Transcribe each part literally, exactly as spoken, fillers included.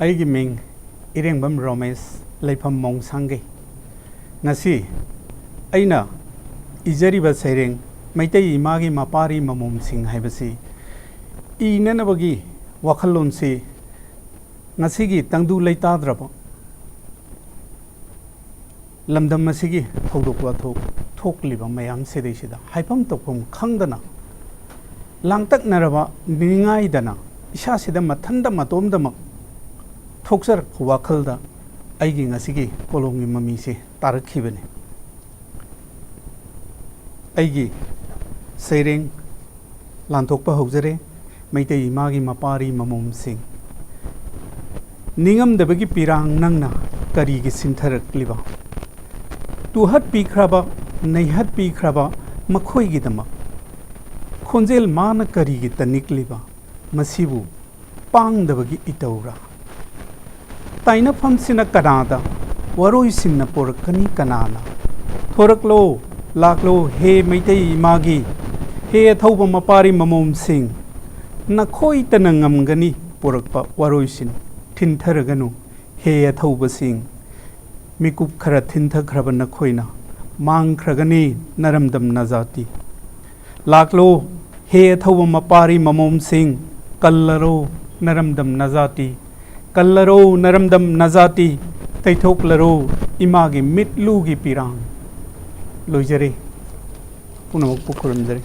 ꯑꯩꯒꯤ ꯃꯤꯡ ꯏꯔꯦꯡꯕꯝ ꯔꯣꯃꯦꯁ, ꯂꯩꯐꯝ ꯃꯣꯡꯁꯥꯡꯒꯩ꯫ ꯉꯁꯤ ꯑꯩꯅ ꯏꯖꯔꯤꯕ ꯁꯩꯔꯦꯡ ꯃꯩꯇꯩ ꯏꯃꯥꯒꯤ ꯃꯄꯥꯔꯤ ꯃꯃꯣꯝꯁꯤꯡ ꯍꯥꯏꯕꯁꯤ ꯏꯅꯅꯕꯒꯤ ꯋꯥꯈꯜꯂꯣꯟꯁꯤ ꯉꯁꯤꯒꯤ ꯇꯪꯗꯨ ꯂꯩꯇꯥꯗ꯭ꯔꯕ ꯂꯝꯗꯝ ꯑꯁꯤꯒꯤ ꯊꯧꯗꯣꯛ ꯋꯥꯊꯣꯛ ꯊꯣꯛꯂꯤꯕ ꯃꯌꯥꯝ ꯁꯤꯗꯩꯁꯤꯗ ꯍꯥꯏꯐꯝ ꯇꯧꯐꯝ ꯈꯪꯗꯅ, ꯂꯥꯡꯇꯛꯅꯔꯕ ꯅꯤꯡꯉꯥꯏꯗꯅ ꯏꯁꯥꯁꯤꯗ ꯃꯊꯟꯇ ꯃꯇꯣꯝꯗꯃꯛ ꯊꯣꯛꯆꯔꯛꯄ ꯋꯥꯈꯜꯗ ꯑꯩꯒꯤ ꯉꯁꯤꯒꯤ ꯀꯣꯂꯣꯝꯒꯤ ꯃꯃꯤꯁꯦ ꯇꯥꯔꯛꯈꯤꯕꯅꯤ꯫ ꯑꯩꯒꯤ ꯁꯩꯔꯦꯡ ꯂꯥꯟꯊꯣꯛꯄ ꯍꯧꯖꯔꯦ꯫ ꯃꯩꯇꯩ ꯏꯃꯥꯒꯤ ꯃꯄꯥꯔꯤ ꯃꯃꯣꯝꯁꯤꯡ, ꯅꯤꯡꯉꯝꯗꯕꯒꯤ ꯄꯤꯔꯥꯡ ꯅꯪꯅ ꯀꯔꯤꯒꯤ ꯁꯤꯟꯊꯔꯛꯂꯤꯕ? ꯇꯨꯍꯠꯄꯤꯈ꯭ꯔꯕ, ꯅꯩꯍꯠꯄꯤꯈ꯭ꯔꯕ ꯃꯈꯣꯏꯒꯤꯗꯃꯛ ꯈꯣꯟꯖꯦꯜ ꯃꯥꯅ ꯀꯔꯤꯒꯤ ꯇꯅꯤꯛꯂꯤꯕ? ꯃꯁꯤꯕꯨ ꯄꯥꯡꯗꯕꯒꯤ ꯏꯇꯧꯔ? ꯇꯥꯏꯅꯐꯝꯁꯤꯅ ꯀꯅꯥꯗ ꯋꯥꯔꯣꯏꯁꯤꯟꯅ ꯄꯣꯔꯛꯀꯅꯤ ꯀꯅꯥꯅ? ꯊꯣꯔꯛꯂꯣ, ꯂꯥꯛꯂꯣ, ꯍꯦ ꯃꯩꯇꯩ ꯏꯃꯥꯒꯤ, ꯍꯦ ꯑꯊꯧꯕ ꯃꯄꯥꯔꯤ ꯃꯃꯣꯝꯁꯤꯡ, ꯅꯈꯣꯏꯇꯅ ꯉꯝꯒꯅꯤ ꯄꯣꯔꯛꯄ ꯋꯥꯔꯣꯏꯁꯤꯟ꯫ ꯊꯤꯟꯊꯔꯒꯅꯨ, ꯍꯦ ꯑꯊꯧꯕꯁꯤꯡ, ꯃꯤꯀꯨꯞ ꯈꯔ ꯊꯤꯟꯊꯈ꯭ꯔꯕ ꯅꯈꯣꯏꯅ ꯃꯥꯡꯈ꯭ꯔꯒꯅꯤ ꯅꯔꯝꯗꯝ ꯅꯖꯥꯇꯤ꯫ ꯂꯥꯛꯂꯣ, ꯍꯦ ꯑꯊꯧꯕ ꯃꯄꯥꯔꯤ ꯃꯃꯣꯝꯁꯤꯡ, ꯀꯜꯂꯔꯣ ꯅꯔꯝꯗꯝ ꯅꯖꯥꯇꯤ, ꯀꯜꯂꯔꯣ ꯅꯔꯝꯗꯝ ꯅꯖꯥꯇꯤ, ꯇꯩꯊꯣꯛꯂꯔꯣ ꯏꯃꯥꯒꯤ ꯃꯤꯠꯂꯨꯒꯤ ꯄꯤꯔꯥꯡ꯫ ꯂꯣꯏꯖꯔꯦ꯫ ꯄꯨꯝꯅꯃꯛꯄꯨ ꯈꯨꯔꯨꯝꯖꯔꯤ꯫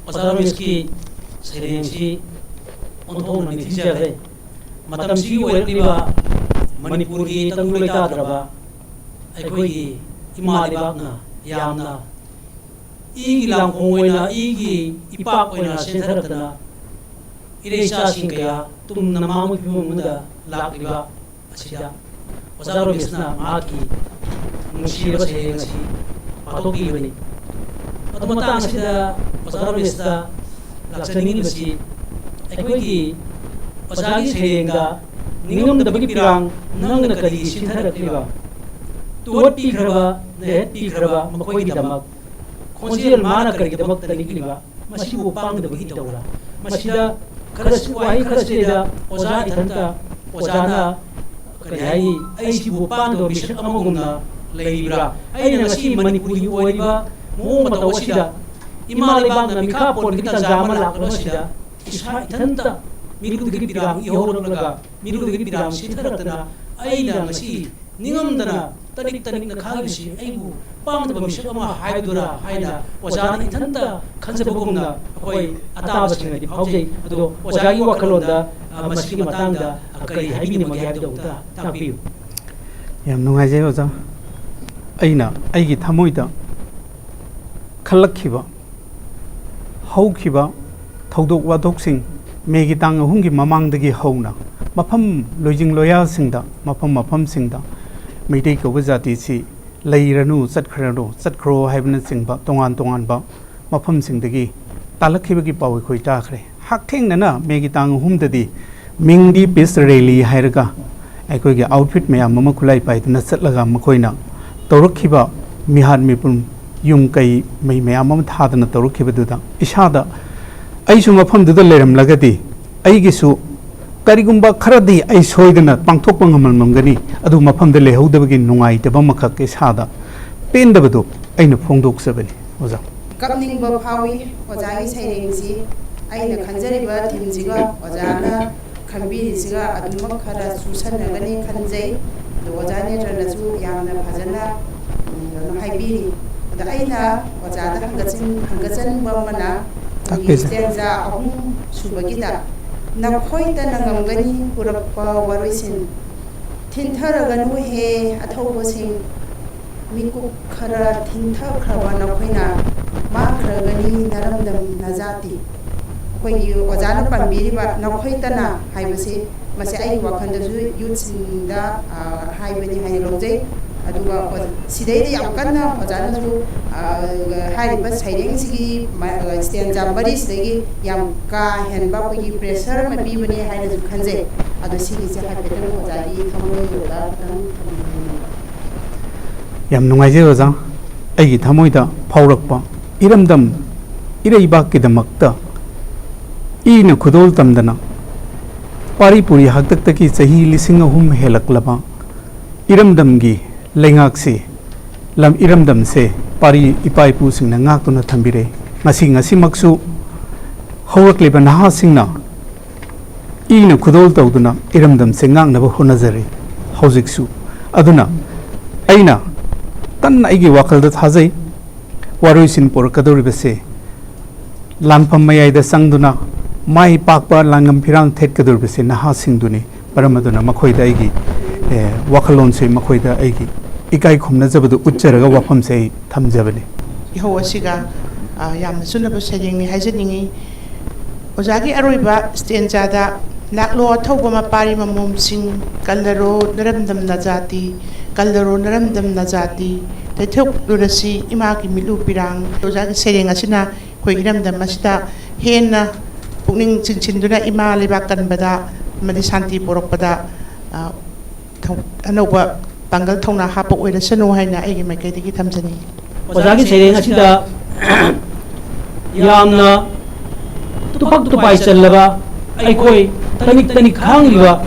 ꯑꯣꯖꯥ ꯔꯃꯦꯁꯀꯤ ꯁꯩꯔꯦꯡꯁꯤ ꯑꯣꯟꯊꯣꯛꯅ ꯅꯤꯡꯊꯤꯖꯈ꯭ꯔꯦ꯫ ꯃꯇꯝꯁꯤꯒꯤ ꯑꯣꯏꯔꯛꯂꯤꯕ ꯃꯅꯤꯄꯨꯔꯒꯤ ꯇꯪꯗꯨ ꯂꯩꯇꯥꯗ꯭ꯔꯕ ꯑꯩꯈꯣꯏꯒꯤ ꯏꯃꯥ ꯂꯩꯕꯥꯛꯅ ꯌꯥꯝꯅ ꯏꯒꯤ ꯂꯥꯡꯈꯣꯡ ꯑꯣꯏꯅ, ꯏꯒꯤ ꯏꯄꯥꯛ ꯑꯣꯏꯅ ꯆꯦꯟꯊꯔꯛꯇꯅ ꯏꯔꯩꯆꯥꯁꯤꯡ ꯀꯌꯥ ꯇꯨꯝꯅ ꯃꯥꯡꯕꯒꯤ ꯐꯤꯕꯝ ꯑꯃꯗ ꯂꯥꯛꯂꯤꯕ ꯑꯁꯤꯗ ꯑꯣꯖꯥ ꯔꯣꯃꯦꯁꯅ ꯃꯍꯥꯛꯀꯤ ꯅꯨꯡꯁꯤꯔꯕ ꯁꯩꯔꯦꯡ ꯑꯁꯤ ꯄꯥꯊꯣꯛꯄꯤꯕꯅꯤ꯫ ꯑꯗꯨ ꯃꯇꯥꯡ ꯑꯁꯤꯗ ꯑꯣꯖꯥ ꯔꯣꯃꯦꯁꯇ ꯂꯥꯛꯆꯅꯤꯡꯂꯤꯕꯁꯤ, ꯑꯩꯈꯣꯏꯒꯤ ꯑꯣꯖꯥꯒꯤ ꯁꯩꯔꯦꯡꯗ ꯅꯤꯡꯉꯝꯗꯕꯒꯤ ꯄꯤꯔꯥꯡ ꯅꯪꯅ ꯀꯔꯤꯒꯤ ꯁꯤꯟꯊꯔꯛꯂꯤꯕ? ꯇꯨꯍꯠꯄꯤꯈ꯭ꯔꯕ, ꯅꯩꯍꯠꯄꯤꯈ꯭ꯔꯕ ꯃꯈꯣꯏꯒꯤꯗꯃꯛ ꯈꯣꯟꯖꯦꯜ ꯃꯥꯅ ꯀꯔꯤꯒꯤꯗꯃꯛꯇ ꯅꯤꯛꯂꯤꯕ? ꯃꯁꯤꯕꯨ ꯄꯥꯡꯗꯕꯒꯤ ꯏꯇꯧꯔ? ꯃꯁꯤꯗ ꯈꯔ ꯋꯥꯍꯩ ꯈꯔꯁꯤꯗ ꯑꯣꯖꯥ ꯏꯊꯟꯇ, ꯑꯣꯖꯥꯅ ꯀꯔꯤ ꯍꯥꯏꯅꯤ, ꯑꯩꯁꯤꯕꯨ ꯄꯥꯡꯗꯕ ꯃꯤꯁꯛ ꯑꯃꯒꯨꯝꯅ ꯂꯩꯔꯤꯕ꯭ꯔꯥ? ꯑꯩꯅ ꯉꯁꯤ ꯃꯅꯤꯄꯨꯔꯤ ꯑꯣꯏꯔꯤꯕ ꯃꯑꯣꯡ ꯃꯇꯧ ꯑꯁꯤꯗ, ꯏꯃꯥ ꯂꯩꯕꯥꯛꯅ ꯃꯤꯈꯥ ꯄꯣꯟꯕꯒꯤ ꯇꯥꯟꯖꯥ ꯑꯃ ꯂꯥꯛꯂꯕ ꯑꯁꯤꯗ, ꯏꯁꯥ ꯏꯊꯟꯇ ꯃꯤꯔꯨꯗꯒꯤ ꯄꯤꯔꯥꯡ ꯏꯍꯧꯔꯛꯂꯒ, ꯃꯤꯔꯨꯗꯒꯤ ꯄꯤꯔꯥꯡ ꯁꯤꯊꯔꯛꯇꯅ, ꯑꯩꯅ ꯉꯁꯤ ꯅꯤꯡꯉꯝꯗꯅ ꯇꯅꯤꯛ ꯇꯅꯤꯛꯅ ꯈꯥꯡꯂꯤꯕꯁꯤ ꯑꯩꯕꯨ ꯄꯥꯡꯗꯕ ꯃꯤꯁꯛ ꯑꯃ ꯍꯥꯏꯕꯗꯨꯔꯥ ꯍꯥꯏꯅ ꯑꯣꯖꯥꯅ ꯏꯊꯟꯇ ꯈꯟꯖꯕꯒꯨꯝꯅ ꯑꯩꯈꯣꯏ ꯑꯇꯥꯕꯁꯤꯡꯅꯗꯤ ꯐꯥꯎꯖꯩ꯫ ꯑꯗꯣ ꯑꯣꯖꯥꯒꯤ ꯋꯥꯈꯜꯂꯣꯟꯗ, ꯑ, ꯃꯁꯤꯒꯤ ꯃꯇꯥꯡꯗ, ꯑ, ꯀꯔꯤ ꯍꯥꯏꯕꯤꯅꯤꯡꯕꯒꯦ ꯍꯥꯏꯕꯗꯨ ꯑꯃꯨꯛꯇ ꯇꯥꯛꯄꯤꯌꯨ꯫ ꯌꯥꯝ ꯅꯨꯡꯉꯥꯏꯖꯩ ꯑꯣꯖꯥ꯫ ꯑꯩꯅ ꯑꯩꯒꯤ ꯊꯃꯣꯏꯗ ꯈꯜꯂꯛꯈꯤꯕ ꯍꯧꯈꯤꯕ ꯊꯧꯗꯣꯛ ꯋꯥꯊꯣꯛꯁꯤꯡ, ꯃꯦꯒꯤ ꯇꯥꯡ ꯑꯍꯨꯝꯒꯤ ꯃꯃꯥꯡꯗꯒꯤ ꯍꯧꯅ ꯃꯐꯝ ꯂꯣꯏꯖꯤꯡ ꯂꯣꯌꯥꯁꯤꯡꯗ, ꯃꯐꯝ ꯃꯐꯝꯁꯤꯡꯗ ꯃꯩꯇꯩ ꯀꯧꯕ ꯖꯥꯇꯤꯁꯤ ꯂꯩꯔꯅꯨ, ꯆꯠꯈ꯭ꯔꯅꯨ, ꯆꯠꯈ꯭ꯔꯣ ꯍꯥꯏꯕꯅꯆꯤꯡꯕ ꯇꯣꯉꯥꯟ ꯇꯣꯉꯥꯟꯕ ꯃꯐꯝꯁꯤꯡꯗꯒꯤ ꯇꯥꯜꯂꯛꯈꯤꯕꯒꯤ ꯄꯥꯎ ꯑꯩꯈꯣꯏ ꯇꯥꯈ꯭ꯔꯦ꯫ ꯍꯛꯊꯦꯡꯅꯅ ꯃꯦꯒꯤ ꯇꯥꯡ ꯑꯍꯨꯝꯗꯗꯤ ꯃꯤꯡꯗꯤ ꯄꯤꯁ ꯔꯦꯂꯤ ꯍꯥꯏꯔꯒ ꯑꯩꯈꯣꯏꯒꯤ ꯑꯥꯎꯠꯐꯤꯠ ꯃꯌꯥꯝ ꯑꯃ ꯈꯨꯠꯂꯥꯏ ꯄꯥꯏꯗꯨꯅ ꯆꯠꯂꯒ ꯃꯈꯣꯏꯅ ꯇꯧꯔꯛꯈꯤꯕ ꯃꯤꯍꯥꯠ ꯃꯤꯄꯨꯟ, ꯌꯨꯝ ꯀꯩ ꯃꯩ ꯃꯌꯥꯝ ꯑꯃ ꯊꯥꯗꯅ ꯇꯧꯔꯛꯈꯤꯕꯗꯨꯗ ꯏꯁꯥꯗ, ꯑꯩꯁꯨ ꯃꯐꯝꯗꯨꯗ ꯂꯩꯔꯝꯂꯒꯗꯤ ꯑꯩꯒꯤꯁꯨ ꯀꯔꯤꯒꯨꯝꯕ ꯈꯔꯗꯤ ꯑꯩ ꯁꯣꯏꯗꯅ ꯄꯥꯡꯊꯣꯛꯄ ꯉꯝꯂꯝꯒꯅꯤ, ꯑꯗꯨ ꯃꯐꯝꯗ ꯂꯩꯍꯧꯗꯕꯒꯤ ꯅꯨꯡꯉꯥꯏꯇꯕ ꯑꯃꯈꯛ ꯏꯁꯥꯗ ꯄꯦꯟꯗꯕꯗꯨ ꯑꯩꯅ ꯐꯣꯡꯗꯣꯛꯆꯕꯅꯤ ꯑꯣꯖꯥ꯫ ꯀꯞꯅꯤꯡꯕ ꯐꯥꯎꯏ꯫ ꯑꯣꯖꯥꯒꯤ ꯁꯩꯔꯦꯡꯁꯤ ꯑꯩꯅ ꯈꯟꯖꯔꯤꯕ ꯊꯤꯝꯁꯤꯒ ꯑꯣꯖꯥꯅ ꯈꯟꯕꯤꯔꯤꯁꯤꯒ ꯑꯗꯨꯃꯛ ꯈꯔ ꯆꯨꯁꯟꯅꯒꯅꯤ ꯈꯟꯖꯩ꯫ ꯑꯗꯣ ꯑꯣꯖꯥ ꯅꯦꯇ꯭ꯔꯅꯁꯨ ꯌꯥꯝꯅ ꯐꯖꯅ, ꯎꯝ, ꯀꯩꯅꯣ ꯍꯥꯏꯕꯤꯔꯤ꯫ ꯑꯗꯣ ꯑꯩꯅ ꯑꯣꯖꯥꯗ ꯍꯪꯒꯠꯆꯤꯟ-, ꯍꯪꯒꯠꯆꯅꯤꯡꯕ ꯑꯃꯅ, ꯑꯩꯈꯣꯏꯒꯤ ꯇꯥꯛꯄꯤꯌꯨ꯫ ꯁ꯭ꯇꯦꯟꯖꯥ ꯑꯍꯨꯝ ꯁꯨꯕꯒꯤꯗ, "ꯅꯈꯣꯏꯇꯅ ꯉꯝꯒꯅꯤ ꯄꯨꯔꯛꯄ ꯋꯥꯔꯣꯏꯁꯤꯟ, ꯊꯤꯟꯊꯔꯒꯅꯨ ꯍꯦ ꯑꯊꯧꯕꯁꯤꯡ, ꯃꯤꯀꯨꯞ ꯈꯔ ꯊꯤꯟꯊꯈ꯭ꯔꯕ ꯅꯈꯣꯏꯅ, ꯃꯥꯡꯈ꯭ꯔꯒꯅꯤ ꯅꯔꯝꯗꯝ ꯅꯖꯥꯇꯤ"꯫ ꯑꯩꯈꯣꯏꯒꯤ ꯑꯣꯖꯥꯅ ꯄꯟꯕꯤꯔꯤꯕ "ꯅꯈꯣꯏꯇꯅ" ꯍꯥꯏꯕꯁꯤ, ꯃꯁꯤ ꯑꯩꯒꯤ ꯋꯥꯈꯜꯗꯁꯨ ꯌꯨꯠꯁꯤꯡꯗ, ꯑ, ꯍꯥꯏꯕꯅꯤ ꯍꯥꯏꯅ ꯂꯧꯖꯩ꯫ ꯑꯗꯨꯒ ꯑꯣ-, ꯁꯤꯗꯩꯗ ꯌꯥꯝ ꯀꯟꯅ ꯑꯣꯖꯥꯅꯁꯨ, ꯑ, ꯍꯥꯏꯔꯤꯕ ꯁꯩꯔꯦꯡꯁꯤꯒꯤ ꯃ-, ꯁ꯭ꯇꯦꯟꯖꯥ ꯃꯔꯤꯁꯤꯗꯒꯤ ꯌꯥꯝ ꯀꯥ ꯍꯦꯟꯕ ꯑꯩꯈꯣꯏꯒꯤ ꯄ꯭ꯔꯦꯁꯔ ꯑꯃ ꯄꯤꯕꯅꯦ ꯍꯥꯏꯅꯁꯨ ꯈꯟꯖꯩ꯫ ꯑꯗꯣ ꯁꯤꯒꯤꯁꯦ ꯍꯥꯏꯐꯦꯠꯇꯪ ꯑꯣꯖꯥꯒꯤ ꯊꯃꯣꯏꯗꯨꯗ ꯈꯤꯇꯪ ꯊꯝꯕꯤꯅꯤꯡꯕ꯫ ꯌꯥꯝ ꯅꯨꯡꯉꯥꯏꯖꯩ ꯑꯣꯖꯥ꯫ ꯑꯩꯒꯤ ꯊꯃꯣꯏꯗ ꯐꯥꯎꯔꯛꯄ ꯏꯔꯝꯗꯝ ꯏꯔꯩꯕꯥꯛꯀꯤꯗꯃꯛꯇ ꯏꯅ ꯈꯨꯗꯣꯜ ꯇꯝꯗꯅ ꯄꯥꯔꯤ ꯄꯨꯔꯤ ꯍꯥꯛꯇꯛꯇꯒꯤ ꯆꯍꯤ ꯂꯤꯁꯤꯡ ꯑꯍꯨꯝ ꯍꯦꯜꯂꯛꯂꯕ ꯏꯔꯝꯗꯝꯒꯤ ꯂꯩꯉꯥꯛꯁꯤ, ꯂꯝ ꯏꯔꯝꯗꯝꯁꯦ ꯄꯥꯔꯤ ꯏꯄꯥ ꯏꯄꯨꯁꯤꯡꯅ ꯉꯥꯛꯇꯨꯅ ꯊꯝꯕꯤꯔꯦ꯫ ꯉꯁꯤ, ꯉꯁꯤꯃꯛꯁꯨ ꯍꯧꯔꯛꯂꯤꯕ ꯅꯍꯥꯁꯤꯡꯅ ꯏꯅ ꯈꯨꯗꯣꯜ ꯇꯧꯗꯨꯅ ꯏꯔꯝꯗꯝꯁꯦ ꯉꯥꯛꯅꯕ ꯍꯣꯠꯅꯖꯔꯤ ꯍꯧꯖꯤꯛꯁꯨ꯫ ꯑꯗꯨꯅ ꯑꯩꯅ ꯀꯟꯅ ꯑꯩꯒꯤ ꯋꯥꯈꯜꯗ ꯊꯥꯖꯩ, ꯋꯥꯔꯣꯏꯁꯤꯟ ꯄꯨꯔꯛꯀꯗꯧꯔꯤꯕꯁꯦ, ꯂꯥꯟꯐꯝ ꯃꯌꯥꯏꯗ ꯆꯪꯗꯨꯅ ꯃꯥꯏ ꯄꯥꯛꯄ ꯂꯥꯟꯉꯝ ꯐꯤꯔꯥꯡ ꯊꯦꯠꯀꯗꯧꯔꯤꯕꯁꯦ ꯅꯍꯥꯁꯤꯡꯗꯨꯅꯤ꯫ ꯃꯔꯝ ꯑꯗꯨꯅ ꯃꯈꯣꯏꯗ ꯑꯩꯒꯤ, ꯑꯦ, ꯋꯥꯈꯜꯂꯣꯟꯁꯦ, ꯃꯈꯣꯏꯗ ꯑꯩꯒꯤ ꯏꯀꯥꯏ ꯈꯨꯝꯅꯖꯕꯗꯨ ꯎꯠꯆꯔꯒ ꯋꯥꯐꯝꯁꯦ ꯑꯩ ꯊꯝꯖꯕꯅꯤ꯫ ꯏꯍꯧ ꯑꯁꯤꯒ, ꯑ, ꯌꯥꯝꯅ ꯆꯨꯅꯕ ꯁꯩꯔꯦꯡꯅꯤ ꯍꯥꯏꯖꯅꯤꯡꯏ꯫ ꯑꯣꯖꯥꯒꯤ ꯑꯔꯣꯏꯕ ꯁ꯭ꯇꯦꯟꯖꯥꯗ, "ꯂꯥꯛꯂꯣ ꯑꯊꯧꯕ ꯃꯄꯥꯔꯤ ꯃꯃꯣꯝꯁꯤꯡ, ꯀꯜꯂꯔꯣ ꯅꯔꯝꯗꯝ ꯅꯖꯥꯇꯤ, ꯀꯜꯂꯔꯣ ꯅꯔꯝꯗꯝ ꯅꯖꯥꯇꯤ, ꯇꯩꯊꯣꯛꯂꯨꯔꯁꯤ ꯏꯃꯥꯒꯤ ꯃꯤꯠꯂꯨ ꯄꯤꯔꯥꯡ"꯫ ꯑꯣꯖꯥꯒꯤ ꯁꯩꯔꯦꯡ ꯑꯁꯤꯅ ꯑꯩꯈꯣꯏ ꯏꯔꯝꯗꯝ ꯑꯁꯤꯗ ꯍꯦꯟꯅ ꯄꯨꯛꯅꯤꯡ ꯆꯤꯡꯁꯤꯟꯗꯨꯅ ꯏꯃꯥ ꯂꯩꯕꯥꯛ ꯀꯟꯕꯗ ꯑꯃꯗꯤ ꯁꯥꯟꯇꯤ ꯄꯨꯔꯛꯄꯗ, ꯑ, ꯊꯧ-, ꯑꯅꯧꯕ ꯄꯥꯡꯒꯜ ꯊꯧꯅꯥ ꯍꯥꯞꯄ ꯑꯣꯏꯔꯁꯅꯨ ꯍꯥꯏꯅ ꯑꯩꯒꯤ ꯃꯥꯏꯀꯩꯗꯒꯤ ꯊꯝꯖꯅꯤꯡꯏ꯫ ꯑꯣꯖꯥꯒꯤ ꯁꯩꯔꯦꯡ ꯑꯁꯤꯗ ꯌꯥꯝꯅ ꯇꯨꯐꯛ ꯇꯨꯄꯥꯏ ꯆꯜꯂꯕ, ꯑꯩꯈꯣꯏ ꯇꯅꯤꯛ ꯇꯅꯤꯛ ꯈꯥꯡꯂꯤꯕ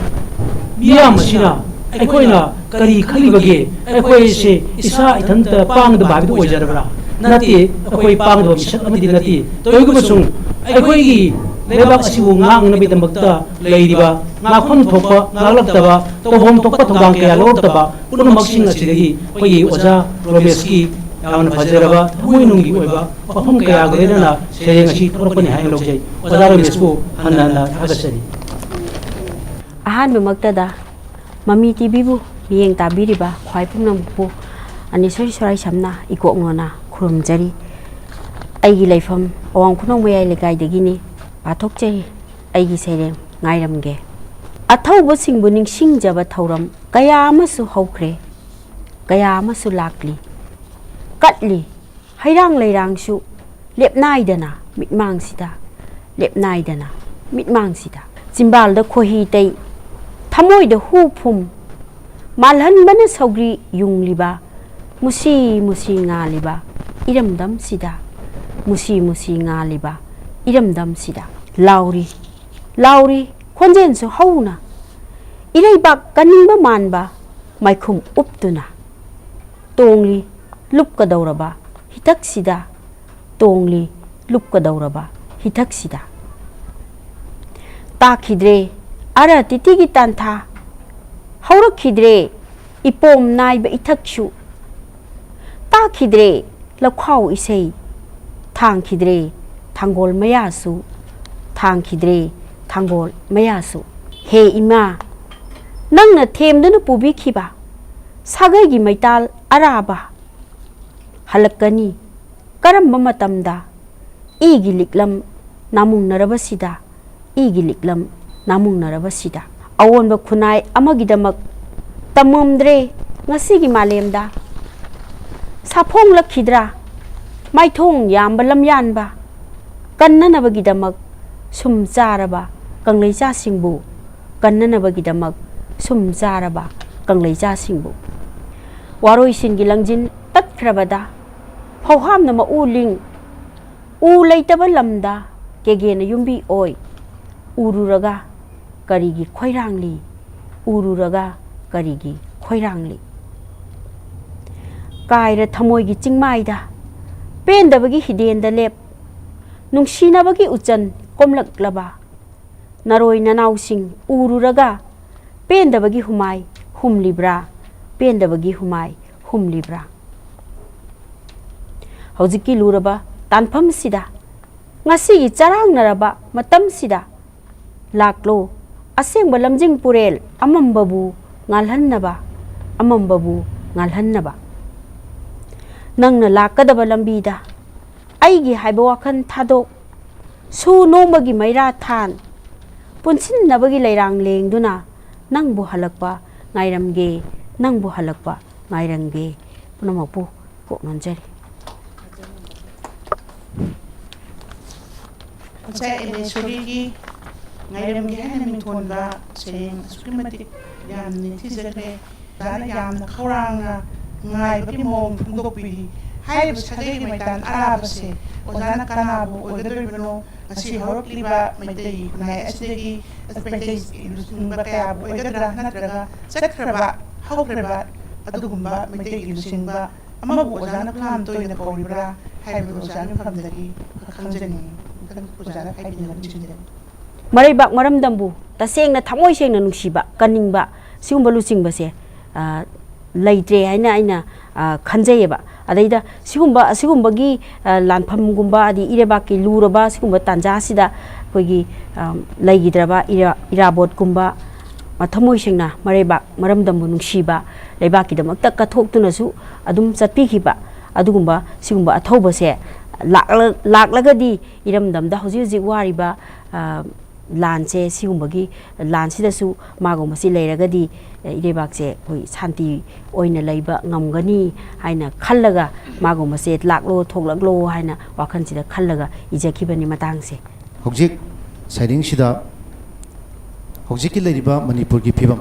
ꯃꯤꯌꯥꯝ ꯑꯁꯤꯅ ꯑꯩꯈꯣꯏꯅ ꯀꯔꯤ ꯈꯜꯂꯤꯕꯒꯦ? ꯑꯩꯈꯣꯏꯁꯦ ꯏꯁꯥ ꯏꯊꯟꯇ ꯄꯥꯡꯗꯕ ꯍꯥꯏꯕꯗꯨ ꯑꯣꯏꯖꯔꯕ꯭ꯔꯥ? ꯅꯠꯇꯦ, ꯑꯩꯈꯣꯏ ꯄꯥꯡꯗꯕ ꯃꯤꯁꯛ ꯑꯃꯗꯤ ꯅꯠꯇꯦ꯫ ꯇꯧꯏꯒꯨꯝꯕꯁꯨꯡ ꯑꯩꯈꯣꯏꯒꯤ ꯂꯩꯕꯥꯛ ꯑꯁꯤꯕꯨ ꯉꯥꯛꯅꯕꯒꯤꯗꯃꯛꯇ ꯂꯩꯔꯤꯕ, ꯉꯥꯛꯐꯝ ꯊꯣꯛꯄ ꯉꯥꯛꯂꯛꯇꯕ, ꯇꯧꯐꯝ ꯊꯣꯛꯄ ꯊꯧꯗꯥꯡ ꯀꯌꯥ ꯂꯧꯔꯛꯇꯕ ꯄꯨꯝꯅꯃꯛꯁꯤꯡ ꯑꯁꯤꯗꯒꯤ ꯑꯩꯈꯣꯏꯒꯤ ꯑꯣꯖꯥ ꯔꯣꯃꯦꯁꯀꯤ ꯌꯥꯝꯅ ꯐꯖꯔꯕ ꯊꯃꯣꯏꯅꯨꯡꯒꯤ ꯑꯣꯏꯕ ꯋꯥꯐꯝ ꯀꯌꯥꯒ ꯂꯣꯏꯅꯅ ꯁꯩꯔꯦꯡ ꯑꯁꯤ ꯊꯣꯛꯂꯛꯄꯅꯤ ꯍꯥꯏꯅ ꯂꯧꯖꯩ꯫ ꯑꯣꯖꯥ ꯔꯣꯃꯦꯁꯄꯨ ꯍꯟꯅ ꯍꯟꯅ ꯊꯥꯒꯠꯆꯔꯤ꯫ ꯑꯍꯥꯟꯕꯃꯛꯇꯗ ꯃꯃꯤ ꯇꯤꯚꯤꯕꯨ ꯃꯤꯠꯌꯦꯡ ꯇꯥꯕꯤꯔꯤꯕ ꯈ꯭ꯋꯥꯏ ꯄꯨꯝꯅꯃꯛꯄꯨ ꯑꯅꯤꯁꯣꯔꯤ ꯁꯣꯔꯥꯏꯁꯝꯅ ꯏꯀꯣꯛ ꯅꯣꯟꯅ ꯈꯨꯔꯨꯝꯖꯔꯤ꯫ ꯑꯩꯒꯤ ꯂꯩꯐꯝ ꯑꯋꯥꯡ ꯈꯨꯅꯧ ꯃꯌꯥꯏ ꯂꯩꯀꯥꯏꯗꯒꯤꯅꯤ꯫ ꯄꯥꯊꯣꯛꯆꯔꯤ ꯑꯩꯒꯤ ꯁꯩꯔꯦꯡ ꯉꯥꯏꯔꯝꯒꯦ꯫ ꯑꯊꯧꯕꯁꯤꯡꯕꯨ ꯅꯤꯡꯁꯤꯡꯖꯕ ꯊꯧꯔꯝ ꯀꯌꯥ ꯑꯃꯁꯨ ꯍꯧꯈ꯭ꯔꯦ, ꯀꯌꯥ ꯑꯃꯁꯨ ꯂꯥꯛꯂꯤ, ꯀꯠꯂꯤ꯫ ꯍꯩꯔꯥꯡ ꯂꯩꯔꯥꯡꯁꯨ ꯂꯦꯞꯅꯥꯏꯗꯅ ꯃꯤꯠꯃꯥꯡꯁꯤꯗ, ꯂꯦꯞꯅꯥꯏꯗꯅ ꯃꯤꯠꯃꯥꯡꯁꯤꯗ꯫ ꯆꯤꯝꯕꯥꯜꯗ ꯈꯣꯏꯍꯤ ꯇꯩ, ꯊꯃꯣꯏꯗ ꯍꯨ ꯐꯨꯝ, ꯃꯥꯜꯍꯟꯕꯅ ꯁꯧꯒ꯭ꯔꯤ ꯌꯨꯡꯂꯤꯕ, ꯃꯨꯁꯤ ꯃꯨꯁꯤ ꯉꯥꯜꯂꯤꯕ ꯏꯔꯝꯗꯝꯁꯤꯗ, ꯃꯨꯁꯤ ꯃꯨꯁꯤ ꯉꯥꯜꯂꯤꯕ ꯏꯔꯝꯗꯝꯁꯤꯗ꯫ ꯂꯥꯎꯔꯤ, ꯂꯥꯎꯔꯤ ꯈꯣꯟꯖꯦꯜꯁꯨ ꯍꯧꯅ, ꯏꯔꯩꯕꯥꯛ ꯀꯟꯅꯤꯡꯕ ꯃꯥꯟꯕ ꯃꯥꯏꯈꯨꯝ ꯎꯞꯇꯨꯅ꯫ ꯇꯣꯡꯂꯤ ꯂꯨꯞꯀꯗꯧꯔꯕ ꯍꯤꯊꯛꯁꯤꯗ, ꯇꯣꯡꯂꯤ ꯂꯨꯞꯀꯗꯧꯔꯕ ꯍꯤꯊꯛꯁꯤꯗ꯫ ꯇꯥꯈꯤꯗ꯭ꯔꯦ ꯑꯔ ꯇꯤꯇꯤꯒꯤ ꯇꯥꯟꯊꯥ, ꯍꯧꯔꯛꯈꯤꯗ꯭ꯔꯦ ꯏꯄꯣꯝ ꯅꯥꯏꯕ ꯏꯊꯛꯁꯨ꯫ ꯇꯥꯈꯤꯗ꯭ꯔꯦ ꯂꯧꯈꯥꯎ ꯏꯁꯩ, ꯊꯥꯡꯈꯤꯗ꯭ꯔꯦ ꯊꯥꯡꯒꯣꯜ ꯃꯌꯥꯁꯨ, ꯊꯥꯡꯈꯤꯗ꯭ꯔꯦ ꯊꯥꯡꯒꯣꯜ ꯃꯌꯥꯁꯨ꯫ ꯍꯦ ꯏꯃꯥ, ꯅꯪꯅ ꯊꯦꯝꯗꯨꯅ ꯄꯨꯕꯤꯈꯤꯕ ꯁꯥꯒꯩꯒꯤ ꯃꯩꯇꯥꯜ ꯑꯔꯥꯕ ꯍꯜꯂꯛꯀꯅꯤ꯫ ꯀꯔꯝꯕ ꯃꯇꯝꯗ? ꯏꯒꯤ ꯂꯤꯛꯂꯝ ꯅꯥꯃꯨꯡꯅꯔꯕꯁꯤꯗ, ꯏꯒꯤ ꯂꯤꯛꯂꯝ ꯅꯥꯃꯨꯡꯅꯔꯕꯁꯤꯗ꯫ ꯑꯑꯣꯟꯕ ꯈꯨꯟꯅꯥꯏ ꯑꯃꯒꯤꯗꯃꯛ ꯇꯝꯃꯝꯗ꯭ꯔꯦ ꯉꯁꯤꯒꯤ ꯃꯥꯂꯦꯝꯗ꯫ ꯁꯥꯐꯣꯡꯂꯛꯈꯤꯗ꯭ꯔꯥ ꯃꯥꯏꯊꯣꯡ ꯌꯥꯝꯕ ꯂꯝꯌꯥꯟꯕ? ꯀꯟꯅꯅꯕꯒꯤꯗꯃꯛ ꯁꯨꯝ ꯆꯥꯔꯕ ꯀꯪꯂꯩꯆꯥꯁꯤꯡꯕꯨ, ꯀꯟꯅꯅꯕꯒꯤꯗꯃꯛ ꯁꯨꯝ ꯆꯥꯔꯕ ꯀꯪꯂꯩꯆꯥꯁꯤꯡꯕꯨ꯫ ꯋꯥꯔꯣꯏꯁꯤꯟꯒꯤ ꯂꯪꯖꯤꯟ ꯇꯠꯈ꯭ꯔꯕꯗ, ꯐꯧꯍꯥꯝꯅ ꯃꯎ ꯂꯤꯡ, ꯎ ꯂꯩꯇꯕ ꯂꯝꯗ ꯀꯦꯒꯦꯅ ꯌꯨꯝꯕꯤ ꯑꯣꯏ꯫ ꯎꯔꯨꯔꯒ ꯀꯔꯤꯒꯤ ꯈꯣꯏꯔꯥꯡꯂꯤ? ꯎꯔꯨꯔꯒ ꯀꯔꯤꯒꯤ ꯈꯣꯏꯔꯥꯡꯂꯤ? ꯀꯥꯏꯔ ꯊꯃꯣꯏꯒꯤ ꯆꯤꯡꯃꯥꯏꯗ, ꯄꯦꯟꯗꯕꯒꯤ ꯍꯤꯗꯦꯟꯗ ꯂꯦꯞ, ꯅꯨꯡꯁꯤꯅꯕꯒꯤ ꯎꯆꯟ ꯀꯣꯝꯂꯛꯂꯕ ꯅꯔꯣꯏ ꯅꯅꯥꯎꯁꯤꯡ ꯎꯔꯨꯔꯒ ꯄꯦꯟꯗꯕꯒꯤ ꯍꯨꯃꯥꯏ ꯍꯨꯝꯂꯤꯕ꯭ꯔꯥ? ꯄꯦꯟꯗꯕꯒꯤ ꯍꯨꯃꯥꯏ ꯍꯨꯝꯂꯤꯕ꯭ꯔꯥ? ꯍꯧꯖꯤꯛꯀꯤ ꯂꯨꯔꯕ ꯇꯥꯟꯐꯝꯁꯤꯗ, ꯉꯁꯤꯒꯤ ꯆꯔꯥꯡꯅꯔꯕ ꯃꯇꯝꯁꯤꯗ, ꯂꯥꯛꯂꯣ, ꯑꯁꯦꯡꯕ ꯂꯝꯖꯤꯡ ꯄꯨꯔꯦꯜ ꯑꯃꯝꯕꯕꯨ ꯉꯥꯜꯍꯟꯅꯕ, ꯑꯃꯝꯕꯕꯨ ꯉꯥꯜꯍꯟꯅꯕ꯫ ꯅꯪꯅ ꯂꯥꯛꯀꯗꯕ ꯂꯝꯕꯤꯗ ꯑꯩꯒꯤ ꯍꯥꯏꯕ ꯋꯥꯈꯜ ꯊꯥꯗꯣꯛ꯫ ꯁꯨ ꯅꯣꯡꯃꯒꯤ ꯃꯩꯔꯥ ꯊꯥꯟ, ꯄꯨꯟꯁꯤꯟꯅꯕꯒꯤ ꯂꯩꯔꯥꯡ ꯂꯦꯡꯗꯨꯅ ꯅꯪꯕꯨ ꯍꯜꯂꯛꯄ ꯉꯥꯏꯔꯝꯒꯦ, ꯅꯪꯕꯨ ꯍꯜꯂꯛꯄ ꯉꯥꯏꯔꯝꯒꯦ꯫ ꯄꯨꯝꯅꯃꯛꯄꯨ ꯀꯣꯛ ꯅꯣꯟꯖꯔꯤ꯫ ꯉꯁꯥꯏ ꯑꯦꯂꯦꯁꯣꯔꯤꯒꯤ ꯉꯥꯏꯔꯝꯒꯦ ꯍꯥꯏꯅ ꯃꯤꯡꯊꯣꯟꯕ ꯁꯩꯔꯦꯡ ꯑꯁꯨꯛꯀꯤ ꯃꯇꯤꯛ ꯌꯥꯝꯅ ꯅꯤꯡꯊꯤꯖꯈ꯭ꯔꯦ꯫ ꯑꯣꯖꯥꯅ ꯌꯥꯝꯅ ꯈꯧꯔꯥꯡꯅ ꯉꯥꯏꯕꯒꯤ ꯃꯑꯣꯡ ꯐꯣꯡꯗꯣꯛꯄꯤꯔꯤ꯫ ꯍꯥꯏꯔꯤꯕ ꯁꯥꯒꯩꯒꯤ ꯃꯩꯇꯥꯟ ꯑꯔꯥꯕꯁꯦ ꯑꯣꯖꯥꯅ ꯀꯅꯥꯕꯨ ꯑꯣꯏꯒꯗꯧꯔꯤꯕꯅꯣ? ꯉꯁꯤ ꯍꯧꯔꯛꯂꯤꯕ ꯃꯩꯇꯩ ꯈꯨꯟꯅꯥꯏ ꯑꯁꯤꯗꯒꯤ ꯃꯩꯇꯩ ꯂꯨꯆꯤꯡꯕ ꯀꯌꯥꯕꯨ ꯑꯣꯏꯒꯗ꯭ꯔꯥ, ꯅꯠꯇ꯭ꯔꯒ ꯆꯠꯈ꯭ꯔꯕ, ꯍꯧꯈ꯭ꯔꯕ ꯑꯗꯨꯒꯨꯝꯕ ꯃꯩꯇꯩꯒꯤ ꯂꯨꯆꯤꯡꯕ ꯑꯃꯕꯨ ꯑꯣꯖꯥꯅ ꯐꯅꯌꯥꯝ ꯇꯣꯏꯅ ꯀꯧꯔꯤꯕ꯭ꯔꯥ ꯍꯥꯏꯕꯗꯨ ꯑꯣꯖꯥꯒꯤ ꯃꯐꯝꯗꯒꯤ ꯈꯪꯖꯅꯤꯡꯏ꯫ ꯃꯊꯪ ꯑꯣꯖꯥꯅ ꯍꯥꯏꯕꯤꯅꯕ ꯅꯤꯡꯁꯤꯡꯖꯔꯤ꯫ ꯃꯔꯩꯕꯥꯛ ꯃꯔꯝꯗꯝꯕꯨ ꯇꯁꯦꯡꯅ ꯊꯃꯣꯏ ꯁꯦꯡꯅ ꯅꯨꯡꯁꯤꯕ, ꯀꯟꯅꯤꯡꯕ, ꯁꯤꯒꯨꯝꯕ ꯂꯨꯆꯤꯡꯕꯁꯦ, ꯑ, ꯂꯩꯇ꯭ꯔꯦ ꯍꯥꯏꯅ ꯑꯩꯅ, ꯑ, ꯈꯟꯖꯩꯌꯦꯕ꯫ ꯑꯗꯩꯗ ꯁꯤꯒꯨꯝꯕ, ꯑꯁꯤꯒꯨꯝꯕꯒꯤ, ꯑ, ꯂꯥꯟꯐꯝꯒꯨꯝꯕ, ꯑꯗꯩ ꯏꯔꯩꯕꯥꯛꯀꯤ ꯂꯨꯔꯕ ꯁꯤꯒꯨꯝꯕ ꯇꯥꯟꯖꯥꯁꯤꯗ ꯑꯩꯈꯣꯏꯒꯤ, ꯑ, ꯂꯩꯈꯤꯗ꯭ꯔꯕ ꯏꯔꯥ-, ꯏꯔꯥꯕꯣꯠꯀꯨꯝꯕ, ꯑ, ꯊꯃꯣꯏ ꯁꯦꯡꯅ ꯃꯔꯩꯕꯥꯛ ꯃꯔꯝꯗꯝꯕꯨ ꯅꯨꯡꯁꯤꯕ, ꯂꯩꯕꯥꯛꯀꯤꯗꯃꯛꯇ ꯀꯠꯊꯣꯛꯇꯨꯅꯁꯨ ꯑꯗꯨꯝ ꯆꯠꯄꯤꯈꯤꯕ ꯑꯗꯨꯒꯨꯝꯕ ꯁꯤꯒꯨꯝꯕ ꯑꯊꯧꯕꯁꯦ ꯂꯥꯛꯂ-, ꯂꯥꯛꯂꯒꯗꯤ ꯏꯔꯝꯗꯝꯗ ꯍꯧꯖꯤꯛ ꯍꯧꯖꯤꯛ ꯋꯥꯔꯤꯕ, ꯑ, ꯂꯥꯟꯁꯦ, ꯁꯤꯒꯨꯝꯕꯒꯤ ꯂꯥꯟꯁꯤꯗꯁꯨ ꯃꯥꯒꯨꯝꯕꯁꯤ ꯂꯩꯔꯒꯗꯤ, ꯑ, ꯏꯔꯩꯕꯥꯛꯁꯦ ꯑꯩꯈꯣꯏ ꯁꯥꯟꯇꯤ ꯑꯣꯏꯅ ꯂꯩꯕ ꯉꯝꯒꯅꯤ ꯍꯥꯏꯅ ꯈꯜꯂꯒ, ꯃꯥꯒꯨꯝꯕꯁꯦ ꯂꯥꯛꯂꯣ, ꯊꯣꯛꯂꯛꯂꯣ ꯍꯥꯏꯅ ꯋꯥꯈꯜꯁꯤꯗ ꯈꯜꯂꯒ ꯏꯖꯈꯤꯕꯅꯤ ꯃꯇꯥꯡꯁꯦ꯫ ꯍꯧꯖꯤꯛ ꯁꯩꯔꯦꯡꯁꯤꯗ ꯍꯧꯖꯤꯛꯀꯤ ꯂꯩꯔꯤꯕ ꯃꯅꯤꯄꯨꯔꯒꯤ ꯐꯤꯕꯝ,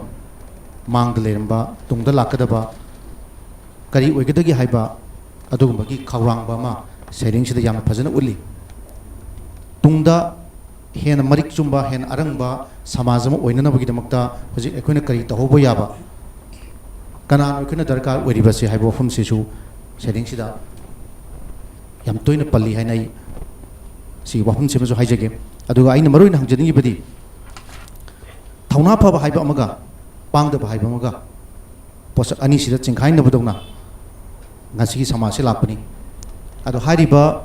ꯃꯥꯡꯗ ꯂꯩꯔꯝꯕ, ꯇꯨꯡꯗ ꯂꯥꯛꯀꯗꯕ ꯀꯔꯤ ꯑꯣꯏꯒꯗꯒꯦ ꯍꯥꯏꯕ ꯑꯗꯨꯒꯨꯝꯕꯒꯤ ꯈꯧꯔꯥꯡꯕ ꯑꯃ ꯁꯩꯔꯦꯡꯁꯤꯗ ꯌꯥꯝꯅ ꯐꯖꯅ ꯎꯠꯂꯤ꯫ ꯇꯨꯡꯗ ꯍꯦꯟꯅ ꯃꯔꯤꯛ ꯆꯨꯝꯕ, ꯍꯦꯟꯅ ꯑꯔꯪꯕ ꯁꯃꯥꯖ ꯑꯃ ꯑꯣꯏꯅꯅꯕꯒꯤꯗꯃꯛꯇ ꯍꯧꯖꯤꯛ ꯑꯩꯈꯣꯏꯅ ꯀꯔꯤ ꯇꯧꯍꯧꯕ ꯌꯥꯕ, ꯀꯅꯥꯅꯣ ꯑꯩꯈꯣꯏꯅ ꯗꯔꯀꯥꯔ ꯑꯣꯏꯔꯤꯕꯁꯤ ꯍꯥꯏꯕ ꯋꯥꯐꯝꯁꯤꯁꯨ ꯁꯩꯔꯦꯡꯁꯤꯗ ꯌꯥꯝ ꯇꯣꯏꯅ ꯄꯜꯂꯤ ꯍꯥꯏꯅ ꯑꯩ ꯁꯤ ꯋꯥꯐꯝꯁꯤꯃꯁꯨ ꯍꯥꯏꯖꯒꯦ꯫ ꯑꯗꯨꯒ ꯑꯩꯅ ꯃꯔꯨ ꯑꯣꯏꯅ ꯍꯪꯖꯅꯤꯡꯉꯤꯕꯗꯤ, ꯊꯧꯅꯥ ꯐꯕ ꯍꯥꯏꯕ ꯑꯃꯒ ꯄꯥꯡꯗꯕ ꯍꯥꯏꯕ ꯑꯃꯒ ꯄꯣꯠꯁꯛ ꯑꯅꯤꯁꯤꯗ ꯆꯤꯡꯈꯥꯏꯅꯕꯗꯧꯅ ꯉꯁꯤꯒꯤ ꯁꯃꯥꯖꯁꯤ ꯂꯥꯛꯄꯅꯤ꯫ ꯑꯗꯣ ꯍꯥꯏꯔꯤꯕ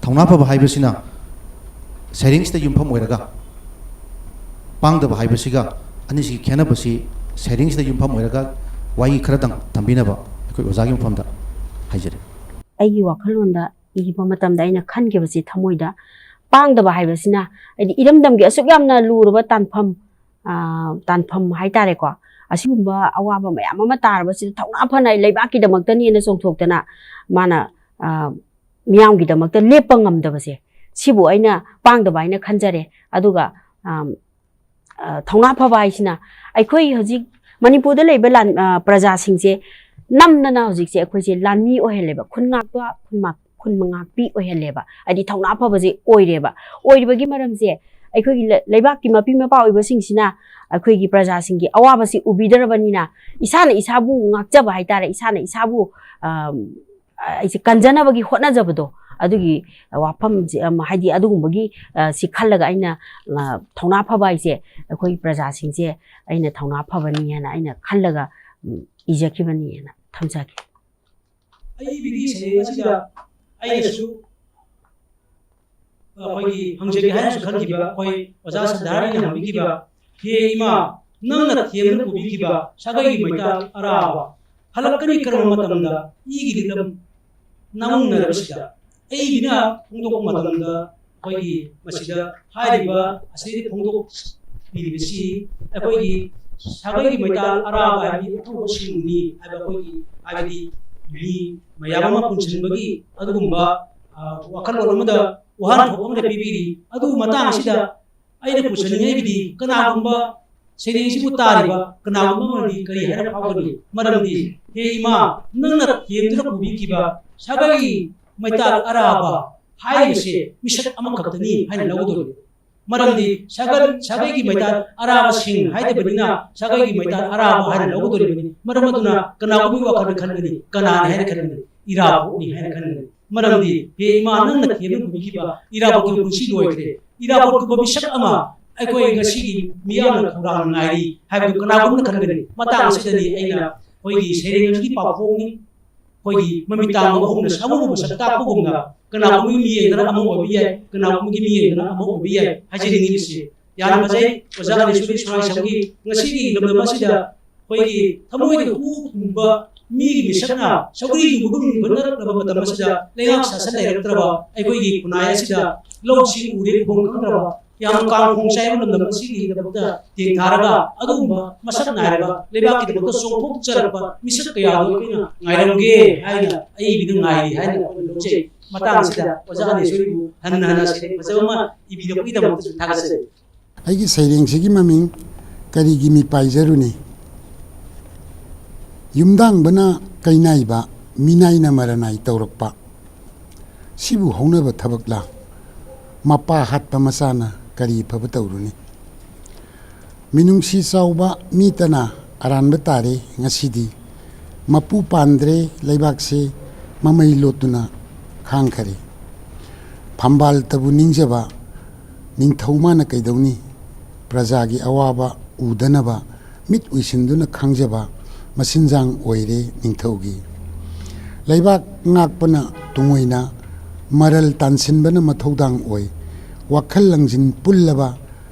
ꯊꯧꯅꯥ ꯐꯕ ꯍꯥꯏꯕꯁꯤꯅ ꯁꯩꯔꯦꯡꯁꯤꯗ ꯌꯨꯝꯐꯝ ꯑꯣꯏꯔꯒ, ꯄꯥꯡꯗꯕ ꯍꯥꯏꯕꯁꯤꯒ ꯑꯅꯤꯁꯤꯒꯤ ꯈꯦꯠꯅꯕꯁꯤ ꯁꯩꯔꯦꯡꯁꯤꯗ ꯌꯨꯝꯐꯝ ꯑꯣꯏꯔꯒ ꯋꯥꯍꯩ ꯈꯔꯗꯪ ꯊꯝꯕꯤꯅꯕ ꯑꯩꯈꯣꯏ ꯑꯣꯖꯥꯒꯤ ꯃꯐꯝꯗ ꯍꯥꯏꯖꯔꯤ꯫ ꯑꯩꯒꯤ ꯋꯥꯈꯜꯂꯣꯟꯗ ꯏꯕ ꯃꯇꯝꯗ ꯑꯩꯅ ꯈꯟꯈꯤꯕꯁꯤ ꯊꯃꯣꯏꯗ ꯄꯥꯡꯗꯕ ꯍꯥꯏꯕꯁꯤꯅ, ꯍꯥꯏꯗꯤ ꯏꯔꯝꯗꯝꯒꯤ ꯑꯁꯨꯛ ꯌꯥꯝꯅ ꯂꯨꯔꯕ ꯇꯥꯟꯐꯝ, ꯑ, ꯇꯥꯟꯐꯝ ꯍꯥꯏꯇꯥꯔꯦꯀꯣ, ꯑꯁꯤꯒꯨꯝꯕ ꯑꯋꯥꯕ ꯃꯌꯥꯝ ꯑꯃ ꯇꯥꯔꯕꯁꯤꯗ ꯊꯧꯅꯥ ꯐꯅ ꯑꯩ ꯂꯩꯕꯥꯛꯀꯤꯗꯃꯛꯇꯅꯦꯅ ꯆꯣꯡꯊꯣꯛꯇꯅ ꯃꯥꯅ, ꯑ, ꯃꯤꯌꯥꯝꯒꯤꯗꯃꯛꯇ ꯂꯦꯞꯄ ꯉꯝꯗꯕꯁꯦ, ꯁꯤꯕꯨ ꯑꯩꯅ ꯄꯥꯡꯗꯕ ꯍꯥꯏꯅ ꯈꯟꯖꯔꯦ꯫ ꯑꯗꯨꯒ, ꯑꯝ, ꯑ, ꯊꯧꯅꯥ ꯐꯕ ꯍꯥꯏꯁꯤꯅ ꯑꯩꯈꯣꯏ ꯍꯧꯖꯤꯛ ꯃꯅꯤꯄꯨꯔꯗ ꯂꯩꯕ ꯂꯥꯟ-, ꯑ, ꯄ꯭ꯔꯖꯥꯁꯤꯡꯁꯦ ꯅꯝꯗꯅ ꯍꯧꯖꯤꯛꯁꯦ ꯑꯩꯈꯣꯏꯁꯦ ꯂꯥꯟꯃꯤ ꯑꯣꯏꯍꯜꯂꯦꯕ, ꯈꯨꯟ ꯉꯥꯛꯄ, ꯈꯨꯟ ꯃꯥꯛ-, ꯈꯨꯟ ꯉꯥꯛꯄꯤ ꯑꯣꯏꯍꯜꯂꯦꯕ, ꯍꯥꯏꯗꯤ ꯊꯧꯅꯥ ꯐꯕꯁꯦ ꯑꯣꯏꯔꯦꯕ꯫ ꯑꯣꯏꯔꯤꯕꯒꯤ ꯃꯔꯝꯁꯦ, ꯑꯩꯈꯣꯏꯒꯤ ꯂ-, ꯂꯩꯕꯥꯛꯀꯤ ꯃꯄꯤ ꯃꯄꯥ ꯑꯣꯏꯕꯁꯤꯡꯁꯤꯅ ꯑꯩꯈꯣꯏꯒꯤ ꯄ꯭ꯔꯖꯥꯁꯤꯡꯒꯤ ꯑꯋꯥꯕꯁꯤ ꯎꯕꯤꯗ꯭ꯔꯕꯅꯤꯅ, ꯏꯁꯥꯅ ꯏꯁꯥꯕꯨ ꯉꯥꯛꯆꯕ ꯍꯥꯏꯇꯥꯔꯦ, ꯏꯁꯥꯅ ꯏꯁꯥꯕꯨ, ꯑꯝ, ꯑꯩꯁꯦ ꯀꯟꯖꯅꯕꯒꯤ ꯍꯣꯠꯅꯖꯕꯗꯣ, ꯑꯗꯨꯒꯤ ꯋꯥꯐꯝꯁꯦ, ꯑꯝ, ꯍꯥꯏꯗꯤ ꯑꯗꯨꯒꯨꯝꯕꯒꯤ, ꯑ, ꯁꯤ ꯈꯜꯂꯒ ꯑꯩꯅ, ꯑ, ꯊꯧꯅꯥ ꯐꯕ ꯍꯥꯏꯁꯦ ꯑꯩꯈꯣꯏ ꯄ꯭ꯔꯖꯥꯁꯤꯡꯁꯦ ꯑꯩꯅ ꯊꯧꯅꯥ ꯐꯕꯅꯤ ꯍꯥꯏꯅ ꯑꯩꯅ ꯈꯜꯂꯒ, ꯎꯝ, ꯏꯖꯈꯤꯕꯅꯤ ꯍꯥꯏꯅ ꯊꯝꯖꯒꯦ꯫ ꯑꯏꯕꯤꯒꯤ ꯁꯩꯔꯦꯡ ꯑꯁꯤꯗ ꯑꯩꯅꯁꯨ ꯑꯩꯈꯣꯏꯒꯤ ꯍꯪꯖꯒꯦ ꯍꯥꯏꯅꯁꯨ ꯈꯟꯈꯤꯕ, ꯑꯩꯈꯣꯏ ꯑꯣꯖꯥ ꯁꯟꯗꯥꯔꯅ ꯍꯪꯕꯤꯈꯤꯕ, "ꯍꯦ ꯏꯃꯥ, ꯅꯪꯅ ꯊꯦꯝꯗꯨꯅ ꯄꯨꯕꯤꯈꯤꯕ ꯁꯥꯒꯩꯒꯤ ꯃꯩꯇꯥꯜ ꯑꯔꯥꯕ ꯍꯜꯂꯛꯀꯅꯤ ꯀꯔꯝꯕ ꯃꯇꯝꯗ?" ꯏꯒꯤ ꯂꯤꯛꯂꯝ ꯅꯥꯡꯃꯨꯟꯅꯔꯕꯁꯤꯗ ꯑꯏꯕꯤꯅ ꯐꯣꯡꯗꯣꯛꯄ ꯃꯇꯝꯗ, ꯑꯩꯈꯣꯏꯒꯤ ꯃꯁꯤꯗ ꯍꯥꯏꯔꯤꯕ ꯑꯁꯤꯗ ꯐꯣꯡꯗꯣꯛꯄꯤꯔꯤꯕꯁꯤ ꯑꯩꯈꯣꯏꯒꯤ ꯁꯥꯒꯩꯒꯤ ꯃꯩꯇꯥꯜ ꯑꯔꯥꯕ ꯍꯥꯏꯕꯗꯤ ꯑꯊꯧꯕꯁꯤꯡꯅꯤ ꯍꯥꯏꯕ ꯑꯩꯈꯣꯏꯒꯤ, ꯍꯥꯏꯕꯗꯤ ꯃꯤ ꯃꯌꯥꯝ ꯑꯃ ꯄꯨꯟꯁꯤꯟꯕꯒꯤ ꯑꯗꯨꯒꯨꯝꯕ, ꯑ, ꯋꯥꯈꯜꯂꯣꯟ ꯑꯃꯗ ꯋꯥꯍꯟꯊꯣꯛ ꯑꯃꯗ ꯄꯤꯕꯤꯔꯤ꯫ ꯑꯗꯨꯕꯨ ꯃꯇꯥꯡ ꯑꯁꯤꯗ ꯑꯩꯅ ꯄꯨꯁꯤꯟꯅꯤꯡꯉꯥꯏꯒꯤꯗꯤ ꯀꯅꯥꯒꯨꯝꯕ ꯁꯩꯔꯦꯡꯁꯤꯕꯨ ꯇꯥꯔꯤꯕ ꯀꯅꯥꯒꯨꯝꯕ ꯑꯃꯗꯤ ꯀꯔꯤ ꯍꯥꯏꯅ ꯐꯥꯎꯒꯅꯤ? ꯃꯔꯝꯗꯤ, "ꯍꯦ ꯏꯃꯥ, ꯅꯪꯅ ꯊꯦꯝꯗꯨꯅ ꯄꯨꯕꯤꯈꯤꯕ ꯁꯥꯒꯩ ꯃꯩꯇꯥꯜ ꯑꯔꯥꯕ" ꯍꯥꯏꯔꯤꯕꯁꯦ ꯃꯤꯁꯛ ꯑꯃꯈꯛꯇꯅꯤ ꯍꯥꯏꯅ ꯂꯧꯒꯗꯧꯔꯤꯕꯅꯤ꯫ ꯃꯔꯝꯗꯤ ꯁꯥꯒꯩ, ꯁꯥꯒꯩꯒꯤ ꯃꯩꯇꯥꯜ ꯑꯔꯥꯕꯁꯤꯡ ꯍꯥꯏꯗꯕꯅꯤꯅ ꯁꯥꯒꯩꯒꯤ ꯃꯩꯇꯥꯜ ꯑꯔꯥꯕ ꯍꯥꯏꯅ ꯂꯧꯒꯗꯧꯔꯤꯕꯅꯤ꯫ ꯃꯔꯝ ꯑꯗꯨꯅ ꯀꯅꯥꯒꯨꯝꯕꯒꯤ ꯋꯥꯈꯜꯗ ꯈꯟꯒꯅꯤ, ꯀꯅꯥꯅꯤ ꯍꯥꯏꯅ ꯈꯟꯒꯅꯤ? ꯏꯔꯥꯕꯣꯠꯅꯤ ꯍꯥꯏꯅ ꯈꯟꯒꯅꯤ꯫ ꯃꯔꯝꯗꯤ, "ꯍꯦ ꯏꯃꯥ, ꯅꯪꯅ ꯊꯦꯝꯗꯨꯅ ꯄꯨꯕꯤꯈꯤꯕ ꯏꯔꯥꯕꯣꯠꯀꯤ ꯄꯨꯟꯁꯤ ꯂꯣꯏꯈ꯭ꯔꯦ꯫ ꯏꯔꯥꯕꯣꯠꯀꯨꯝꯕ ꯃꯤꯁꯛ ꯑꯃ ꯑꯩꯈꯣꯏ ꯉꯁꯤꯒꯤ ꯃꯤꯌꯥꯝꯅ ꯈꯧꯔꯥꯡꯅ ꯉꯥꯏꯔꯤ" ꯍꯥꯏꯕꯗꯨ ꯀꯅꯥꯒꯨꯝꯕꯅ ꯈꯟꯒꯅꯤ? ꯃꯇꯥꯡ ꯑꯁꯤꯗꯅꯤ ꯑꯩꯅ ꯑꯩꯈꯣꯏꯒꯤ ꯁꯩꯔꯦꯡ ꯑꯁꯤꯒꯤ ꯄꯥꯎꯈꯣꯡꯅꯤ꯫ ꯑꯩꯈꯣꯏꯒꯤ ꯃꯃꯤꯠ ꯇꯥꯡꯕ ꯑꯍꯨꯝꯅ ꯁꯥꯃꯨꯕꯨ ꯃꯁꯛ ꯇꯥꯛꯄꯒꯨꯝꯅ, ꯀꯅꯥꯒꯨꯝꯕꯒꯤ ꯃꯤꯠꯌꯦꯡꯗꯅ ꯑꯃ ꯑꯣꯏꯕ ꯌꯥꯏ, ꯀꯅꯥꯒꯨꯝꯕꯒꯤ ꯃꯤꯠꯌꯦꯡꯗꯅ ꯑꯃ ꯑꯣꯏꯕ ꯌꯥꯏ ꯍꯥꯏꯖꯅꯤꯡꯉꯤꯕꯁꯤ꯫ ꯌꯥꯝꯅ ꯐꯖꯩ, ꯑꯣꯖꯥ ꯑꯅꯤꯁꯨꯔꯤ ꯁꯣꯔꯥꯏꯁꯝꯒꯤ ꯉꯁꯤꯒꯤ ꯂꯝꯗꯝ ꯑꯁꯤꯗ ꯑꯩꯈꯣꯏꯒꯤ ꯊꯃꯣꯏꯗ ꯍꯨ ꯐꯨꯝꯕ ꯃꯤꯒꯤ ꯃꯤꯁꯛꯅ ꯁꯧꯒ꯭ꯔꯤ ꯌꯨꯕꯒꯨꯝ ꯌꯨꯡꯈꯠꯅꯔꯛꯂꯕ ꯃꯇꯝ ꯑꯁꯤꯗ, ꯂꯩꯉꯥꯛ ꯁꯥꯁꯟ ꯂꯩꯔꯛꯇ꯭ꯔꯕ ꯑꯩꯈꯣꯏꯒꯤ ꯈꯨꯟꯅꯥꯏ ꯑꯁꯤꯗ ꯂꯧꯁꯤꯡ ꯎꯔꯦ ꯎꯐꯝ ꯈꯪꯗ꯭ꯔꯕ, ꯌꯥꯝꯅ ꯀꯥꯡꯈꯣꯡ ꯆꯥꯏꯕ ꯂꯝꯗꯝ ꯑꯁꯤꯒꯤꯗꯃꯛꯇ ꯇꯦꯡꯊꯥꯔꯒ ꯑꯗꯨꯒꯨꯝꯕ ꯃꯁꯛ ꯅꯥꯏꯔꯕ ꯂꯩꯕꯥꯛꯀꯤꯗꯃꯛꯇ ꯆꯣꯡꯊꯣꯛꯆꯔꯛꯄ ꯃꯤꯁꯛ ꯀꯌꯥꯗꯨ ꯑꯩꯈꯣꯏꯅ ꯉꯥꯏꯔꯝꯒꯦ ꯍꯥꯏꯅ ꯑꯏꯕꯤꯅ ꯉꯥꯏꯔꯤ ꯍꯥꯏꯅ ꯑꯩꯈꯣꯏꯅ ꯂꯧꯖꯩ꯫ ꯃꯇꯥꯡ ꯑꯁꯤꯗ ꯑꯣꯖꯥ ꯑꯅꯤꯁꯨꯔꯤꯕꯨ ꯍꯟꯅ ꯍꯟꯅ ꯁꯩꯔꯦꯡ ꯐꯖꯕ ꯑꯃ ꯏꯕꯤꯔꯛꯄꯒꯤꯗꯃꯛꯇꯁꯨ ꯊꯥꯒꯠꯆꯔꯤ꯫ ꯑꯩꯒꯤ ꯁꯩꯔꯦꯡꯁꯤꯒꯤ ꯃꯃꯤꯡ "ꯀꯔꯤꯒꯤ ꯃꯤꯄꯥꯏꯖꯔꯨꯅꯤ"꯫ ꯌꯨꯝꯗꯥꯡꯕꯅ ꯀꯩꯅꯥꯏꯕ, ꯃꯤꯅꯥꯏꯅ ꯃꯔꯅꯥꯏ ꯇꯧꯔꯛꯄ꯫ ꯁꯤꯕꯨ ꯍꯧꯅꯕ ꯊꯕꯛꯂꯥ? ꯃꯄꯥ ꯍꯥꯠꯄ ꯃꯆꯥꯅ ꯀꯔꯤ ꯐꯕ ꯇꯧꯔꯨꯅꯤ? ꯃꯤꯅꯨꯡꯁꯤ ꯆꯥꯎꯕ ꯃꯤꯇꯅ ꯑꯔꯥꯟꯕ ꯇꯥꯔꯦ ꯉꯁꯤꯗꯤ꯫ ꯃꯄꯨ ꯄꯥꯟꯗ꯭ꯔꯦ ꯂꯩꯕꯥꯛꯁꯦ, ꯃꯃꯩ ꯂꯣꯠꯇꯨꯅ ꯈꯥꯡꯈꯔꯦ꯫ ꯐꯝꯕꯥꯜꯇꯕꯨ ꯅꯤꯡꯖꯕ ꯅꯤꯡꯊꯧ ꯃꯥꯅ ꯀꯩꯗꯧꯅꯤ? ꯄ꯭ꯔꯖꯥꯒꯤ ꯑꯋꯥꯕ ꯎꯗꯅꯕ ꯃꯤꯠ ꯎꯏꯁꯤꯟꯗꯨꯅ ꯈꯥꯡꯖꯕ ꯃꯆꯤꯟꯖꯥꯡ ꯑꯣꯏꯔꯦ ꯅꯤꯡꯊꯧꯒꯤ꯫ ꯂꯩꯕꯥꯛ ꯉꯥꯛꯄꯅ ꯇꯨꯡꯑꯣꯏꯅ ꯃꯔꯜ ꯇꯥꯟꯁꯤꯟꯕꯅ ꯃꯊꯧꯗꯥꯡ ꯑꯣꯏ꯫ ꯋꯥꯈꯜ ꯂꯪꯁꯤꯟ ꯄꯨꯜꯂꯕ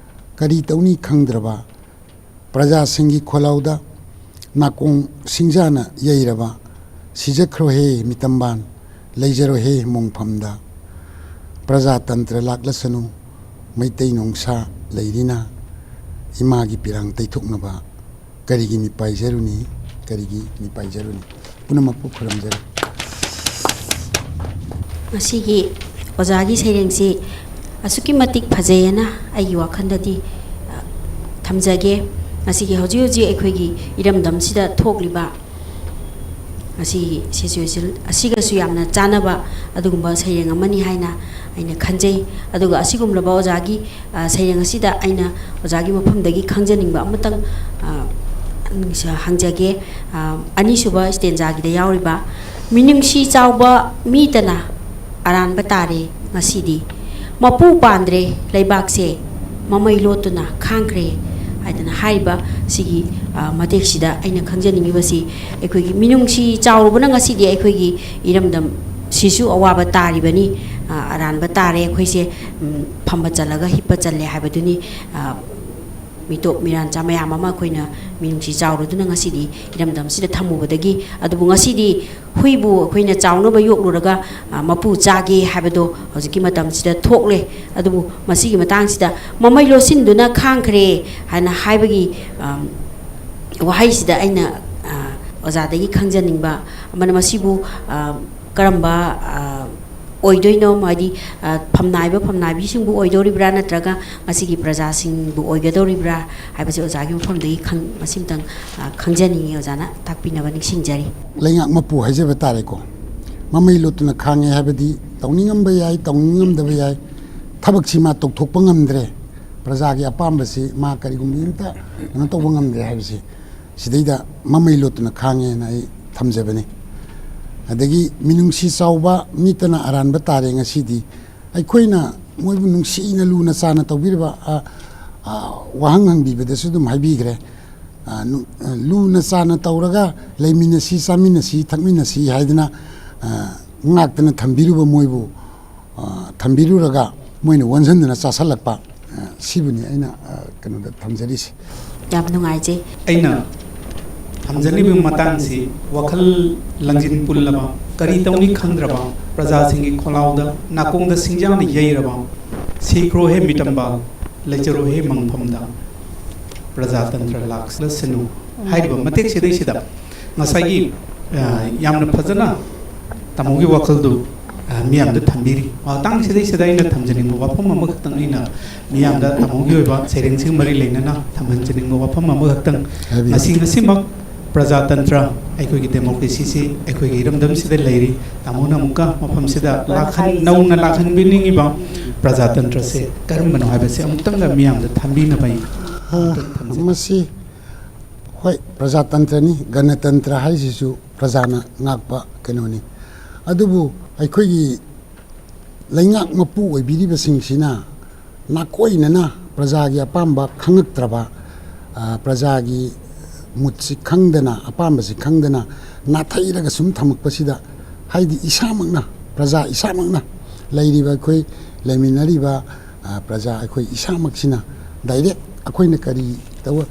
ꯀꯔꯤ ꯇꯧꯅꯤ ꯈꯪꯗ꯭ꯔꯕ ꯄ꯭ꯔꯖꯥꯁꯤꯡꯒꯤ ꯈꯣꯜꯂꯥꯎꯗ ꯅꯥꯀꯣꯡ ꯁꯤꯡꯖꯥꯅ ꯌꯩꯔꯕ, "ꯁꯤꯖꯈ꯭ꯔꯣꯍꯦ ꯃꯤꯇꯝꯕꯥꯟ, ꯂꯩꯖꯔꯣꯍꯦ ꯃꯣꯡꯐꯝꯗ꯫ ꯄ꯭ꯔꯖꯥꯇꯟꯇ꯭ꯔ ꯂꯥꯛꯂꯁꯅꯨ, ꯃꯩꯇꯩ ꯅꯣꯡꯁꯥ ꯂꯩꯔꯤꯅ, ꯏꯃꯥꯒꯤ ꯄꯤꯔꯥꯡ ꯇꯩꯊꯣꯛꯅꯕ ꯀꯔꯤꯒꯤ ꯃꯤꯄꯥꯏꯖꯔꯨꯅꯤ, ꯀꯔꯤꯒꯤ ꯃꯤꯄꯥꯏꯖꯔꯨꯅꯤ?" ꯄꯨꯝꯅꯃꯛꯄꯨ ꯈꯨꯔꯨꯝꯖꯔꯤ꯫ ꯉꯁꯤꯒꯤ ꯑꯣꯖꯥꯒꯤ ꯁꯩꯔꯦꯡꯁꯤ ꯑꯁꯨꯛꯀꯤ ꯃꯇꯤꯛ ꯐꯖꯩꯑꯅ ꯑꯩꯒꯤ ꯋꯥꯈꯜꯗꯗꯤ, ꯑ, ꯊꯝꯖꯒꯦ꯫ ꯉꯁꯤꯒꯤ ꯍꯧꯖꯤꯛ ꯍꯧꯖꯤꯛ ꯑꯩꯈꯣꯏꯒꯤ ꯏꯔꯝꯗꯝꯁꯤꯗ ꯊꯣꯛꯂꯤꯕ ꯉꯁꯤꯒꯤ situation ꯑꯁꯤꯒꯁꯨ ꯌꯥꯝꯅ ꯆꯥꯟꯅꯕ ꯑꯗꯨꯒꯨꯝꯕ ꯁꯩꯔꯦꯡ ꯑꯃꯅꯤ ꯍꯥꯏꯅ ꯑꯩꯅ ꯈꯟꯖꯩ꯫ ꯑꯗꯨꯒ ꯑꯁꯤꯒꯨꯝꯂꯕ ꯑꯣꯖꯥꯒꯤ, ꯑ, ꯁꯩꯔꯦꯡ ꯑꯁꯤꯗ ꯑꯩꯅ ꯑꯣꯖꯥꯒꯤ ꯃꯐꯝꯗꯒꯤ ꯈꯪꯖꯅꯤꯡꯕ ꯑꯃꯇꯪ, ꯑ, ꯍꯪꯖꯒꯦ꯫ ꯑ, ꯑꯅꯤꯁꯨꯕ stanzaꯒꯤꯗ ꯌꯥꯎꯔꯤꯕ, "ꯃꯤꯅꯨꯡꯁꯤ ꯆꯥꯎꯕ ꯃꯤꯇꯅ ꯑꯔꯥꯟꯕ ꯇꯥꯔꯦ ꯉꯁꯤꯗꯤ꯫ ꯃꯄꯨ ꯄꯥꯟꯗ꯭ꯔꯦ ꯂꯩꯕꯥꯛꯁꯦ, ꯃꯃꯩ ꯂꯣꯠꯇꯨꯅ ꯈꯥꯡꯈ꯭ꯔꯦ" ꯍꯥꯏꯗꯅ ꯍꯥꯏꯔꯤꯕ ꯁꯤꯒꯤ, ꯑ, ꯃꯇꯦꯛꯁꯤꯗ ꯑꯩꯅ ꯈꯪꯖꯅꯤꯡꯉꯤꯕꯁꯤ, ꯑꯩꯈꯣꯏꯒꯤ ꯃꯤꯅꯨꯡꯁꯤ ꯆꯥꯎꯔꯨꯕꯅ ꯉꯁꯤꯗꯤ ꯑꯩꯈꯣꯏꯒꯤ ꯏꯔꯝꯗꯝ ꯁꯤꯁꯨ ꯑꯋꯥꯕ ꯇꯥꯔꯤꯕꯅꯤ, ꯑ, ꯑꯔꯥꯟꯕ ꯇꯥꯔꯦ ꯑꯩꯈꯣꯏꯁꯦ, ꯎꯝ, ꯐꯝꯕ ꯆꯜꯂꯒ ꯍꯤꯞꯄ ꯆꯜꯂꯦ ꯍꯥꯏꯕꯗꯨꯅꯤ꯫ ꯑ, ꯃꯤꯇꯣꯞ ꯃꯤꯔꯥꯟꯆꯥ ꯃꯌꯥꯝ ꯑꯃ ꯑꯩꯈꯣꯏꯅ ꯃꯤꯅꯨꯡꯁꯤ ꯆꯥꯎꯔꯗꯨꯅ ꯉꯁꯤꯗꯤ ꯏꯔꯝꯗꯝꯁꯤꯗ ꯊꯝꯃꯨꯕꯗꯒꯤ꯫ ꯑꯗꯨꯕꯨ ꯉꯁꯤꯗꯤ ꯍꯨꯏꯕꯨ ꯑꯩꯈꯣꯏꯅ ꯆꯥꯎꯅꯕ ꯌꯣꯛꯂꯨꯔꯒ, ꯑ, ꯃꯄꯨ ꯆꯥꯒꯦ ꯍꯥꯏꯕꯗꯣ ꯍꯧꯖꯤꯛꯀꯤ ꯃꯇꯝꯁꯤꯗ ꯊꯣꯛꯂꯦ꯫ ꯑꯗꯨꯕꯨ ꯃꯁꯤꯒꯤ ꯃꯇꯥꯡꯁꯤꯗ "ꯃꯃꯩ ꯂꯣꯠꯁꯤꯟꯗꯨꯅ ꯈꯥꯡꯈ꯭ꯔꯦ" ꯍꯥꯏꯅ ꯍꯥꯏꯕꯒꯤ, ꯑꯝ, ꯋꯥꯍꯩꯁꯤꯗ ꯑꯩꯅ, ꯑ, ꯑꯣꯖꯥꯗꯒꯤ ꯈꯪꯖꯅꯤꯡꯕ ꯑꯃꯅ, ꯃꯁꯤꯕꯨ, ꯑ, ꯀꯔꯝꯕ, ꯑ, ꯑꯣꯏꯗꯣꯏꯅꯣ? ꯍꯥꯏꯗꯤ, ꯑ, ꯐꯝꯅꯥꯏꯕ ꯐꯝꯅꯥꯏꯕꯤꯁꯤꯡꯕꯨ ꯑꯣꯏꯗꯣꯔꯤꯕ꯭ꯔꯥ, ꯅꯠꯇ꯭ꯔꯒ ꯃꯁꯤꯒꯤ ꯄ꯭ꯔꯖꯥꯁꯤꯡꯕꯨ ꯑꯣꯏꯒꯗꯧꯔꯤꯕ꯭ꯔꯥ ꯍꯥꯏꯕꯁꯤ ꯑꯣꯖꯥꯒꯤ ꯃꯐꯝꯗꯒꯤ ꯈꯪ-, ꯃꯁꯤꯃꯇꯪ, ꯑ, ꯈꯪꯖꯅꯤꯡꯉꯤ꯫ ꯑꯣꯖꯥꯅ ꯇꯥꯛꯄꯤꯅꯕ ꯅꯤꯡꯁꯤꯡꯖꯔꯤ꯫ ꯂꯩꯉꯥꯛ ꯃꯄꯨ ꯍꯥꯏꯖꯕ ꯇꯥꯔꯦꯀꯣ, ꯃꯃꯩ ꯂꯣꯠꯇꯨꯅ ꯈꯥꯡꯉꯦ ꯍꯥꯏꯕꯗꯤ ꯇꯧꯅꯤꯡꯉꯝꯕ ꯌꯥꯏ, ꯇꯧꯅꯤꯡꯉꯝꯗꯕ ꯌꯥꯏ, ꯊꯕꯛꯁꯤ ꯃꯥ ꯇꯧꯊꯣꯛꯄ ꯉꯝꯗ꯭ꯔꯦ, ꯄ꯭ꯔꯖꯥꯒꯤ ꯑꯄꯥꯝꯕꯁꯤ ꯃꯥ ꯀꯔꯤꯒꯨꯝꯕ ꯑꯝꯇ ꯀꯩꯅꯣ ꯇꯧꯕ ꯉꯝꯗ꯭ꯔꯦ ꯍꯥꯏꯕꯁꯤ ꯁꯤꯗꯩꯗ ꯃꯃꯩ ꯂꯣꯠꯇꯨꯅ ꯈꯥꯡꯉꯦꯅ ꯑꯩ ꯊꯝꯖꯕꯅꯤ꯫ ꯑꯗꯒꯤ ꯃꯤꯅꯨꯡꯁꯤ ꯆꯥꯎꯕ, ꯃꯤꯇꯅ ꯑꯔꯥꯟꯕ ꯇꯥꯔꯦ ꯉꯁꯤꯗꯤ꯫ ꯑꯩꯈꯣꯏꯅ ꯃꯣꯏꯕꯨ ꯅꯨꯡꯁꯤꯅ ꯂꯨꯅ ꯆꯥꯅ ꯇꯧꯕꯤꯔꯕ, ꯑ, ꯑ, ꯋꯥꯍꯪ ꯍꯪꯕꯤꯕꯗꯁꯨ ꯑꯗꯨꯝ ꯍꯥꯏꯕꯤꯈ꯭ꯔꯦ꯫ ꯑ, ꯅꯨ-, ꯑ, ꯂꯨꯅ ꯆꯥꯅ ꯇꯧꯔꯒ ꯂꯩꯃꯤꯟꯅꯁꯤ, ꯆꯥꯃꯤꯟꯅꯁꯤ, ꯊꯛꯃꯤꯟꯅꯁꯤ ꯍꯥꯏꯗꯅ, ꯑ, ꯉꯥꯛꯇꯅ ꯊꯝꯕꯤꯔꯨꯕ ꯃꯣꯏꯕꯨ, ꯑ, ꯊꯝꯕꯤꯔꯨꯔꯒ ꯃꯣꯏꯅ ꯑꯣꯟꯁꯤꯟꯗꯅ ꯆꯥꯁꯜꯂꯛꯄ, ꯑ, ꯁꯤꯕꯨꯅꯤ ꯑꯩꯅ, ꯑ, ꯀꯩꯅꯣꯗ ꯊꯝꯖꯔꯤꯁꯦ꯫ ꯌꯥꯝ ꯅꯨꯡꯉꯥꯏꯖꯩ꯫ ꯑꯩꯅ ꯊꯝꯖꯅꯤꯡꯕ ꯃꯇꯥꯡꯁꯤ, ꯋꯥꯈꯜ ꯂꯪꯖꯤꯟ ꯄꯨꯜꯂꯕ, ꯀꯔꯤ ꯇꯧꯅꯤ ꯈꯪꯗ꯭ꯔꯕ ꯄ꯭ꯔꯖꯥꯁꯤꯡꯒꯤ ꯈꯣꯜꯂꯥꯎꯗ ꯅꯥꯀꯣꯡꯗ ꯁꯤꯡꯖꯥꯅ ꯌꯩꯔꯕ, "ꯁꯤꯈ꯭ꯔꯣ ꯍꯦ ꯃꯤꯇꯝꯕ, ꯂꯩꯖꯔꯣ ꯍꯦ ꯃꯪꯐꯝꯗ, ꯄ꯭ꯔꯖꯥꯇꯟꯇ꯭ꯔ ꯂꯥꯛꯂꯁꯅꯨ" ꯍꯥꯏꯔꯤꯕ ꯃꯇꯦꯛ ꯁꯤꯗꯩꯁꯤꯗ ꯉꯁꯥꯏꯒꯤ, ꯑ, ꯌꯥꯝꯅ ꯐꯖꯅ ꯇꯥꯃꯣꯒꯤ ꯋꯥꯈꯜꯗꯨ, ꯑ, ꯃꯤꯌꯥꯝꯗ ꯊꯝꯕꯤꯔꯤ꯫ ꯃꯇꯥꯡ ꯁꯤꯗꯩꯁꯤꯗ ꯑꯩꯅ ꯊꯝꯖꯅꯤꯡꯕ ꯋꯥꯐꯝ ꯑꯃꯈꯛꯇꯪ, ꯑꯩꯅ ꯃꯤꯌꯥꯝꯗ ꯇꯥꯃꯣꯒꯤ ꯑꯣꯏꯕ ꯁꯩꯔꯦꯡꯁꯤꯡ ꯃꯔꯤ ꯂꯩꯅꯅ ꯊꯝꯍꯟꯖꯅꯤꯡꯕ ꯋꯥꯐꯝ ꯑꯃꯈꯛꯇꯪ꯫ ꯍꯥꯏꯕꯤꯌꯨ꯫ ꯉꯁꯤ, ꯉꯁꯤꯃꯛ ꯄ꯭ꯔꯖꯥꯇꯟꯇ꯭ꯔ, ꯑꯩꯈꯣꯏꯒꯤ ꯗꯦꯃꯣꯀ꯭ꯔꯦꯁꯤꯁꯤ ꯑꯩꯈꯣꯏꯒꯤ ꯏꯔꯝꯗꯝꯁꯤꯗ ꯂꯩꯔꯤ꯫ ꯇꯥꯃꯣꯅ ꯑꯃꯨꯛꯀ ꯃꯐꯝꯁꯤꯗ ꯂꯥꯛꯍꯟ-, ꯅꯧꯅ ꯂꯥꯛꯍꯟꯕꯤꯅꯤꯡꯉꯤꯕ ꯄ꯭ꯔꯖꯥꯇꯟꯇ꯭ꯔꯁꯦ ꯀꯔꯝꯕꯅꯣ ꯍꯥꯏꯕꯁꯦ ꯑꯃꯨꯛꯇꯪꯒ ꯃꯤꯌꯥꯝꯗ ꯊꯝꯕꯤꯅꯕ ꯑꯩ ꯑ, ꯑꯃꯨꯛꯇꯪ ꯊꯝꯖꯒꯦ꯫ ꯃꯁꯤ ꯍꯣꯏ, ꯄ꯭ꯔꯖꯥꯇꯟꯇ꯭ꯔꯅꯤ, ꯒꯅꯇꯟꯇ꯭ꯔ ꯍꯥꯏꯁꯤꯁꯨ ꯄ꯭ꯔꯖꯥꯅ ꯉꯥꯛꯄ ꯀꯩꯅꯣꯅꯤ꯫ ꯑꯗꯨꯕꯨ ꯑꯩꯈꯣꯏꯒꯤ ꯂꯩꯉꯥꯛ ꯃꯄꯨ ꯑꯣꯏꯕꯤꯔꯤꯕꯁꯤꯡꯁꯤꯅ ꯅꯥꯀꯣꯏꯅꯅ ꯄ꯭ꯔꯖꯥꯒꯤ ꯑꯄꯥꯝꯕ ꯈꯪꯉꯛꯇ꯭ꯔꯕ, ꯑ, ꯄ꯭ꯔꯖꯥꯒꯤ ꯃꯨꯠꯁꯤ ꯈꯪꯗꯅ, ꯑꯄꯥꯝꯕꯁꯤ ꯈꯪꯗꯅ ꯅꯥꯊꯩꯔꯒ ꯁꯨꯝ ꯊꯝꯃꯛꯄꯁꯤꯗ, ꯍꯥꯏꯗꯤ ꯏꯁꯥꯃꯛꯅ, ꯄ꯭ꯔꯖꯥ ꯏꯁꯥꯃꯛꯅ, ꯂꯩꯔꯤꯕ ꯑꯩꯈꯣꯏ ꯂꯩꯃꯤꯟꯅꯔꯤꯕ, ꯑ, ꯄ꯭ꯔꯖꯥ ꯑꯩꯈꯣꯏ ꯏꯁꯥꯃꯛꯁꯤꯅ ꯗꯥꯏꯔꯦꯛ ꯑꯩꯈꯣꯏꯅ ꯀꯔꯤ ꯇꯧꯕ,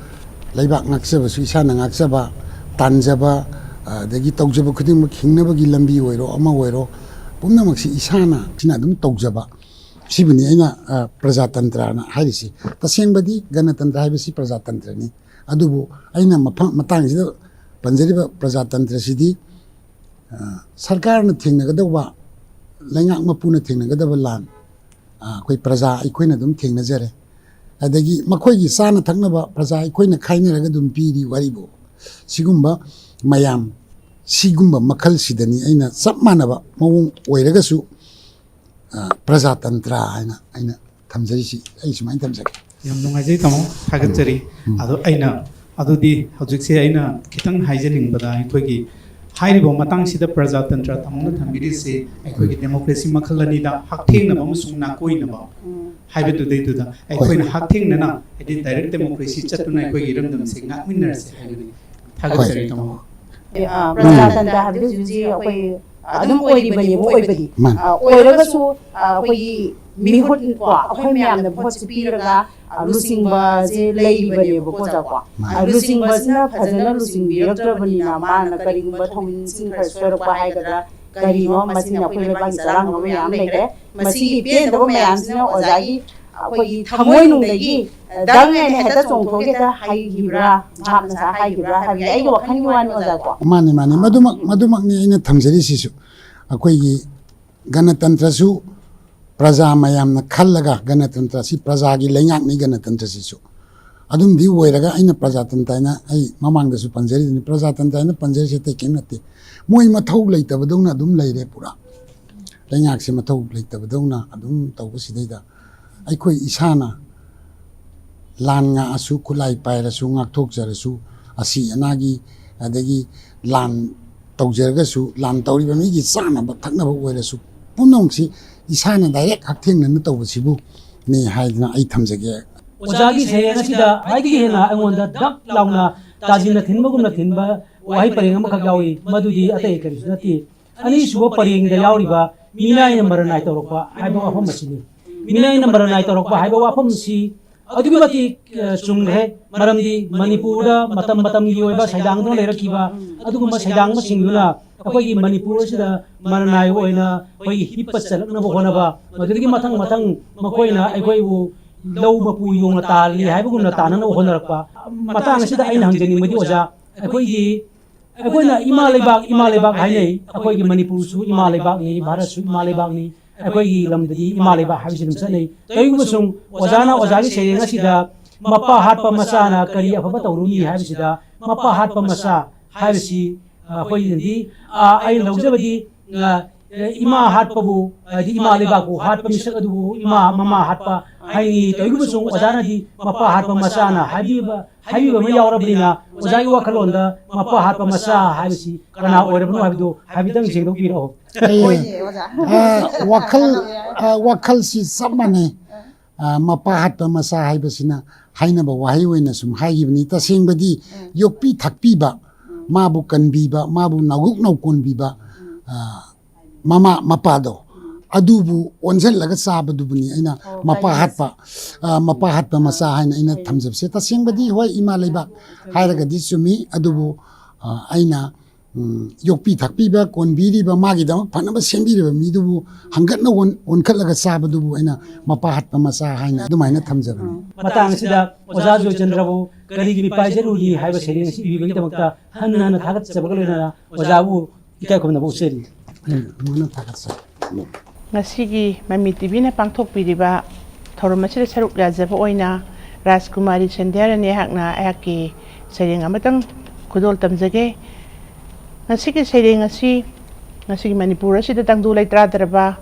ꯂꯩꯕꯥꯛ ꯉꯥꯛꯆꯕꯁꯨ ꯏꯁꯥꯅ ꯉꯥꯛꯆꯕ, ꯇꯥꯟꯖꯕ, ꯑꯗꯒꯤ ꯇꯧꯖꯕ ꯈꯨꯗꯤꯡꯃꯛ ꯍꯤꯡꯅꯕꯒꯤ ꯂꯝꯕꯤ ꯑꯣꯏꯔꯣ, ꯑꯃ ꯑꯣꯏꯔꯣ, ꯄꯨꯝꯅꯃꯛꯁꯤ ꯏꯁꯥꯅ ꯁꯤꯅ ꯑꯗꯨꯝ ꯇꯧꯖꯕ꯫ ꯁꯤꯕꯨꯅꯤ ꯑꯩꯅ, ꯑ, ꯄ꯭ꯔꯖꯥꯇꯟꯇ꯭ꯔꯅ ꯍꯥꯏꯔꯤꯁꯤ꯫ ꯇꯁꯦꯡꯕꯗꯤ ꯒꯅꯇꯟꯇ꯭ꯔ ꯍꯥꯏꯕꯁꯤ ꯄ꯭ꯔꯖꯥꯇꯟꯇ꯭ꯔꯅꯤ꯫ ꯑꯗꯨꯕꯨ ꯑꯩꯅ ꯃꯐꯝ, ꯃꯇꯥꯡꯁꯤꯗ ꯄꯟꯖꯔꯤꯕ ꯄ꯭ꯔꯖꯥꯇꯟꯇ꯭ꯔꯁꯤꯗꯤ, ꯑ, ꯁꯔꯀꯥꯔꯅ ꯊꯦꯡꯅꯒꯗꯧꯕ ꯂꯩꯉꯥꯛ ꯃꯄꯨꯅ ꯊꯦꯡꯅꯒꯗꯕ ꯂꯥꯟ, ꯑ, ꯑꯩꯈꯣꯏ ꯄ꯭ꯔꯖꯥ ꯑꯩꯈꯣꯏꯅ ꯑꯗꯨꯝ ꯊꯦꯡꯅꯖꯔꯦ꯫ ꯑꯗꯒꯤ ꯃꯈꯣꯏꯒꯤ ꯆꯥꯅ ꯊꯛꯅꯕ ꯄ꯭ꯔꯖꯥ ꯑꯩꯈꯣꯏꯅ ꯈꯥꯏꯅꯔꯒ ꯑꯗꯨꯝ ꯄꯤꯔꯤ ꯋꯥꯔꯤꯕꯨ꯫ ꯁꯤꯒꯨꯝꯕ ꯃꯌꯥꯝ, ꯁꯤꯒꯨꯝꯕ ꯃꯈꯜꯁꯤꯗꯅꯤ ꯑꯩꯅ ꯆꯞ ꯃꯥꯟꯅꯕ ꯃꯑꯣꯡ ꯑꯣꯏꯔꯒꯁꯨ, ꯑ, ꯄ꯭ꯔꯖꯥꯇꯟꯇ꯭ꯔ ꯍꯥꯏꯅ ꯑꯩꯅ ꯊꯝꯖꯔꯤꯁꯤ꯫ ꯑꯩ ꯁꯨꯃꯥꯏꯅ ꯊꯝꯖꯒꯦ꯫ ꯌꯥꯝ ꯅꯨꯡꯉꯥꯏꯖꯩ ꯇꯥꯃꯣ, ꯊꯥꯒꯠꯆꯔꯤ꯫ ꯑꯗꯣ ꯑꯩꯅ, ꯑꯗꯨꯗꯤ ꯍꯧꯖꯤꯛꯁꯦ ꯑꯩꯅ ꯈꯤꯇꯪ ꯍꯥꯏꯖꯅꯤꯡꯕꯗ, ꯑꯩꯈꯣꯏꯒꯤ ꯍꯥꯏꯔꯤꯕ ꯃꯇꯥꯡꯁꯤꯗ ꯄ꯭ꯔꯖꯥꯇꯟꯇ꯭ꯔ ꯇꯥꯃꯣꯅ ꯊꯝꯕꯤꯔꯤꯁꯦ ꯑꯩꯈꯣꯏꯒꯤ ꯗꯦꯃꯣꯀ꯭ꯔꯦꯁꯤ ꯃꯈꯜ ꯑꯅꯤꯗ ꯍꯛꯊꯦꯡꯅꯕ ꯑꯃꯁꯨꯡ ꯅꯥꯀꯣꯏꯅꯕ ꯍꯥꯏꯕꯗꯨꯗꯩꯗꯨꯗ ꯑꯩꯈꯣꯏꯅ ꯍꯛꯊꯦꯡꯅꯅ, ꯍꯥꯏꯗꯤ ꯗꯥꯏꯔꯦꯛ ꯗꯦꯃꯣꯀ꯭ꯔꯦꯁꯤ ꯆꯠꯇꯨꯅ ꯑꯩꯈꯣꯏꯒꯤ ꯏꯔꯝꯗꯝꯁꯦ ꯉꯥꯛꯃꯤꯟꯅꯔꯁꯦ ꯍꯥꯏꯕꯅꯤ꯫ ꯊꯥꯒꯠꯆꯔꯤ ꯇꯥꯃꯣ꯫ ꯑ, ꯄ꯭ꯔꯖꯥꯇꯟꯇ꯭ꯔ ꯍꯥꯏꯕꯁꯤ ꯍꯧꯖꯤꯛ ꯑꯩꯈꯣꯏ ꯑꯗꯨꯝ ꯑꯣꯏꯔꯤꯕꯅꯦꯕ ꯑꯣꯏꯕꯗꯤ꯫ ꯃꯥꯅꯤ꯫ ꯑ, ꯑꯣꯏꯔꯒꯁꯨ, ꯑ, ꯑꯩꯈꯣꯏꯒꯤ ꯃꯤꯍꯨꯠ ꯀꯣ, ꯑꯩꯈꯣꯏ ꯃꯌꯥꯝꯅ ꯚꯣꯠꯁꯦ ꯄꯤꯔꯒ, ꯑ, ꯂꯨꯆꯤꯡꯕꯁꯦ ꯂꯩꯔꯤꯕꯅꯦꯕꯀꯣ, ꯑꯣꯖꯥꯀꯣ꯫ ꯑ, ꯂꯨꯆꯤꯡꯕꯁꯤꯅ ꯐꯖꯅ ꯂꯨꯆꯤꯡꯕꯤꯔꯛꯇ꯭ꯔꯕꯅꯤꯅ ꯃꯥꯅ ꯀꯔꯤꯒꯨꯝꯕ ꯊꯧꯃꯤꯟꯁꯤꯡ ꯈꯔ ꯁꯣꯏꯔꯛꯄ ꯍꯥꯏꯒꯗ꯭ꯔꯥ, ꯀꯔꯤꯅꯣ, ꯃꯁꯤꯅ ꯑꯩꯈꯣꯏ ꯂꯩꯕꯥꯛꯀꯤ ꯆꯔꯥꯡꯅꯕ ꯃꯌꯥꯝ ꯂꯩꯈ꯭ꯔꯦ꯫ ꯃꯁꯤꯒꯤ ꯄꯦꯟꯗꯕ ꯃꯌꯥꯝꯁꯤꯅ ꯑꯣꯖꯥꯒꯤ ꯑꯩꯈꯣꯏꯒꯤ ꯊꯃꯣꯏꯅꯨꯡꯗꯒꯤ ꯗꯪ ꯑꯅ ꯍꯦꯛꯇ ꯆꯣꯡꯊꯣꯛꯑꯒ ꯍꯦꯛꯇ ꯍꯩꯈꯤꯕ꯭ꯔꯥ, ꯃꯍꯥꯛ ꯃꯁꯥ ꯍꯥꯏꯈꯤꯕ꯭ꯔꯥ ꯍꯥꯏꯕꯗꯤ ꯑꯩꯒꯤ ꯋꯥꯈꯜꯒꯤ ꯋꯥꯅꯤ, ꯑꯣꯖꯥꯀꯣ꯫ ꯃꯥꯅꯤ, ꯃꯥꯅꯤ꯫ ꯃꯗꯨꯃꯛ, ꯃꯗꯨꯃꯛꯅꯤ ꯑꯩꯅ ꯊꯝꯖꯔꯤꯁꯤꯁꯨ꯫ ꯑꯩꯈꯣꯏꯒꯤ ꯒꯅꯇꯟꯇ꯭ꯔꯁꯨ ꯄ꯭ꯔꯖꯥ ꯃꯌꯥꯝꯅ ꯈꯜꯂꯒ, ꯒꯅꯇꯟꯇ꯭ꯔ ꯑꯁꯤ ꯄ꯭ꯔꯖꯥꯒꯤ ꯂꯩꯉꯥꯛꯅꯤ, ꯒꯅꯇꯟꯇ꯭ꯔꯁꯤꯁꯨ꯫ ꯑꯗꯨꯝꯗꯤ ꯑꯣꯏꯔꯒ ꯑꯩꯅ ꯄ꯭ꯔꯖꯥꯇꯟꯇ꯭ꯔ ꯍꯥꯏꯅ ꯑꯩ ꯃꯃꯥꯡꯗꯁꯨ ꯄꯟꯖꯔꯤꯗꯨꯅꯤ, ꯄ꯭ꯔꯖꯥꯇꯟꯇ꯭ꯔ ꯍꯥꯏꯅ ꯄꯟꯖꯔꯤꯁꯦ ꯑꯇꯩ ꯀꯔꯤꯝ ꯅꯠꯇꯦ꯫ ꯃꯣꯏ ꯃꯊꯧ ꯂꯩꯇꯕꯗꯧꯅ ꯑꯗꯨꯝ ꯂꯩꯔꯦ ꯄꯨꯔꯥ꯫ ꯂꯩꯉꯥꯛꯁꯦ ꯃꯊꯧ ꯂꯩꯇꯕꯗꯧꯅ ꯑꯗꯨꯝ ꯇꯧꯕꯁꯤꯗꯩꯗ ꯑꯩꯈꯣꯏ ꯏꯁꯥꯅ ꯂꯥꯟ ꯉꯥꯛꯑꯁꯨ, ꯈꯨꯠꯂꯥꯏ ꯄꯥꯏꯔꯁꯨ, ꯉꯥꯛꯊꯣꯛꯆꯔꯁꯨ, ꯑꯁꯤ ꯑꯅꯥꯒꯤ, ꯑꯗꯒꯤ ꯂꯥꯟ ꯇꯧꯖꯔꯒꯁꯨ, ꯂꯥꯟ ꯇꯧꯔꯤꯕ ꯃꯤꯒꯤ ꯆꯥꯅꯕ ꯊꯛꯅꯕ ꯑꯣꯏꯔꯁꯨ, ꯄꯨꯝꯅꯃꯛꯁꯤ ꯏꯁꯥꯅ ꯗꯥꯏꯔꯦꯛ ꯍꯛꯊꯦꯡꯅꯅ ꯇꯧꯕꯁꯤꯕꯨꯅꯤ ꯍꯥꯏꯗꯅ ꯑꯩ ꯊꯝꯖꯒꯦ꯫ ꯑꯣꯖꯥꯒꯤ ꯁꯩꯔꯦꯡ ꯑꯁꯤꯗ ꯈ꯭ꯋꯥꯏꯗꯒꯤ ꯍꯦꯟꯅ ꯑꯩꯉꯣꯟꯗ ꯗꯛ ꯂꯥꯎꯅ ꯇꯥꯁꯤꯟꯅ ꯊꯤꯟꯕꯒꯨꯝꯅ ꯊꯤꯟꯕ ꯋꯥꯍꯩ ꯄꯔꯦꯡ ꯑꯃꯈꯛ ꯌꯥꯎꯏ, ꯃꯗꯨꯗꯤ ꯑꯇꯩ ꯀꯔꯤꯁꯨ ꯅꯠꯇꯦ꯫ ꯑꯅꯤꯁꯨꯕ ꯄꯔꯦꯡꯗ ꯌꯥꯎꯔꯤꯕ "ꯃꯤꯅꯥꯏꯅ ꯃꯔꯟꯅꯥꯏ ꯇꯧꯔꯛꯄ" ꯍꯥꯏꯕ ꯋꯥꯐꯝ ꯑꯁꯤꯅꯤ꯫ "ꯃꯤꯅꯥꯏꯅ ꯃꯔꯟꯅꯥꯏ ꯇꯧꯔꯛꯄ" ꯍꯥꯏꯕ ꯋꯥꯐꯝꯁꯤ ꯑꯗꯨꯛꯀꯤ ꯃꯇꯤꯛ, ꯑ, ꯆꯨꯝꯈ꯭ꯔꯦ꯫ ꯃꯔꯝꯗꯤ ꯃꯅꯤꯄꯨꯔꯗ ꯃꯇꯝ ꯃꯇꯝꯒꯤ ꯑꯣꯏꯕ ꯁꯩꯗꯥꯡꯗꯨꯅ ꯂꯩꯔꯛꯈꯤꯕ ꯑꯗꯨꯒꯨꯝꯕ ꯁꯩꯗꯥꯡꯕꯁꯤꯡꯗꯨꯅ ꯑꯩꯈꯣꯏꯒꯤ ꯃꯅꯤꯄꯨꯔ ꯑꯁꯤꯗ ꯃꯔꯟꯅꯥꯏ ꯑꯣꯏꯅ ꯑꯩꯈꯣꯏꯒꯤ ꯍꯤꯞꯄ ꯆꯠꯂꯛꯅꯕ ꯍꯣꯠꯅꯕ, ꯃꯗꯨꯗꯒꯤ ꯃꯊꯪ ꯃꯊꯪ ꯃꯈꯣꯏꯅ ꯑꯩꯈꯣꯏꯕꯨ ꯂꯧ ꯃꯄꯨ ꯌꯣꯡꯅ ꯇꯥꯜꯂꯤ ꯍꯥꯏꯕꯒꯨꯝꯅ ꯇꯥꯟꯅꯅꯕ ꯍꯣꯠꯅꯔꯛꯄ꯫ ꯃꯇꯥꯡ ꯑꯁꯤꯗ ꯑꯩꯅ ꯍꯪꯖꯅꯤꯡꯕꯗꯤ, ꯑꯣꯖꯥ, ꯑꯩꯈꯣꯏꯒꯤ ꯑꯩꯈꯣꯏꯅ ꯏꯃꯥ ꯂꯩꯕꯥꯛ, ꯏꯃꯥ ꯂꯩꯕꯥꯛ ꯍꯥꯏꯅꯩ꯫ ꯑꯩꯈꯣꯏꯒꯤ ꯃꯅꯤꯄꯨꯔꯁꯨ ꯏꯃꯥ ꯂꯩꯕꯥꯛꯅꯤ, ꯚꯥꯔꯠꯁꯨ ꯏꯃꯥ ꯂꯩꯕꯥꯛꯅꯤ꯫ ꯑꯩꯈꯣꯏꯒꯤ ꯂꯝꯗꯗꯤ ꯏꯃꯥ ꯂꯩꯕꯥꯛ ꯍꯥꯏꯕꯁꯤ ꯑꯗꯨꯝ ꯆꯠꯅꯩ꯫ ꯀꯔꯤꯒꯨꯝꯕ ꯁꯨꯝ ꯑꯣꯖꯥꯅ ꯑꯣꯖꯥꯒꯤ ꯁꯩꯔꯦꯡ ꯑꯁꯤꯗ "ꯃꯄꯥ ꯍꯥꯠꯄ ꯃꯆꯥꯅ ꯀꯔꯤ ꯑꯐꯕ ꯇꯧꯔꯨꯅꯤ?" ꯍꯥꯏꯕꯁꯤꯗ, ꯃꯄꯥ ꯍꯥꯠꯄ ꯃꯆꯥ ꯍꯥꯏꯕꯁꯤ, ꯑ, ꯑꯩꯈꯣꯏꯒꯤꯗꯤ, ꯑ, ꯑꯩꯅ ꯂꯧꯖꯕꯗꯤ, ꯑ, ꯏꯃꯥ ꯍꯥꯠꯄꯕꯨ, ꯍꯥꯏꯗꯤ ꯏꯃꯥ ꯂꯩꯕꯥꯛꯄꯨ ꯍꯥꯠꯄ ꯃꯤꯁꯛ ꯑꯗꯨꯕꯨ ꯏꯃꯥ, ꯃꯃꯥ ꯍꯥꯠꯄ ꯍꯥꯏꯅꯤ꯫ ꯀꯔꯤꯒꯨꯝꯕ ꯁꯨꯝ ꯑꯣꯖꯥꯅꯗꯤ "ꯃꯄꯥ ꯍꯥꯠꯄ ꯃꯆꯥꯅ" ꯍꯥꯏꯕꯤꯕ, ꯍꯥꯏꯕꯤꯕ ꯑꯃ ꯌꯥꯎꯔꯕꯅꯤꯅ, ꯑꯣꯖꯥꯒꯤ ꯋꯥꯈꯜꯂꯣꯟꯗ "ꯃꯄꯥ ꯍꯥꯠꯄ ꯃꯆꯥ" ꯍꯥꯏꯕꯁꯤ ꯀꯅꯥ ꯑꯣꯏꯔꯕꯅꯣ ꯍꯥꯏꯕꯗꯨ ꯍꯥꯏꯐꯦꯠꯇꯪ ꯁꯦꯡꯗꯣꯛꯄꯤꯔꯛꯑꯣ꯫ ꯑꯩ, ꯍꯣꯏꯅꯦ, ꯑꯣꯖꯥ꯫ ꯑ, ꯋꯥꯈꯜ, ꯑ, ꯋꯥꯈꯜꯁꯤ ꯆꯞ ꯃꯥꯟꯅꯩ꯫ ꯑ, "ꯃꯄꯥ ꯍꯥꯠꯄ ꯃꯆꯥ" ꯍꯥꯏꯕꯁꯤꯅ ꯍꯥꯏꯅꯕ ꯋꯥꯍꯩ ꯑꯣꯏꯅ ꯁꯨꯝ ꯍꯥꯏꯈꯤꯕꯅꯤ꯫ ꯇꯁꯦꯡꯕꯗꯤ ꯌꯣꯛꯄꯤ ꯊꯥꯛꯄꯤꯕ, ꯃꯥꯕꯨ ꯀꯟꯕꯤꯕ, ꯃꯥꯕꯨ ꯅꯥꯎꯒꯨꯛ ꯅꯧꯀꯣꯟꯕꯤꯕ, ꯑ, ꯃꯃꯥ ꯃꯄꯥꯗꯣ, ꯑꯗꯨꯕꯨ ꯑꯣꯟꯁꯤꯜꯂꯒ ꯆꯥꯕꯗꯨꯕꯨꯅꯤ ꯑꯩꯅ "ꯃꯄꯥ ꯍꯥꯠꯄ", ꯑ, "ꯃꯄꯥ ꯍꯥꯠꯄ ꯃꯆꯥ" ꯍꯥꯏꯅ ꯑꯩꯅ ꯊꯝꯖꯕꯁꯦ꯫ ꯇꯁꯦꯡꯕꯗꯤ ꯍꯣꯏ, ꯏꯃꯥ ꯂꯩꯕꯥꯛ ꯍꯥꯏꯔꯒꯗꯤ ꯆꯨꯝꯃꯤ, ꯑꯗꯨꯕꯨ, ꯑ, ꯑꯩꯅ, ꯎꯝ, ꯌꯣꯛꯄꯤ ꯊꯥꯛꯄꯤꯕ, ꯀꯣꯟꯕꯤꯔꯤꯕ, ꯃꯥꯒꯤꯗꯃꯛ ꯐꯅꯕ ꯁꯦꯝꯕꯤꯔꯤꯕ ꯃꯤꯗꯨꯕꯨ ꯍꯪꯒꯠꯅ ꯑꯣꯟ-, ꯑꯣꯟꯈꯠꯂꯒ ꯆꯥꯕꯗꯨꯕꯨ ꯑꯩꯅ "ꯃꯄꯥ ꯍꯥꯠꯄ ꯃꯆꯥ" ꯍꯥꯏꯅ ꯑꯗꯨꯃꯥꯏꯅ ꯊꯝꯖꯕꯅꯤ꯫ ꯃꯇꯥꯡ ꯑꯁꯤꯗ ꯑꯣꯖꯥ ꯖꯣꯏꯆꯟꯗ꯭ꯔꯕꯨ "ꯀꯔꯤꯒꯤ ꯃꯤꯄꯥꯏ ꯆꯠꯂꯨꯅꯤ" ꯍꯥꯏꯕ ꯁꯩꯔꯦꯡ ꯑꯁꯤ ꯏꯕꯤꯕꯒꯤꯗꯃꯛꯇ ꯍꯟꯅ ꯍꯟꯅ ꯊꯥꯒꯠꯆꯕꯒ ꯂꯣꯏꯅꯅ ꯑꯣꯖꯥꯕꯨ ꯏꯀꯥꯏ ꯈꯨꯝꯅꯕ ꯎꯠꯆꯔꯤ꯫ ꯑꯩ ꯑꯃꯨꯛ ꯍꯟꯅ ꯊꯥꯒꯠꯆꯔꯤ꯫ ꯉꯁꯤꯒꯤ ꯃꯃꯤ ꯇꯤꯚꯤꯅ ꯄꯥꯡꯊꯣꯛꯄꯤꯔꯤꯕ ꯊꯧꯔꯝ ꯑꯁꯤꯗ ꯁꯔꯨꯛ ꯌꯥꯖꯕ ꯑꯣꯏꯅ ꯔꯥꯖꯀꯨꯃꯥꯔꯤ ꯁꯟꯙ꯭ꯌꯥꯔꯥꯅꯤ ꯑꯩꯍꯥꯛꯅ ꯑꯩꯍꯥꯛꯀꯤ ꯁꯩꯔꯦꯡ ꯑꯃꯇꯪ ꯈꯨꯗꯣꯜ ꯇꯝꯖꯒꯦ꯫ ꯉꯁꯤꯒꯤ ꯁꯩꯔꯦꯡ ꯑꯁꯤ ꯉꯁꯤꯒꯤ ꯃꯅꯤꯄꯨꯔ ꯑꯁꯤꯗ ꯇꯪꯗꯨ ꯂꯩꯇꯥꯗ꯭ꯔꯕ,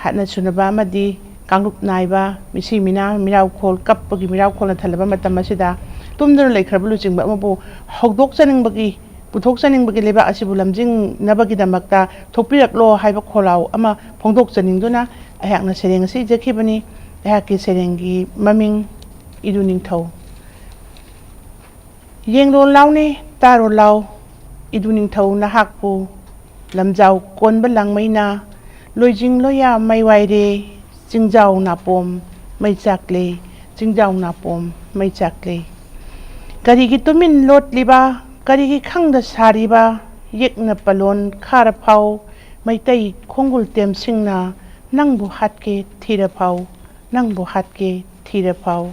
ꯍꯥꯠꯅ ꯁꯨꯅꯕ ꯑꯃꯗꯤ ꯀꯥꯡꯂꯨꯞ ꯅꯥꯏꯕ, ꯃꯤꯁꯤ ꯃꯤꯅꯥ ꯃꯤꯔꯥꯎꯈꯣꯜ, ꯀꯞꯄꯒꯤ ꯃꯤꯔꯥꯎꯈꯣꯜꯅ ꯊꯜꯂꯕ ꯃꯇꯝ ꯑꯁꯤꯗ ꯇꯨꯝꯗꯨꯅ ꯂꯩꯈ꯭ꯔꯕ ꯂꯨꯆꯤꯡꯕ ꯑꯃꯕꯨ ꯍꯧꯗꯣꯛꯆꯅꯤꯡꯕꯒꯤ, ꯄꯨꯊꯣꯛꯆꯅꯤꯡꯕꯒꯤ ꯂꯩꯕꯥꯛ ꯑꯁꯤꯕꯨ ꯂꯝꯖꯤꯡꯅꯕꯒꯤꯗꯃꯛꯇ ꯊꯣꯛꯄꯤꯔꯛꯂꯣ ꯍꯥꯏꯕ ꯈꯣꯜꯂꯥꯎ ꯑꯃ ꯐꯣꯡꯗꯣꯛꯆꯅꯤꯡꯗꯨꯅ ꯑꯩꯍꯥꯛꯅ ꯁꯩꯔꯦꯡ ꯑꯁꯤ ꯏꯖꯈꯤꯕꯅꯤ꯫ ꯑꯩꯍꯥꯛꯀꯤ ꯁꯩꯔꯦꯡꯒꯤ ꯃꯃꯤꯡ ꯏꯗꯨ ꯅꯤꯡꯊꯧ꯫ ꯌꯦꯡꯂꯣ ꯂꯥꯎꯅꯦ, ꯇꯥꯔꯣ ꯂꯥꯎ, ꯏꯗꯨ ꯅꯤꯡꯊꯧ ꯅꯍꯥꯛꯄꯨ ꯂꯝꯖꯥꯎ ꯀꯣꯟꯕ ꯂꯥꯡꯃꯩꯅ ꯂꯣꯏꯖꯤꯡ ꯂꯣꯏꯌꯥ ꯃꯩ ꯋꯥꯏꯔꯦ, ꯆꯤꯡꯖꯥꯎ ꯅꯥꯄꯣꯝ ꯃꯩ ꯆꯥꯛꯂꯦ, ꯆꯤꯡꯖꯥꯎ ꯅꯥꯄꯣꯝ ꯃꯩ ꯆꯥꯛꯂꯦ꯫ ꯀꯔꯤꯒꯤ ꯇꯨꯃꯤꯟ ꯂꯣꯠꯂꯤꯕ, ꯀꯔꯤꯒꯤ ꯈꯪꯗ ꯁꯥꯔꯤꯕ, ꯌꯦꯛꯅ ꯄꯂꯣꯟ ꯈꯥꯔ ꯐꯥꯎ, ꯃꯩꯇꯩ ꯈꯣꯡꯒꯨꯜ ꯇꯦꯝꯁꯤꯡꯅ ꯅꯪꯕꯨ ꯍꯥꯠꯀꯦ ꯊꯤꯔ ꯐꯥꯎ, ꯅꯪꯕꯨ ꯍꯥꯠꯀꯦ ꯊꯤꯔ ꯐꯥꯎ꯫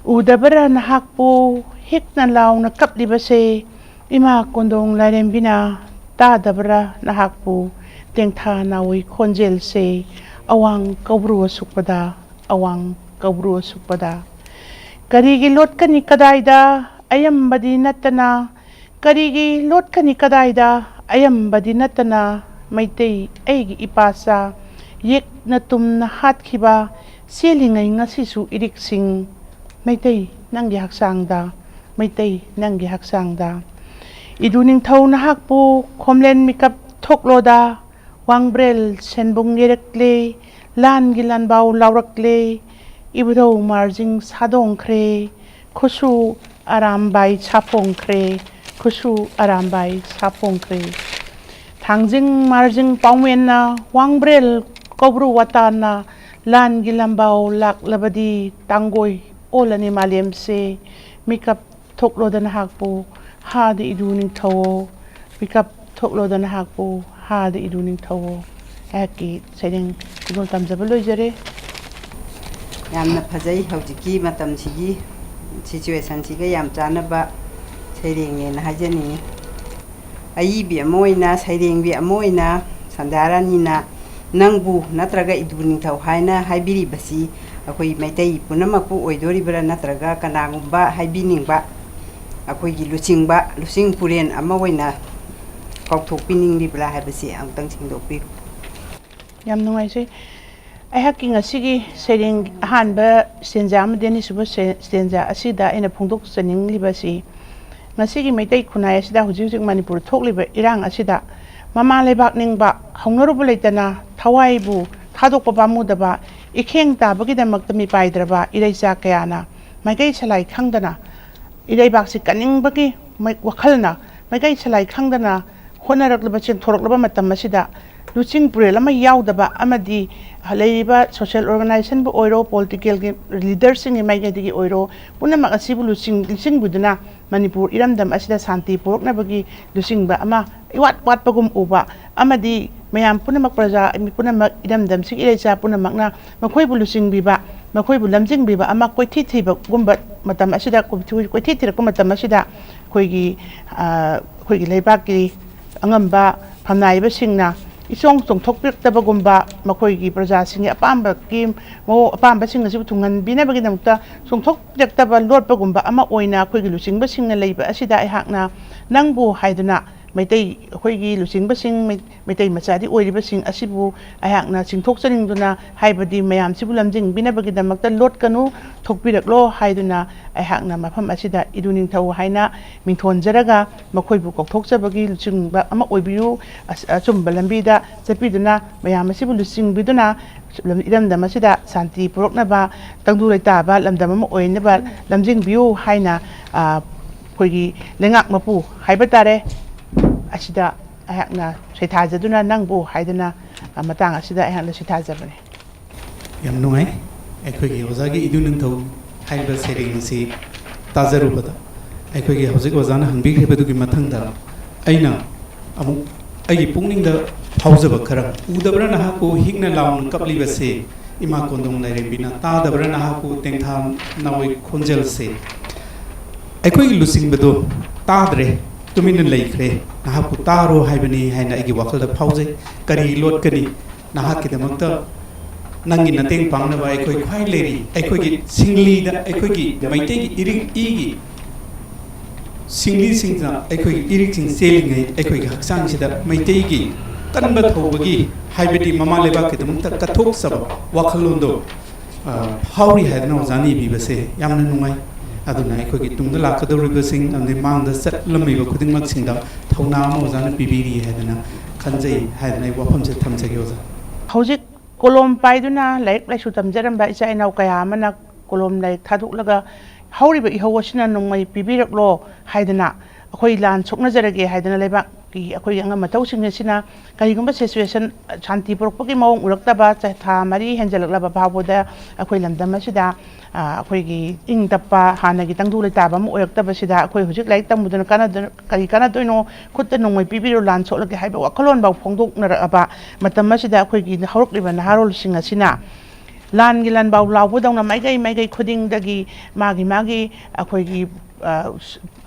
ꯎꯗꯕꯔꯥ ꯅꯍꯥꯛꯄꯨ ꯍꯤꯛꯅ ꯂꯥꯎꯅ ꯀꯞꯂꯤꯕꯁꯦ? ꯏꯃꯥ ꯀꯣꯟꯗꯣꯡ ꯂꯥꯏꯔꯦꯝꯕꯤꯅ ꯇꯥꯗꯕ꯭ꯔꯥ ꯅꯍꯥꯛꯄꯨ? ꯇꯦꯡꯊꯥ ꯅꯥꯎꯏ ꯈꯣꯟꯖꯦꯜꯁꯦ ꯑꯋꯥꯡ ꯀꯧꯕ꯭ꯔꯨ ꯑꯁꯨꯛꯄꯗ, ꯑꯋꯥꯡ ꯀꯧꯕ꯭ꯔꯨ ꯑꯁꯨꯛꯄꯗ꯫ ꯀꯔꯤꯒꯤ ꯂꯣꯠꯀꯅꯤ ꯀꯗꯥꯏꯗ ꯑꯌꯥꯝꯕꯗꯤ ꯅꯠꯇꯅ? ꯀꯔꯤꯒꯤ ꯂꯣꯠꯀꯅꯤ ꯀꯗꯥꯏꯗ ꯑꯌꯥꯝꯕꯗꯤ ꯅꯠꯇꯅ? ꯃꯩꯇꯩ ꯑꯩꯒꯤ ꯏꯄꯥꯆꯥ, ꯌꯦꯛꯅ ꯇꯨꯝꯅ ꯍꯥꯠꯈꯤꯕ ꯆꯦꯜꯂꯤꯉꯩ ꯉꯁꯤꯁꯨ ꯏꯔꯤꯛꯁꯤꯡ꯫ ꯃꯩꯇꯩ ꯅꯪꯒꯤ ꯍꯛꯆꯥꯡꯗ, ꯃꯩꯇꯩ ꯅꯪꯒꯤ ꯍꯛꯆꯥꯡꯗ꯫ ꯏꯗꯨ ꯅꯤꯡꯊꯧ ꯅꯍꯥꯛꯄꯨ ꯈꯣꯝꯂꯦꯟ ꯃꯤꯀꯞ ꯊꯣꯛꯂꯣꯗ꯫ ꯋꯥꯡꯕ꯭ꯔꯦꯜ ꯁꯦꯟꯕꯨꯡ ꯌꯩꯔꯛꯂꯦ, ꯂꯥꯟꯒꯤ ꯂꯥꯟꯕꯥꯎ ꯂꯥꯎꯔꯛꯂꯦ꯫ ꯏꯕꯨꯙꯧ ꯃꯥꯔꯖꯤꯡ ꯁꯥꯗꯣꯡꯈ꯭ꯔꯦ, ꯈꯨꯠꯁꯨ ꯑꯔꯥꯝꯕꯥꯏ ꯁꯥꯐꯣꯡꯈ꯭ꯔꯦ, ꯈꯨꯠꯁꯨ ꯑꯔꯥꯝꯕꯥꯏ ꯁꯥꯐꯣꯡꯈ꯭ꯔꯦ꯫ ꯊꯥꯡꯖꯤꯡ ꯃꯥꯔꯖꯤꯡ ꯄꯥꯎꯃꯦꯟꯅ, ꯋꯥꯡꯕ꯭ꯔꯦꯜ ꯀꯧꯕ꯭ꯔꯨ ꯋꯥꯇꯥꯅ, ꯂꯥꯟꯒꯤ ꯂꯥꯟꯕꯥꯎ ꯂꯥꯛꯂꯕꯗꯤ ꯇꯥꯡꯒꯣꯏ ꯑꯣꯜꯂꯅꯤ ꯃꯥꯂꯦꯝꯁꯦ꯫ ꯃꯤꯀꯞ ꯊꯣꯛꯂꯣꯗ ꯅꯍꯥꯛꯄꯨ, ꯍꯥꯗ ꯏꯗꯨ ꯅꯤꯡꯊꯧꯑꯣ꯫ ꯃꯤꯀꯞ ꯊꯣꯛꯂꯣꯗ ꯅꯍꯥꯛꯄꯨ, ꯍꯥꯗ ꯏꯗꯨ ꯅꯤꯡꯊꯧꯑꯣ꯫ ꯑꯩꯍꯥꯛꯀꯤ ꯁꯩꯔꯦꯡ ꯈꯨꯗꯣꯜ ꯇꯝꯖꯕ ꯂꯣꯏꯖꯔꯦ꯫ ꯌꯥꯝꯅ ꯐꯖꯩ꯫ ꯍꯧꯖꯤꯛꯀꯤ ꯃꯇꯝꯁꯤꯒꯤ ꯁꯤꯆꯨꯋꯦꯁꯟꯁꯤꯒ ꯌꯥꯝ ꯆꯥꯟꯅꯕ ꯁꯩꯔꯦꯡꯅꯦꯅ ꯍꯥꯏꯖꯅꯤꯡꯉꯤ꯫ ꯑꯏꯕꯤ ꯑꯃ ꯑꯣꯏꯅ, ꯁꯩꯔꯦꯡꯕꯤ ꯑꯃ ꯑꯣꯏꯅ ꯁꯟꯙ꯭ꯌꯥꯔꯥꯅꯤꯅ ꯅꯪꯕꯨ ꯅꯠꯇ꯭ꯔꯒ ꯏꯗꯨ ꯅꯤꯡꯊꯧ ꯍꯥꯏꯅ ꯍꯥꯏꯕꯤꯔꯤꯕꯁꯤ ꯑꯩꯈꯣꯏ ꯃꯩꯇꯩ ꯄꯨꯝꯅꯃꯛꯄꯨ ꯑꯣꯏꯗꯣꯔꯤꯕ꯭ꯔꯥ, ꯅꯠꯇ꯭ꯔꯒ ꯀꯅꯥꯒꯨꯝꯕ ꯍꯥꯏꯕꯤꯅꯤꯡꯕ, ꯑꯩꯈꯣꯏꯒꯤ ꯂꯨꯆꯤꯡꯕ, ꯂꯨꯆꯤꯡ ꯄꯨꯔꯦꯟ ꯑꯃ ꯑꯣꯏꯅ ꯀꯥꯎꯊꯣꯛꯄꯤꯅꯤꯡꯂꯤꯕ꯭ꯔꯥ ꯍꯥꯏꯕꯁꯤ ꯑꯃꯨꯛꯇꯪ ꯁꯦꯡꯗꯣꯛꯄꯤꯌꯨ꯫ ꯌꯥꯝ ꯅꯨꯡꯉꯥꯏꯖꯩ꯫ ꯑꯩꯍꯥꯛꯀꯤ ꯉꯁꯤꯒꯤ ꯁꯩꯔꯦꯡ ꯑꯍꯥꯟꯕ ꯁ꯭ꯇꯦꯟꯖꯥ ꯑꯃꯗꯤ ꯑꯅꯤꯁꯨꯕ ꯁ꯭ꯇꯦ-, ꯁ꯭ꯇꯦꯟꯖꯥ ꯑꯁꯤꯗ ꯑꯩꯅ ꯐꯣꯡꯗꯣꯛꯆꯅꯤꯡꯂꯤꯕꯁꯤ, ꯉꯁꯤꯒꯤ ꯃꯩꯇꯩ ꯈꯨꯟꯅꯥꯏ ꯑꯁꯤꯗ, ꯍꯧꯖꯤꯛ ꯍꯧꯖꯤꯛ ꯃꯅꯤꯄꯨꯔꯗ ꯊꯣꯛꯂꯤꯕ ꯏꯔꯥꯡ ꯑꯁꯤꯗ ꯃꯃꯥ ꯂꯩꯕꯥꯛ ꯅꯤꯡꯕ, ꯍꯧꯅꯔꯨꯕ ꯂꯩꯇꯅ ꯊꯋꯥꯏꯕꯨ ꯊꯥꯗꯣꯛꯄ ꯄꯥꯝꯃꯨꯗꯕ, ꯏꯈꯦꯡ ꯇꯥꯕꯒꯤꯗꯃꯛꯇ ꯃꯤꯄꯥꯏꯗ꯭ꯔꯕ ꯏꯔꯩꯆꯥ ꯀꯌꯥꯅ ꯃꯥꯏꯀꯩ ꯁꯂꯥꯏ ꯈꯪꯗꯅ ꯏꯔꯩꯕꯥꯛꯁꯤ ꯀꯟꯅꯤꯡꯕꯒꯤ ꯃꯩ-, ꯋꯥꯈꯜꯅ ꯃꯥꯏꯀꯩ ꯁꯂꯥꯏ ꯈꯪꯗꯅ ꯍꯣꯠꯅꯔꯛꯂꯕ, ꯆꯦꯟꯊꯣꯔꯛꯂꯕ ꯃꯇꯝ ꯑꯁꯤꯗ ꯂꯨꯆꯤꯡ ꯄꯨꯔꯦꯜ ꯑꯃ ꯌꯥꯎꯗꯕ ꯑꯃꯗꯤ ꯂꯩꯔꯤꯕ ꯁꯣꯁꯤꯌꯦꯜ ꯑꯣꯔꯒꯅꯥꯏꯖꯦꯁꯟꯕꯨ ꯑꯣꯏꯔꯣ, ꯄꯣꯂꯤꯇꯤꯀꯦꯜꯒꯤ ꯂꯤꯗꯔꯁꯤꯡꯒꯤ ꯃꯥꯏꯀꯩꯗꯒꯤ ꯑꯣꯏꯔꯣ, ꯄꯨꯝꯅꯃꯛ ꯑꯁꯤꯕꯨ ꯂꯨꯆꯤꯡ-, ꯂꯨꯆꯤꯡꯕꯤꯗꯨꯅ ꯃꯅꯤꯄꯨꯔ ꯏꯔꯝꯗꯝ ꯑꯁꯤꯗ ꯁꯥꯟꯇꯤ ꯄꯨꯔꯛꯅꯕꯒꯤ ꯂꯨꯆꯤꯡꯕ ꯑꯃ ꯏꯋꯥꯠ ꯋꯥꯠꯄꯒꯨꯝ ꯎꯕ ꯑꯃꯗꯤ ꯃꯌꯥꯝ ꯄꯨꯝꯅꯃꯛ, ꯄ꯭ꯔꯖꯥ ꯄꯨꯝꯅꯃꯛ, ꯏꯔꯝꯗꯝꯁꯤꯒꯤ ꯏꯔꯩꯆꯥ ꯄꯨꯝꯅꯃꯛꯅ ꯃꯈꯣꯏꯕꯨ ꯂꯨꯆꯤꯡꯕꯤꯕ, ꯃꯈꯣꯏꯕꯨ ꯂꯝꯖꯤꯡꯕꯤꯕ ꯑꯃ ꯀꯣꯏꯊꯤ ꯊꯤꯕꯒꯨꯝꯕ ꯃꯇꯝ ꯑꯁꯤꯗ, ꯀꯣꯏꯊꯤ-, ꯀꯣꯏꯊꯤ ꯊꯤꯔꯛꯄ ꯃꯇꯝ ꯑꯁꯤꯗ ꯑꯩꯈꯣꯏꯒꯤ ꯑꯩꯈꯣꯏꯒꯤ ꯂꯩꯕꯥꯛꯀꯤ ꯑꯉꯝꯕ ꯐꯝꯅꯥꯏꯕꯁꯤꯡꯅ ꯏꯆꯣꯡ ꯆꯣꯡꯊꯣꯛꯄꯤꯔꯛꯇꯕꯒꯨꯝꯕ, ꯃꯈꯣꯏꯒꯤ ꯄ꯭ꯔꯖꯥꯁꯤꯡꯒꯤ ꯑꯄꯥꯝꯕꯒꯤ ꯃꯑꯣꯡ ꯑꯄꯥꯝꯕꯁꯤꯡ ꯑꯁꯤꯕꯨ ꯊꯨꯡꯍꯟꯕꯤꯅꯕꯒꯤꯗꯃꯛꯇ ꯆꯣꯡꯊꯣꯛꯄꯤꯔꯛꯇꯕ ꯂꯣꯠꯄꯒꯨꯝꯕ ꯑꯃ ꯑꯣꯏꯅ ꯑꯩꯈꯣꯏꯒꯤ ꯂꯨꯆꯤꯡꯕꯁꯤꯡꯅ ꯂꯩꯕ ꯑꯁꯤꯗ ꯑꯩꯍꯥꯛꯅ ꯅꯪꯕꯨ ꯍꯥꯏꯗꯨꯅ ꯃꯩꯇꯩ ꯑꯩꯈꯣꯏꯒꯤ ꯂꯨꯆꯤꯡꯕꯁꯤꯡ ꯃꯩꯇꯩ ꯃꯆꯥꯗꯤ ꯑꯣꯏꯔꯤꯕꯁꯤꯡ ꯑꯁꯤꯕꯨ ꯑꯩꯍꯥꯛꯅ ꯆꯤꯡꯊꯣꯛꯆꯅꯤꯡꯗꯨꯅ, ꯍꯥꯏꯕꯗꯤ ꯃꯌꯥꯝꯁꯤꯕꯨ ꯂꯝꯖꯤꯡꯕꯤꯅꯕꯒꯤꯗꯃꯛꯇ ꯂꯣꯠꯀꯅꯨ, ꯊꯣꯛꯄꯤꯔꯛꯂꯣ ꯍꯥꯏꯗꯨꯅ ꯑꯩꯍꯥꯛꯅ ꯃꯐꯝ ꯑꯁꯤꯗ ꯏꯗꯨ ꯅꯤꯡꯊꯧ ꯍꯥꯏꯅ ꯃꯤꯡꯊꯣꯟꯖꯔꯒ ꯃꯈꯣꯏꯕꯨ ꯀꯧꯊꯣꯛꯆꯕꯒꯤ ꯂꯨꯆꯤꯡꯕ ꯑꯃ ꯑꯣꯏꯕꯤꯌꯨ꯫ ꯑꯆꯨꯝꯕ ꯂꯝꯕꯤꯗ ꯆꯠꯄꯤꯗꯨꯅ ꯃꯌꯥꯝ ꯑꯁꯤꯕꯨ ꯂꯨꯆꯤꯡꯕꯤꯗꯨꯅ ꯏꯔꯝꯗꯝ ꯑꯁꯤꯗ ꯁꯥꯟꯇꯤ ꯄꯨꯔꯛꯅꯕ, ꯇꯪꯗꯨ ꯂꯩꯇꯥꯕ ꯂꯝꯗꯝ ꯑꯃ ꯑꯣꯏꯅꯕ ꯂꯝꯖꯤꯡꯕꯤꯌꯨ ꯍꯥꯏꯅ ꯑꯩꯈꯣꯏꯒꯤ ꯂꯩꯉꯥꯛ ꯃꯄꯨ ꯍꯥꯏꯕ ꯇꯥꯔꯦ, ꯑꯁꯤꯗ ꯑꯩꯍꯥꯛꯅ ꯁꯩꯊꯥꯖꯗꯨꯅ ꯅꯪꯕꯨ ꯍꯥꯏꯗꯨꯅ ꯃꯇꯥꯡ ꯑꯁꯤꯗ ꯑꯩꯍꯥꯛꯅ ꯁꯩꯊꯥꯖꯕꯅꯤ꯫ ꯌꯥꯝ ꯅꯨꯡꯉꯥꯏ꯫ ꯑꯩꯈꯣꯏꯒꯤ ꯑꯣꯖꯥꯒꯤ ꯏꯗꯨ ꯅꯤꯡꯊꯧ ꯍꯥꯏꯔꯤꯕ ꯁꯩꯔꯦꯡ ꯑꯁꯤ ꯇꯥꯖꯔꯨꯕꯗ ꯑꯩꯈꯣꯏꯒꯤ ꯍꯧꯖꯤꯛ ꯑꯣꯖꯥꯅ ꯍꯪꯕꯤꯈ꯭ꯔꯤꯕꯗꯨꯒꯤ ꯃꯊꯪꯗ ꯑꯩꯅ ꯑꯃꯨꯛ ꯑꯩꯒꯤ ꯄꯨꯛꯅꯤꯡꯗ ꯐꯥꯎꯖꯕ ꯈꯔ, "ꯎꯗꯕ꯭ꯔꯥ ꯅꯍꯥꯛꯄꯨ ꯍꯤꯛꯅ ꯂꯥꯎꯅ ꯀꯞꯂꯤꯕꯁꯦ, ꯏꯃꯥ ꯀꯣꯟꯗꯣꯡ ꯂꯥꯏꯔꯦꯝꯕꯤꯅ? ꯇꯥꯗꯕ꯭ꯔꯥ ꯅꯍꯥꯛꯄꯨ ꯇꯦꯡꯊꯥ ꯅꯥꯋꯣꯏ ꯈꯣꯟꯖꯦꯜꯁꯦ?" ꯑꯩꯈꯣꯏꯒꯤ ꯂꯨꯆꯤꯡꯕꯗꯣ ꯇꯥꯗ꯭ꯔꯦ, ꯇꯨꯃꯤꯟꯅ ꯂꯩꯈ꯭ꯔꯦ꯫ "ꯅꯍꯥꯛꯄꯨ ꯇꯥꯔꯣ ꯍꯥꯏꯕꯅꯤ" ꯍꯥꯏꯅ ꯑꯩꯒꯤ ꯋꯥꯈꯜꯗ ꯐꯥꯎꯖꯩ꯫ ꯀꯔꯤ ꯂꯣꯠꯀꯅꯤ? ꯅꯍꯥꯛꯀꯤꯗꯃꯛꯇ ꯅꯪꯒꯤ ꯃꯇꯦꯡ ꯄꯥꯡꯅꯕ ꯑꯩꯈꯣꯏ ꯈ꯭ꯋꯥꯏ ꯂꯩꯔꯤ꯫ ꯑꯩꯈꯣꯏꯒꯤ ꯁꯤꯡꯂꯤꯗ, ꯑꯩꯈꯣꯏꯒꯤ ꯃꯩꯇꯩꯒꯤ ꯏꯔꯤꯛ ꯏꯒꯤ ꯁꯤꯡꯂꯤꯁꯤꯡꯅ ꯑꯩꯈꯣꯏꯒꯤ ꯏꯔꯤꯛꯁꯤꯡ ꯆꯦꯜꯂꯤꯉꯩ ꯑꯩꯈꯣꯏꯒꯤ ꯍꯛꯆꯥꯡꯁꯤꯗ ꯃꯩꯇꯩꯒꯤ ꯀꯟꯕ ꯊꯧꯕꯒꯤ, ꯍꯥꯏꯕꯗꯤ ꯃꯃꯥ ꯂꯩꯕꯥꯛꯀꯤꯗꯃꯛꯇ ꯀꯠꯊꯣꯛꯆꯕ ꯋꯥꯈꯜꯂꯣꯟꯗꯣ ꯐꯥꯎꯔꯤ ꯍꯥꯏꯗꯅ ꯑꯣꯖꯥꯅ ꯏꯕꯤꯕꯁꯦ ꯌꯥꯝꯅ ꯅꯨꯡꯉꯥꯏ꯫ ꯑꯗꯨꯅ ꯑꯩꯈꯣꯏꯒꯤ ꯇꯨꯡꯗ ꯂꯥꯛꯀꯗꯧꯔꯤꯕꯁꯤꯡ ꯑꯃꯗꯤ ꯃꯥꯡꯗ ꯆꯠꯂꯝꯃꯤꯕ ꯈꯨꯗꯤꯡꯃꯛꯁꯤꯡꯗ ꯊꯧꯅꯥ ꯑꯃ ꯑꯣꯖꯥꯅ ꯄꯤꯕꯤꯔꯤ ꯍꯥꯏꯗꯅ ꯈꯟꯖꯩ ꯍꯥꯏꯗꯅ ꯑꯩ ꯋꯥꯐꯝꯁꯦ ꯊꯝꯖꯒꯦ ꯑꯣꯖꯥ꯫ ꯍꯧꯖꯤꯛ ꯀꯣꯂꯣꯝ ꯄꯥꯏꯗꯨꯅ ꯂꯥꯏꯔꯤꯛ ꯂꯥꯏꯁꯨ ꯇꯝꯖꯔꯝꯕ ꯏꯆꯥ ꯏꯅꯥꯎ ꯀꯌꯥ ꯑꯃꯅ ꯀꯣꯂꯣꯝ ꯂꯥꯏꯔꯤꯛ ꯊꯥꯗꯣꯛꯂꯒ ꯍꯧꯔꯤꯕ ꯏꯍꯧ ꯑꯁꯤꯅ ꯅꯣꯡꯃꯩ ꯄꯤꯕꯤꯔꯛꯂꯣ ꯍꯥꯏꯗꯅ, ꯑꯩꯈꯣꯏ ꯂꯥꯟ ꯁꯣꯛꯅꯖꯔꯒꯦ ꯍꯥꯏꯗꯅ ꯂꯩꯕꯥꯛꯀꯤ ꯑꯩꯈꯣꯏꯒꯤ ꯑꯉꯝ ꯃꯊꯧꯁꯤꯡ ꯑꯁꯤꯅ ꯀꯔꯤꯒꯨꯝꯕ ꯁꯤꯆꯨꯋꯦꯁꯟ, ꯁꯥꯟꯇꯤ ꯄꯨꯔꯛꯄꯒꯤ ꯃꯑꯣꯡ ꯎꯔꯛꯇꯕ ꯆ-, ꯊꯥ ꯃꯔꯤ ꯍꯦꯟꯖꯜꯂꯛꯂꯕ ꯐꯥꯎꯕꯗ ꯑꯩꯈꯣꯏ ꯂꯝꯗꯝ ꯑꯁꯤꯗ ꯑꯩꯈꯣꯏꯒꯤ ꯏꯪ ꯇꯞꯄ, ꯍꯥꯟꯅꯒꯤ ꯇꯪꯗꯨ ꯂꯩꯇꯥꯕ ꯑꯃ ꯑꯣꯏꯔꯛꯇꯕꯁꯤꯗ ꯑꯩꯈꯣꯏ ꯍꯧꯖꯤꯛ ꯂꯥꯏꯔꯤꯛ ꯇꯝꯃꯨꯗꯅ ꯀꯥꯟꯅꯗ-, ꯀꯔꯤ ꯀꯥꯟꯅꯗꯣꯏꯅꯣ? ꯈꯨꯠꯇ ꯅꯣꯡꯃꯩ ꯄꯤꯕꯤꯔꯣ, ꯂꯥꯟ ꯁꯣꯛꯂꯒꯦ ꯍꯥꯏꯕ ꯋꯥꯈꯜꯂꯣꯟꯐꯥꯎ ꯐꯣꯡꯗꯣꯛꯅꯔꯛꯑꯕ ꯃꯇꯝ ꯑꯁꯤꯗ ꯑꯩꯈꯣꯏꯒꯤ ꯍꯧꯔꯛꯂꯤꯕ ꯅꯍꯥꯔꯣꯜꯁꯤꯡ ꯑꯁꯤꯅ ꯂꯥꯟꯒꯤ ꯂꯥꯟꯕꯥꯎ ꯂꯥꯎꯕꯗꯧꯅ ꯃꯥꯏꯀꯩ ꯃꯥꯏꯀꯩ ꯈꯨꯗꯤꯡꯗꯒꯤ ꯃꯥꯒꯤ ꯃꯥꯒꯤ ꯑꯩꯈꯣꯏꯒꯤ ꯑ,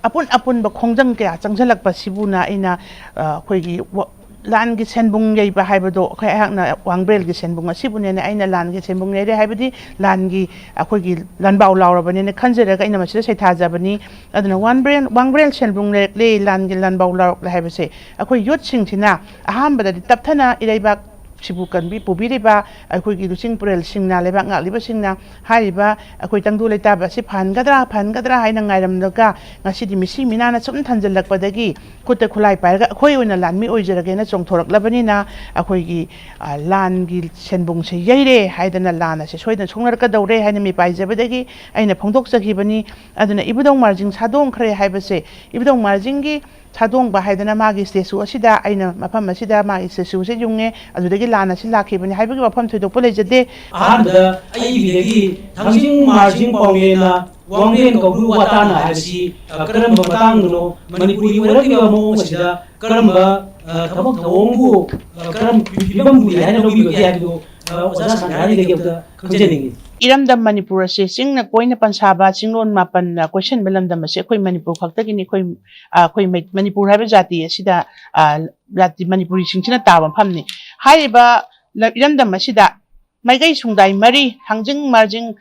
ꯑꯄꯨꯟ ꯑꯄꯨꯟꯕ ꯈꯣꯡꯖꯪ ꯀꯌꯥ ꯆꯪꯁꯤꯜꯂꯛꯄꯁꯤꯕꯨꯅ ꯑꯩꯅ, ꯑ, ꯑꯩꯈꯣꯏꯒꯤ ꯋ-, ꯂꯥꯟꯒꯤ ꯁꯦꯟꯕꯨꯡ ꯌꯩꯕ ꯍꯥꯏꯕꯗꯣ ꯑꯩꯈꯣꯏ ꯑꯩꯍꯥꯛꯅ ꯋꯥꯡꯕ꯭ꯔꯦꯜꯒꯤ ꯁꯦꯟꯕꯨꯡ ꯑꯁꯤꯕꯨꯅꯦꯅ ꯑꯩꯅ ꯂꯥꯟꯒꯤ ꯁꯦꯟꯕꯨꯡ ꯌꯩꯔꯦ ꯍꯥꯏꯕꯗꯤ ꯂꯥꯟꯒꯤ ꯑꯩꯈꯣꯏꯒꯤ ꯂꯥꯟꯕꯥꯎ ꯂꯥꯎꯔꯕꯅꯦꯅ ꯈꯟꯖꯔꯒ ꯑꯩꯅ ꯃꯁꯤꯗ ꯁꯩꯊꯥꯖꯕꯅꯤ꯫ ꯑꯗꯨꯅ ꯋꯥꯡꯕ꯭ꯔꯦꯜ, ꯋꯥꯡꯕ꯭ꯔꯦꯜ ꯁꯦꯟꯕꯨꯡ ꯂꯩꯔꯛꯂꯦ, ꯂꯥꯟꯒꯤ ꯂꯥꯟꯕꯥꯎ ꯂꯥꯎꯔꯛꯂꯦ ꯍꯥꯏꯕꯁꯦ ꯑꯩꯈꯣꯏ ꯌꯨꯠꯁꯤꯡꯁꯤꯅ ꯑꯍꯥꯟꯕꯗꯗꯤ ꯇꯞꯊꯅ ꯏꯔꯩꯕꯥꯛ ꯁꯤꯕꯨ ꯀꯟꯕꯤ ꯄꯨꯕꯤꯔꯤꯕ ꯑꯩꯈꯣꯏꯒꯤ ꯂꯨꯆꯤꯡ ꯄꯨꯔꯦꯜꯁꯤꯡꯅ, ꯂꯩꯕꯥꯛ ꯉꯥꯛꯂꯤꯕꯁꯤꯡꯅ ꯍꯥꯏꯔꯤꯕ ꯑꯩꯈꯣꯏ ꯇꯪꯗꯨ ꯂꯩꯇꯥꯕ ꯑꯁꯤ ꯐꯍꯟꯒꯗ꯭ꯔꯥ, ꯐꯍꯟꯒꯗ꯭ꯔꯥ ꯍꯥꯏꯅ ꯉꯥꯏꯔꯝꯂꯒ ꯉꯁꯤꯗꯤ ꯃꯤꯁꯤ ꯃꯤꯅꯥꯅ ꯁꯨꯝ ꯊꯟꯖꯜꯂꯛꯄꯗꯒꯤ ꯈꯨꯠꯇ ꯈꯨꯠꯂꯥꯏ ꯄꯥꯏꯔꯒ ꯑꯩꯈꯣꯏ ꯑꯣꯏꯅ ꯂꯥꯟꯃꯤ ꯑꯣꯏꯖꯔꯒꯦꯅ ꯆꯣꯡꯊꯣꯔꯛꯂꯕꯅꯤꯅ ꯑꯩꯈꯣꯏꯒꯤ, ꯑ, ꯂꯥꯟꯒꯤ ꯁꯦꯟꯕꯨꯡꯁꯦ ꯌꯩꯔꯦ ꯍꯥꯏꯗꯅ ꯂꯥꯟ ꯑꯁꯦ ꯁꯣꯏꯗꯅ ꯁꯣꯛꯅꯔꯛꯀꯗꯧꯔꯦ ꯍꯥꯏꯅ ꯃꯤꯄꯥꯏꯖꯕꯗꯒꯤ ꯑꯩꯅ ꯐꯣꯡꯗꯣꯛꯆꯈꯤꯕꯅꯤ꯫ ꯑꯗꯨꯅ ꯏꯕꯨꯙꯧ ꯃꯥꯔꯖꯤꯡ ꯁꯥꯗꯣꯡꯈ꯭ꯔꯦ ꯍꯥꯏꯕꯁꯦ ꯏꯕꯨꯙꯧ ꯃꯥꯔꯖꯤꯡꯒꯤ ꯁꯥꯗꯣꯡꯕ ꯍꯥꯏꯗꯅ ꯃꯥꯒꯤ ꯁ꯭ꯇꯦꯆꯨ ꯑꯁꯤꯗ ꯑꯩꯅ ꯃꯐꯝ ꯑꯁꯤꯗ ꯃꯥꯒꯤ ꯁ꯭ꯇꯦꯆꯨꯁꯦ ꯌꯨꯡꯉꯦ, ꯑꯗꯨꯗꯒꯤ ꯂꯥꯟ ꯑꯁꯤ ꯂꯥꯛꯈꯤꯕꯅꯤ ꯍꯥꯏꯕꯒꯤ ꯋꯥꯐꯝ ꯊꯣꯏꯗꯣꯛꯄ ꯂꯩꯖꯗꯦ꯫ ꯑꯍꯥꯟꯕꯗ ꯑꯩ ꯏꯕꯤꯗꯒꯤ ꯊꯥꯡꯖꯤꯡ ꯃꯥꯔꯖꯤꯡ ꯄꯥꯎꯃꯦꯅ ꯋꯥꯡꯂꯦꯟ ꯀꯧꯕ꯭ꯔꯨ ꯋꯥꯇꯥꯅ ꯍꯥꯏꯕꯁꯤ, ꯑ, ꯀꯔꯝꯕ ꯃꯇꯥꯡꯗꯅꯣ? ꯃꯅꯤꯄꯨꯔꯒꯤ ꯑꯣꯏꯔꯛꯂꯤꯕ ꯃꯑꯣꯡ ꯑꯁꯤꯗ ꯀꯔꯝꯕ, ꯑ, ꯊꯕꯛ ꯊꯧꯑꯣꯡꯕꯨ, ꯑ, ꯀꯔꯝꯕ ꯐꯤꯕꯝꯕꯨ ꯂꯩ ꯍꯥꯏꯅ ꯂꯧꯕꯤꯕꯒꯦ ꯍꯥꯏꯕꯗꯨ, ꯑ, ꯑꯣꯖꯥ ꯁꯟꯙꯥꯅꯤꯗꯒꯤ ꯑꯝꯇ ꯈꯪꯖꯅꯤꯡꯉꯤ꯫ ꯏꯔꯝꯗꯝ ꯃꯅꯤꯄꯨꯔ ꯑꯁꯦ ꯆꯤꯡꯅ ꯀꯣꯏꯅ ꯄꯟꯁꯥꯕ, ꯆꯤꯡꯂꯣꯟ ꯃꯥꯄꯟꯅ ꯀꯣꯏꯁꯟꯕ ꯂꯝꯗꯝ ꯑꯁꯦ ꯑꯩꯈꯣꯏ ꯃꯅꯤꯄꯨꯔ ꯈꯛꯇꯒꯤꯅꯤ꯫ ꯑꯩꯈꯣꯏ, ꯑ, ꯑꯩꯈꯣꯏ ꯃꯩ-, ꯃꯅꯤꯄꯨꯔ ꯍꯥꯏꯕ ꯖꯥꯇꯤ ꯑꯁꯤꯗ, ꯑ, ꯖꯥꯇꯤ ꯃꯅꯤꯄꯨꯔꯤꯁꯤꯡꯁꯤꯅ ꯇꯥꯕ ꯃꯐꯝꯅꯤ꯫ ꯍꯥꯏꯔꯤꯕ ꯂ-, ꯏꯔꯝꯗꯝ ꯑꯁꯤꯗ ꯃꯥꯏꯀꯩ ꯁꯨꯡꯗꯥꯏ ꯃꯔꯤ, ꯊꯥꯡꯖꯤꯡ, ꯃꯥꯔꯖꯤꯡ,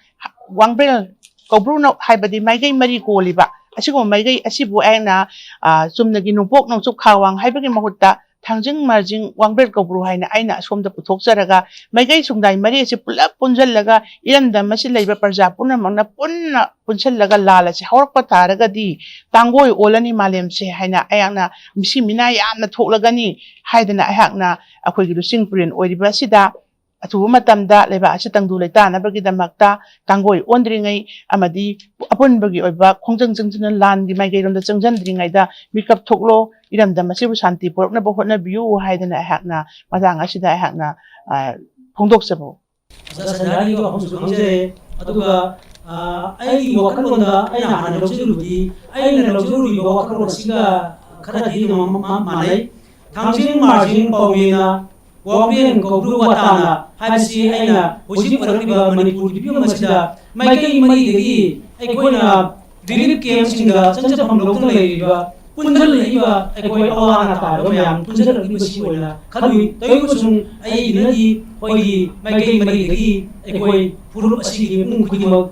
ꯋꯥꯡꯕ꯭ꯔꯦꯜ, ꯀꯧꯕ꯭ꯔꯨꯅ ꯍꯥꯏꯕꯗꯤ ꯃꯥꯏꯀꯩ ꯃꯔꯤ ꯀꯣꯜꯂꯤꯕ꯫ ꯑꯁꯤꯒꯨꯝꯕ ꯃꯥꯏꯀꯩ ꯑꯁꯤꯕꯨ ꯑꯩꯅ, ꯑ, ꯆꯨꯝꯅꯒꯤ ꯅꯣꯡꯄꯣꯛ ꯅꯣꯡꯆꯨꯞ ꯈꯥ ꯋꯥꯡ ꯍꯥꯏꯕꯒꯤ ꯃꯍꯨꯠꯇ ꯊꯥꯡꯖꯤꯡ, ꯃꯥꯔꯖꯤꯡ, ꯋꯥꯡꯕ꯭ꯔꯦꯜ ꯀꯧꯕ꯭ꯔꯨ ꯍꯥꯏꯅ ꯑꯩꯅ ꯑꯁꯣꯝꯗ ꯄꯨꯊꯣꯛꯆꯔꯒ ꯃꯥꯏꯀꯩ ꯁꯨꯡꯗꯥꯏ ꯃꯔꯤ ꯑꯁꯤ ꯄꯨꯂꯞ ꯄꯨꯟꯁꯤꯜꯂꯒ ꯏꯔꯝꯗꯝ ꯑꯁꯤ ꯂꯩꯕ ꯄ꯭ꯔꯖꯥ ꯄꯨꯝꯅꯃꯛꯅ ꯄꯨꯟꯅ ꯄꯨꯟꯁꯤꯜꯂꯒ ꯂꯥꯜ ꯑꯁꯤ ꯍꯧꯔꯛꯄ ꯇꯥꯔꯒꯗꯤ ꯇꯥꯡꯒꯣꯏ ꯑꯣꯜꯂꯅꯤ ꯃꯥꯂꯦꯝꯁꯦ ꯍꯥꯏꯅ ꯑꯩꯍꯥꯛꯅ ꯃꯤꯁꯤ ꯃꯤꯅꯥ ꯌꯥꯝꯅ ꯊꯣꯛꯂꯒꯅꯤ ꯍꯥꯏꯗꯅ ꯑꯩꯍꯥꯛꯅ ꯑꯩꯈꯣꯏꯒꯤ ꯂꯨꯆꯤꯡ ꯄꯨꯔꯦꯜ ꯑꯣꯏꯔꯤꯕ ꯑꯁꯤꯗ ꯑꯊꯨꯕ ꯃꯇꯝꯗ ꯂꯩꯕꯥꯛ ꯑꯁꯤ ꯇꯪꯗꯨ ꯂꯩꯇꯥꯅꯕꯒꯤꯗꯃꯛꯇ ꯇꯥꯡꯒꯣꯏ ꯑꯣꯟꯗ꯭ꯔꯤꯉꯩ ꯑꯃꯗꯤ ꯑꯄꯨꯟꯕꯒꯤ ꯑꯣꯏꯕ ꯈꯣꯡꯖꯪ ꯆꯪꯁꯤꯟꯅ ꯂꯥꯟꯒꯤ ꯃꯥꯏꯀꯩꯔꯣꯝꯗ ꯆꯪꯁꯤꯟꯗ꯭ꯔꯤꯉꯩꯗ ꯃꯤꯀꯞ ꯊꯣꯛꯂꯣ, ꯏꯔꯝꯗꯝ ꯑꯁꯤꯕꯨ ꯁꯥꯟꯇꯤ ꯄꯨꯔꯛꯅꯕ ꯍꯣꯠꯅꯕꯤꯌꯨ ꯍꯥꯏꯗꯅ ꯑꯩꯍꯥꯛꯅ ꯃꯇꯥꯡ ꯑꯁꯤꯗ ꯑꯩꯍꯥꯛꯅ, ꯑ, ꯐꯣꯡꯗꯣꯛꯆꯕ꯫ ꯑꯣꯖꯥ ꯁꯟꯙꯥꯅꯤꯒꯤ ꯋꯥꯐꯝꯁꯨ ꯈꯪꯖꯔꯦ꯫ ꯑꯗꯨꯒ, ꯑ, ꯑꯩꯒꯤ ꯋꯥꯈꯜꯂꯣꯟꯗ ꯑꯩꯅ ꯍꯥꯟꯅ ꯂꯧꯖꯔꯨꯕꯗꯤ, ꯑꯩꯅ ꯂꯧꯖꯔꯨꯔꯤꯕ ꯋꯥꯈꯜꯂꯣꯟ ꯑꯁꯤꯒ ꯈꯔꯗꯤ ꯑꯗꯨꯝ ꯃ-, ꯃ-, ꯃꯥꯟꯅꯩ꯫ ꯊꯥꯡꯖꯤꯡ ꯃꯥꯔꯖꯤꯡ ꯄꯥꯎꯃꯤꯅ ꯋꯥꯡꯂꯦꯟ ꯀꯧꯕ꯭ꯔꯨ ꯋꯥꯇꯥꯅ ꯍꯥꯏꯕꯁꯤ ꯑꯩꯅ ꯍꯧꯖꯤꯛ ꯑꯣꯏꯔꯛꯂꯤꯕ ꯃꯅꯤꯄꯨꯔꯒꯤ ꯐꯤꯕꯝ ꯑꯁꯤꯗ ꯃꯥꯏꯀꯩ ꯃꯔꯤꯗꯒꯤ ꯑꯩꯈꯣꯏꯅ ꯔꯤꯂꯤꯐ ꯀꯦꯝꯞꯁꯤꯡꯗ ꯆꯪꯖꯐꯝ ꯂꯧꯗꯨꯅ ꯂꯩꯔꯤꯕ ꯄꯨꯟꯁꯤꯜꯂꯛꯏꯕ ꯑꯩꯈꯣꯏ ꯑꯋꯥ ꯑꯅꯥ ꯇꯥꯔꯕ ꯃꯌꯥꯝ ꯄꯨꯟꯁꯤꯜꯂꯛꯂꯤꯕꯁꯤ ꯑꯣꯏꯅ ꯈꯜꯂꯨꯏ꯫ ꯇꯧꯔꯤꯕꯁꯨꯡ ꯑꯩꯒꯤꯅꯗꯤ ꯑꯩꯈꯣꯏꯒꯤ ꯃꯥꯏꯀꯩ ꯃꯔꯤꯗꯒꯤ ꯑꯩꯈꯣꯏ ꯐꯨꯔꯨꯞ ꯑꯁꯤꯒꯤ ꯃꯤꯄꯨꯝ ꯈꯨꯗꯤꯡꯃꯛ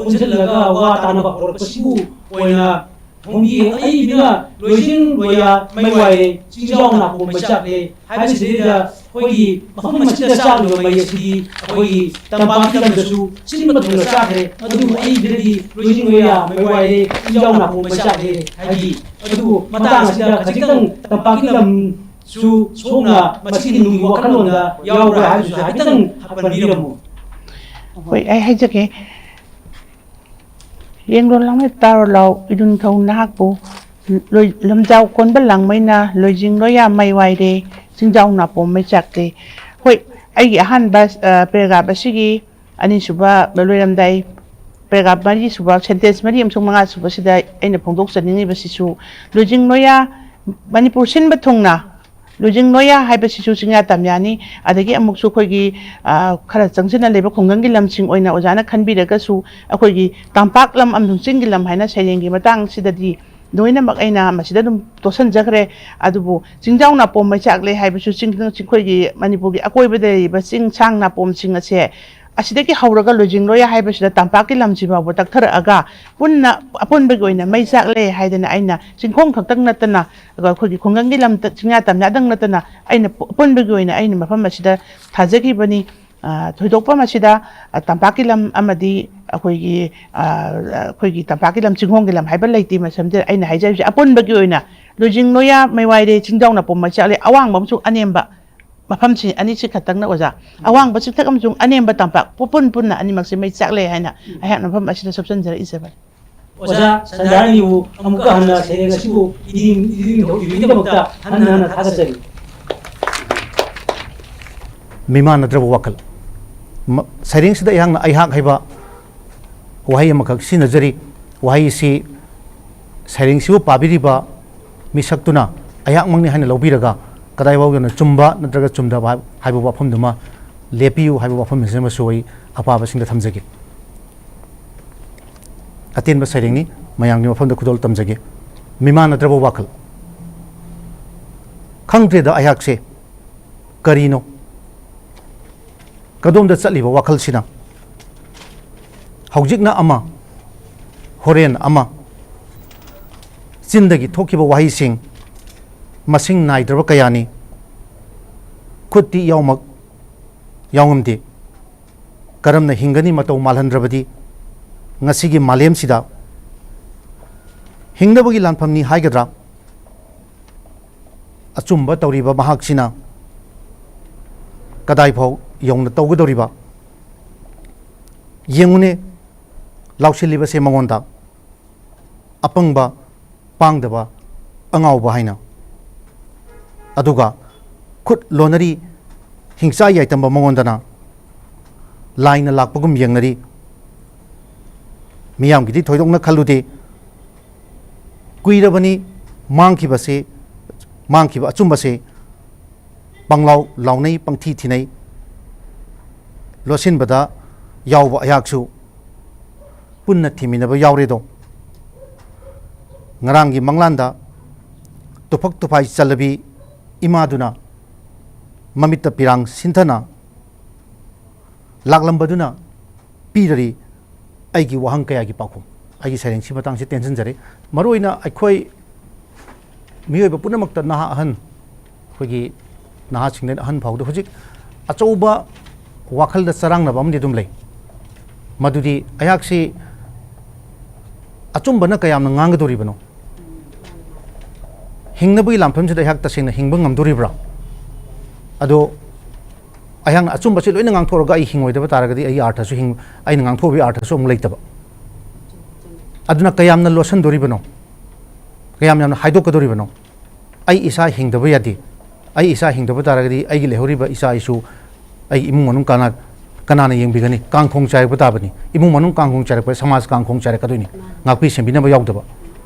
ꯄꯨꯟꯁꯤꯜꯂꯒ ꯋꯥ ꯇꯥꯅꯕ ꯍꯧꯔꯛꯄꯁꯤꯕꯨ ꯑꯣꯏꯅ ꯊꯣꯡꯕꯤ꯫ ꯑꯩꯒꯤꯅ ꯂꯣꯏꯖꯤꯡ ꯂꯣꯌꯥ ꯃꯩꯋꯥꯏꯔꯦ ꯆꯤꯡꯖꯥꯎ ꯅꯥꯄꯣꯝ ꯃꯩꯆꯥꯛꯂꯦ ꯍꯥꯏꯕꯁꯤꯗꯩꯗ ꯑꯩꯈꯣꯏꯒꯤ ꯃꯐꯝ ꯑꯁꯤꯗ ꯆꯥꯛꯂꯤꯕ ꯃꯩ ꯑꯁꯤꯗꯤ ꯑꯩꯈꯣꯏꯒꯤ ꯇꯝꯄꯥꯛꯀꯤ ꯂꯝꯗꯁꯨ ꯁꯤꯟꯕ ꯊꯨꯡꯅ ꯆꯥꯈ꯭ꯔꯦ꯫ ꯑꯗꯨꯕꯨ ꯑꯩꯒꯤꯗꯗꯤ ꯂꯣꯏꯖꯤꯡ ꯂꯣꯌꯥ ꯃꯩꯋꯥꯏꯔꯦ ꯆꯤꯡꯖꯥꯎ ꯅꯥꯄꯣꯝ ꯃꯩꯆꯥꯛꯂꯦ ꯍꯥꯏꯕꯤ꯫ ꯑꯗꯨꯕꯨ ꯃꯇꯥꯡ ꯑꯁꯤꯗ ꯈꯖꯤꯛꯇꯪ ꯇꯝꯄꯥꯛꯀꯤ ꯂꯝꯁꯨ ꯁꯣꯛꯅ ꯃꯁꯤꯒꯤ ꯅꯨꯡꯒꯤ ꯋꯥꯈꯜꯂꯣꯟꯗ ꯌꯥꯎꯕ꯭ꯔꯥ ꯍꯥꯏꯕꯁꯨ ꯍꯥꯏꯐꯦꯠꯇꯪ ꯄꯟꯕꯤꯔꯝꯃꯨ꯫ ꯍꯣꯏ, ꯑꯩ ꯍꯥꯏꯖꯒꯦ꯫ ꯌꯦꯡꯂꯣ ꯂꯥꯎꯅ ꯇꯥꯔꯣ ꯂꯥꯎ, ꯏꯗꯨꯟ ꯊꯧ ꯅꯍꯥꯛꯄꯨ ꯂꯣꯏ-, ꯂꯝꯖꯥꯎ ꯀꯣꯟꯕ ꯂꯥꯡꯃꯩꯅ ꯂꯣꯏꯖꯤꯡ ꯂꯣꯌꯥ ꯃꯩ ꯋꯥꯏꯔꯦ, ꯆꯤꯡꯖꯥꯎ ꯅꯥꯄꯣꯝ ꯃꯩ ꯆꯥꯛꯇꯦ꯫ ꯍꯣꯏ, ꯑꯩꯒꯤ ꯑꯍꯥꯟꯕ, ꯑ, ꯄꯦꯔꯥꯒ꯭ꯔꯥꯐ ꯑꯁꯤꯒꯤ ꯑꯅꯤꯁꯨꯕ ꯂꯣꯏꯔꯝꯗꯥꯏ, ꯄꯦꯔꯥꯒ꯭ꯔꯥꯐ ꯃꯔꯤꯁꯨꯕ, ꯁꯦꯟꯇꯦꯟꯁ ꯃꯔꯤ ꯑꯃꯁꯨꯡ ꯃꯉꯥꯁꯨꯕꯁꯤꯗ ꯑꯩꯅ ꯐꯣꯡꯗꯣꯛꯆꯅꯤꯡꯉꯤꯕꯁꯤꯁꯨ, ꯂꯣꯏꯖꯤꯡ ꯂꯣꯌꯥ ꯃꯅꯤꯄꯨꯔ ꯁꯤꯟꯕ ꯊꯨꯡꯅ ꯂꯣꯏꯖꯤꯡ ꯂꯣꯌꯥ ꯍꯥꯏꯕꯁꯤꯁꯨ ꯆꯤꯡꯌꯥ ꯇꯝꯌꯥꯅꯤ꯫ ꯑꯗꯒꯤ ꯑꯃꯨꯛꯁꯨ ꯑꯩꯈꯣꯏꯒꯤ, ꯑ, ꯈꯔ ꯆꯪꯁꯤꯟꯅ ꯂꯩꯕ ꯈꯨꯡꯒꯪꯒꯤ ꯂꯝꯁꯤꯡ ꯑꯣꯏꯅ ꯑꯣꯖꯥꯅ ꯈꯟꯕꯤꯔꯒꯁꯨ, ꯑꯩꯈꯣꯏꯒꯤ ꯇꯝꯄꯥꯛ ꯂꯝ ꯑꯃꯁꯨꯡ ꯆꯤꯡꯒꯤ ꯂꯝ ꯍꯥꯏꯅ ꯁꯩꯔꯦꯡꯒꯤ ꯃꯇꯥꯡꯁꯤꯗꯗꯤ ꯂꯣꯏꯅꯃꯛ ꯑꯩꯅ ꯃꯁꯤꯗ ꯑꯗꯨꯝ ꯇꯣꯠꯁꯤꯟꯖꯈ꯭ꯔꯦ꯫ ꯑꯗꯨꯕꯨ ꯆꯤꯡꯖꯥꯎ ꯅꯥꯄꯣꯝ ꯃꯩꯆꯥꯛꯂꯦ ꯍꯥꯏꯕꯁꯨ ꯆꯤꯡ, ꯑꯩꯈꯣꯏꯒꯤ ꯃꯅꯤꯄꯨꯔꯒꯤ ꯑꯀꯣꯏꯕꯗ ꯂꯩꯔꯤꯕ ꯆꯤꯡꯁꯥꯡ ꯅꯥꯄꯣꯝꯁꯤꯡ ꯑꯁꯦ ꯑꯁꯤꯗꯒꯤ ꯍꯧꯔꯒ ꯂꯣꯏꯖꯤꯡ ꯂꯣꯌꯥ ꯍꯥꯏꯕꯁꯤꯗ ꯇꯝꯄꯥꯛꯀꯤ ꯂꯝꯁꯤ ꯐꯥꯎꯕ ꯇꯛꯊꯔꯛꯑꯒ ꯄꯨꯟꯅ ꯑꯄꯨꯟꯕꯒꯤ ꯑꯣꯏꯅ ꯃꯩ ꯆꯥꯛꯂꯦ ꯍꯥꯏꯗꯅ ꯑꯩꯅ ꯆꯤꯡꯈꯣꯡ ꯈꯛꯇꯪ ꯅꯠꯇꯅ ꯑꯩꯈꯣꯏꯒꯤ ꯈꯨꯡꯒꯪꯒꯤ ꯂꯝ ꯆꯤꯡꯌꯥ ꯇꯝꯌꯥꯗꯪ ꯅꯠꯇꯅ ꯑꯩꯅ ꯑꯄꯨꯟꯕꯒꯤ ꯑꯣꯏꯅ ꯑꯩꯅ ꯃꯐꯝ ꯑꯁꯤꯗ ꯊꯥꯖꯈꯤꯕꯅꯤ꯫ ꯑ, ꯊꯣꯏꯗꯣꯛꯄ ꯃꯁꯤꯗ, ꯑ, ꯇꯝꯄꯥꯛꯀꯤ ꯂꯝ ꯑꯃꯗꯤ ꯑꯩꯈꯣꯏꯒꯤ, ꯑ, ꯑꯩꯈꯣꯏꯒꯤ ꯇꯝꯄꯥꯛꯀꯤ ꯂꯝ, ꯆꯤꯡꯈꯣꯡꯒꯤ ꯂꯝ ꯍꯥꯏꯕ ꯂꯩꯇꯦ꯫ ꯃꯁꯤꯗ ꯑꯩꯅ ꯍꯥꯏꯖꯔꯤꯕꯁꯤ ꯑꯄꯨꯟꯕꯒꯤ ꯑꯣꯏꯅ ꯂꯣꯏꯖꯤꯡ ꯂꯣꯌꯥ ꯃꯩꯋꯥꯏꯔꯦ ꯆꯤꯡꯖꯥꯎ ꯅꯥꯄꯣꯝ ꯃꯩꯆꯥꯛꯂꯦ ꯑꯋꯥꯡꯕ ꯑꯃꯁꯨꯡ ꯑꯅꯦꯝꯕ ꯃꯐꯝꯁꯤ ꯑꯅꯤꯁꯤ ꯈꯛꯇꯪꯅ ꯑꯣꯖꯥ, ꯑꯋꯥꯡꯕ ꯆꯤꯡꯊꯛ ꯑꯃꯁꯨꯡ ꯑꯅꯦꯝꯕ ꯇꯝꯄꯥꯛ ꯄꯨꯟ ꯄꯨꯟꯅ ꯑꯅꯤꯃꯛꯁꯦ ꯃꯩ ꯆꯥꯛꯂꯦ ꯍꯥꯏꯅ ꯑꯩꯍꯥꯛꯅ ꯃꯐꯝ ꯑꯁꯤꯗ ꯁꯨꯞꯆꯟꯖꯔꯛꯏꯖꯕꯅꯤ꯫ ꯑꯣꯖꯥ ꯁꯟꯗꯥꯅꯤꯕꯨ ꯑꯃꯨꯛꯀ ꯍꯟꯅ ꯁꯩꯔꯦꯡ ꯑꯁꯤꯕꯨ ꯏꯅꯤꯡ-, ꯏꯅꯤꯡꯊꯧ ꯏꯕꯤꯒꯤꯗꯃꯛꯇ ꯍꯟꯅ ꯍꯟꯅ ꯊꯥꯒꯠꯆꯔꯤ꯫ ꯃꯤꯃꯥꯟꯅꯗ꯭ꯔꯕ ꯋꯥꯈꯜ꯫ ꯃ-, ꯁꯩꯔꯦꯡꯁꯤꯗ ꯑꯩꯍꯥꯛꯅ ꯑꯩꯍꯥꯛ ꯍꯥꯏꯕ ꯋꯥꯍꯩ ꯑꯃꯈꯛ ꯁꯤꯖꯤꯟꯅꯖꯔꯤ꯫ ꯋꯥꯍꯩ ꯑꯁꯤ ꯁꯩꯔꯦꯡꯁꯤꯕꯨ ꯄꯥꯕꯤꯔꯤꯕ ꯃꯤꯁꯛꯇꯨꯅ ꯑꯩꯍꯥꯛꯃꯛꯅꯤ ꯍꯥꯏꯅ ꯂꯧꯕꯤꯔꯒ, ꯀꯗꯥꯏ ꯐꯥꯎ ꯌꯧꯅ ꯆꯨꯝꯕ ꯅꯠꯇ꯭ꯔꯒ ꯆꯨꯝꯗꯕ ꯍꯥꯏ-, ꯍꯥꯏꯕ ꯋꯥꯐꯝꯗꯨꯃ ꯂꯦꯞꯄꯤꯌꯨ ꯍꯥꯏꯕ ꯋꯥꯐꯝ ꯑꯁꯤꯃꯁꯨ ꯑꯩ ꯑꯄꯥꯕꯁꯤꯡꯗ ꯊꯝꯖꯒꯦ꯫ ꯑꯇꯦꯟꯕ ꯁꯩꯔꯦꯡꯅꯤ, ꯃꯌꯥꯝꯒꯤ ꯃꯐꯝꯗ ꯈꯨꯗꯣꯜ ꯇꯝꯖꯒꯦ꯫ ꯃꯤꯃꯥꯟꯅꯗ꯭ꯔꯕ ꯋꯥꯈꯜ꯫ ꯈꯪꯗ꯭ꯔꯦꯗ ꯑꯩꯍꯥꯛꯁꯦ ꯀꯔꯤꯅꯣ꯫ ꯀꯗꯣꯝꯗ ꯆꯠꯂꯤꯕ ꯋꯥꯈꯜꯁꯤꯅ? ꯍꯧꯖꯤꯛꯅ ꯑꯃ, ꯍꯣꯔꯦꯟ ꯑꯃ꯫ ꯆꯤꯟꯗꯒꯤ ꯊꯣꯛꯈꯤꯕ ꯋꯥꯍꯩꯁꯤꯡ ꯃꯁꯤꯡ ꯅꯥꯏꯗ꯭ꯔꯕ ꯀꯌꯥꯅꯤ꯫ ꯈꯨꯠꯇꯤ ꯌꯥꯎꯃꯛ ꯌꯥꯎꯉꯝꯗꯦ꯫ ꯀꯔꯝꯅ ꯍꯤꯡꯒꯅꯤ ꯃꯇꯧ ꯃꯥꯜꯍꯟꯗ꯭ꯔꯕꯗꯤ ꯉꯁꯤꯒꯤ ꯃꯥꯂꯦꯝꯁꯤꯗ? ꯍꯤꯡꯅꯕꯒꯤ ꯂꯥꯟꯐꯝꯅꯤ ꯍꯥꯏꯒꯗ꯭ꯔꯥ? ꯑꯆꯨꯝꯕ ꯇꯧꯔꯤꯕ ꯃꯍꯥꯛꯁꯤꯅ ꯀꯗꯥꯏꯐꯥꯎ ꯌꯧꯅ ꯇꯧꯒꯗꯧꯔꯤꯕ? ꯌꯦꯡꯉꯨꯅꯦ, ꯂꯥꯎꯁꯤꯜꯂꯤꯕꯁꯦ ꯃꯉꯣꯟꯗ ꯑꯄꯪꯕ, ꯄꯥꯡꯗꯕ, ꯑꯉꯥꯎꯕ ꯍꯥꯏꯅ꯫ ꯑꯗꯨꯒ ꯈꯨꯠ ꯂꯣꯟꯅꯔꯤ, ꯍꯤꯡꯆꯥ ꯌꯥꯏꯇꯝꯕ ꯃꯉꯣꯟꯗꯅ ꯂꯥꯏꯅ ꯂꯥꯛꯄꯒꯨꯝ ꯌꯦꯡꯅꯔꯤ꯫ ꯃꯤꯌꯥꯝꯒꯤꯗꯤ ꯊꯣꯏꯗꯣꯛꯅ ꯈꯜꯂꯨꯗꯦ꯫ ꯀꯨꯏꯔꯕꯅꯤ ꯃꯥꯡꯈꯤꯕꯁꯦ, ꯃꯥꯡꯈꯤꯕ ꯑꯆꯨꯝꯕꯁꯦ ꯄꯪꯂꯥꯎ ꯂꯥꯎꯅꯩ, ꯄꯪꯊꯤ ꯊꯤꯅꯩ꯫ ꯂꯣꯠꯁꯤꯟꯕꯗ ꯌꯥꯎꯕ ꯑꯩꯍꯥꯛꯁꯨ ꯄꯨꯟꯅ ꯊꯤꯃꯤꯟꯅꯕ ꯌꯥꯎꯔꯦꯗꯣ꯫ ꯉꯔꯥꯡꯒꯤ ꯃꯪꯂꯥꯟꯗ ꯇꯨꯐꯛ ꯇꯨꯐꯥꯏ ꯆꯜꯂꯕꯤ ꯏꯃꯥꯗꯨꯅ ꯃꯃꯤꯠꯇ ꯄꯤꯔꯥꯡ ꯁꯤꯟꯊꯅ ꯂꯥꯛꯂꯝꯕꯗꯨꯅ ꯄꯤꯔꯔꯤ ꯑꯩꯒꯤ ꯋꯥꯍꯪ ꯀꯌꯥꯒꯤ ꯄꯥꯎꯈꯨꯝ꯫ ꯑꯩꯒꯤ ꯁꯩꯔꯦꯡꯁꯤ ꯃꯇꯥꯡꯁꯤ ꯇꯦꯟꯁꯤꯟꯖꯔꯦ꯫ ꯃꯔꯨꯑꯣꯏꯅ ꯑꯩꯈꯣꯏ ꯃꯤꯑꯣꯏꯕ ꯄꯨꯝꯅꯃꯛꯇ, ꯅꯍꯥ ꯑꯍꯟ, ꯑꯩꯈꯣꯏꯒꯤ ꯅꯍꯥꯁꯤꯡꯗꯩꯅ ꯑꯍꯟ ꯐꯥꯎꯗ ꯍꯧꯖꯤꯛ ꯑꯆꯧꯕ ꯋꯥꯈꯜꯗ ꯆꯔꯥꯡꯅꯕ ꯑꯃꯗꯤ ꯑꯗꯨꯝ ꯂꯩ꯫ ꯃꯗꯨꯗꯤ ꯑꯩꯍꯥꯛꯁꯤ ꯑꯆꯨꯝꯕꯅ ꯀꯌꯥꯝꯅ ꯉꯥꯡꯒꯗꯧꯔꯤꯕꯅꯣ? ꯍꯤꯡꯅꯕꯒꯤ ꯂꯥꯟꯐꯝꯁꯤꯗ ꯑꯩꯍꯥꯛ ꯇꯁꯦꯡꯅ ꯍꯤꯡꯕ ꯉꯝꯗꯣꯔꯤꯕ꯭ꯔꯥ? ꯑꯗꯣ ꯑꯩꯍꯥꯛꯅ ꯑꯆꯨꯝꯕꯁꯤ ꯂꯣꯏꯅ ꯉꯥꯡꯊꯣꯛꯑꯒ ꯑꯩ ꯍꯤꯡꯉꯣꯏꯗꯕ ꯇꯥꯔꯒꯗꯤ ꯑꯩꯒꯤ ꯑꯥꯔꯊꯁꯨ ꯍꯤꯡ-, ꯑꯩꯅ ꯉꯥꯡꯊꯣꯛꯎꯕꯒꯤ ꯑꯥꯔꯊꯁꯨ ꯑꯃꯨꯛ ꯂꯩꯇꯕ꯫ ꯑꯗꯨꯅ ꯀꯌꯥꯝꯅ ꯂꯣꯠꯁꯤꯟꯗꯣꯔꯤꯕꯅꯣ? ꯀꯌꯥꯝ ꯌꯥꯝꯅ ꯍꯥꯏꯗꯣꯛꯀꯗꯧꯔꯤꯕꯅꯣ? ꯑꯩ ꯏꯁꯥ ꯍꯤꯡꯗꯕ ꯌꯥꯗꯦ꯫ ꯑꯩ ꯏꯁꯥ ꯍꯤꯡꯗꯕ ꯇꯥꯔꯒꯗꯤ ꯑꯩꯒꯤ ꯂꯩꯍꯧꯔꯤꯕ ꯏꯆꯥ ꯏꯁꯨ, ꯑꯩꯒꯤ ꯏꯃꯨꯡ ꯃꯅꯨꯡ ꯀꯅꯥ, ꯀꯅꯥꯅ ꯌꯦꯡꯕꯤꯒꯅꯤ? ꯀꯥꯡꯈꯣꯡ ꯆꯥꯏꯔꯛꯄ ꯇꯥꯕꯅꯤ꯫ ꯏꯃꯨꯡ ꯃꯅꯨꯡ ꯀꯥꯡꯈꯣꯡ ꯆꯥꯏꯔꯛꯄꯗ ꯁꯃꯥꯖ ꯀꯥꯡꯈꯣꯡ ꯆꯥꯏꯔꯛꯀꯗꯣꯏꯅꯤ, ꯉꯥꯛꯄꯤ ꯁꯦꯟꯕꯤꯅꯕ ꯌꯥꯎꯗꯕ꯫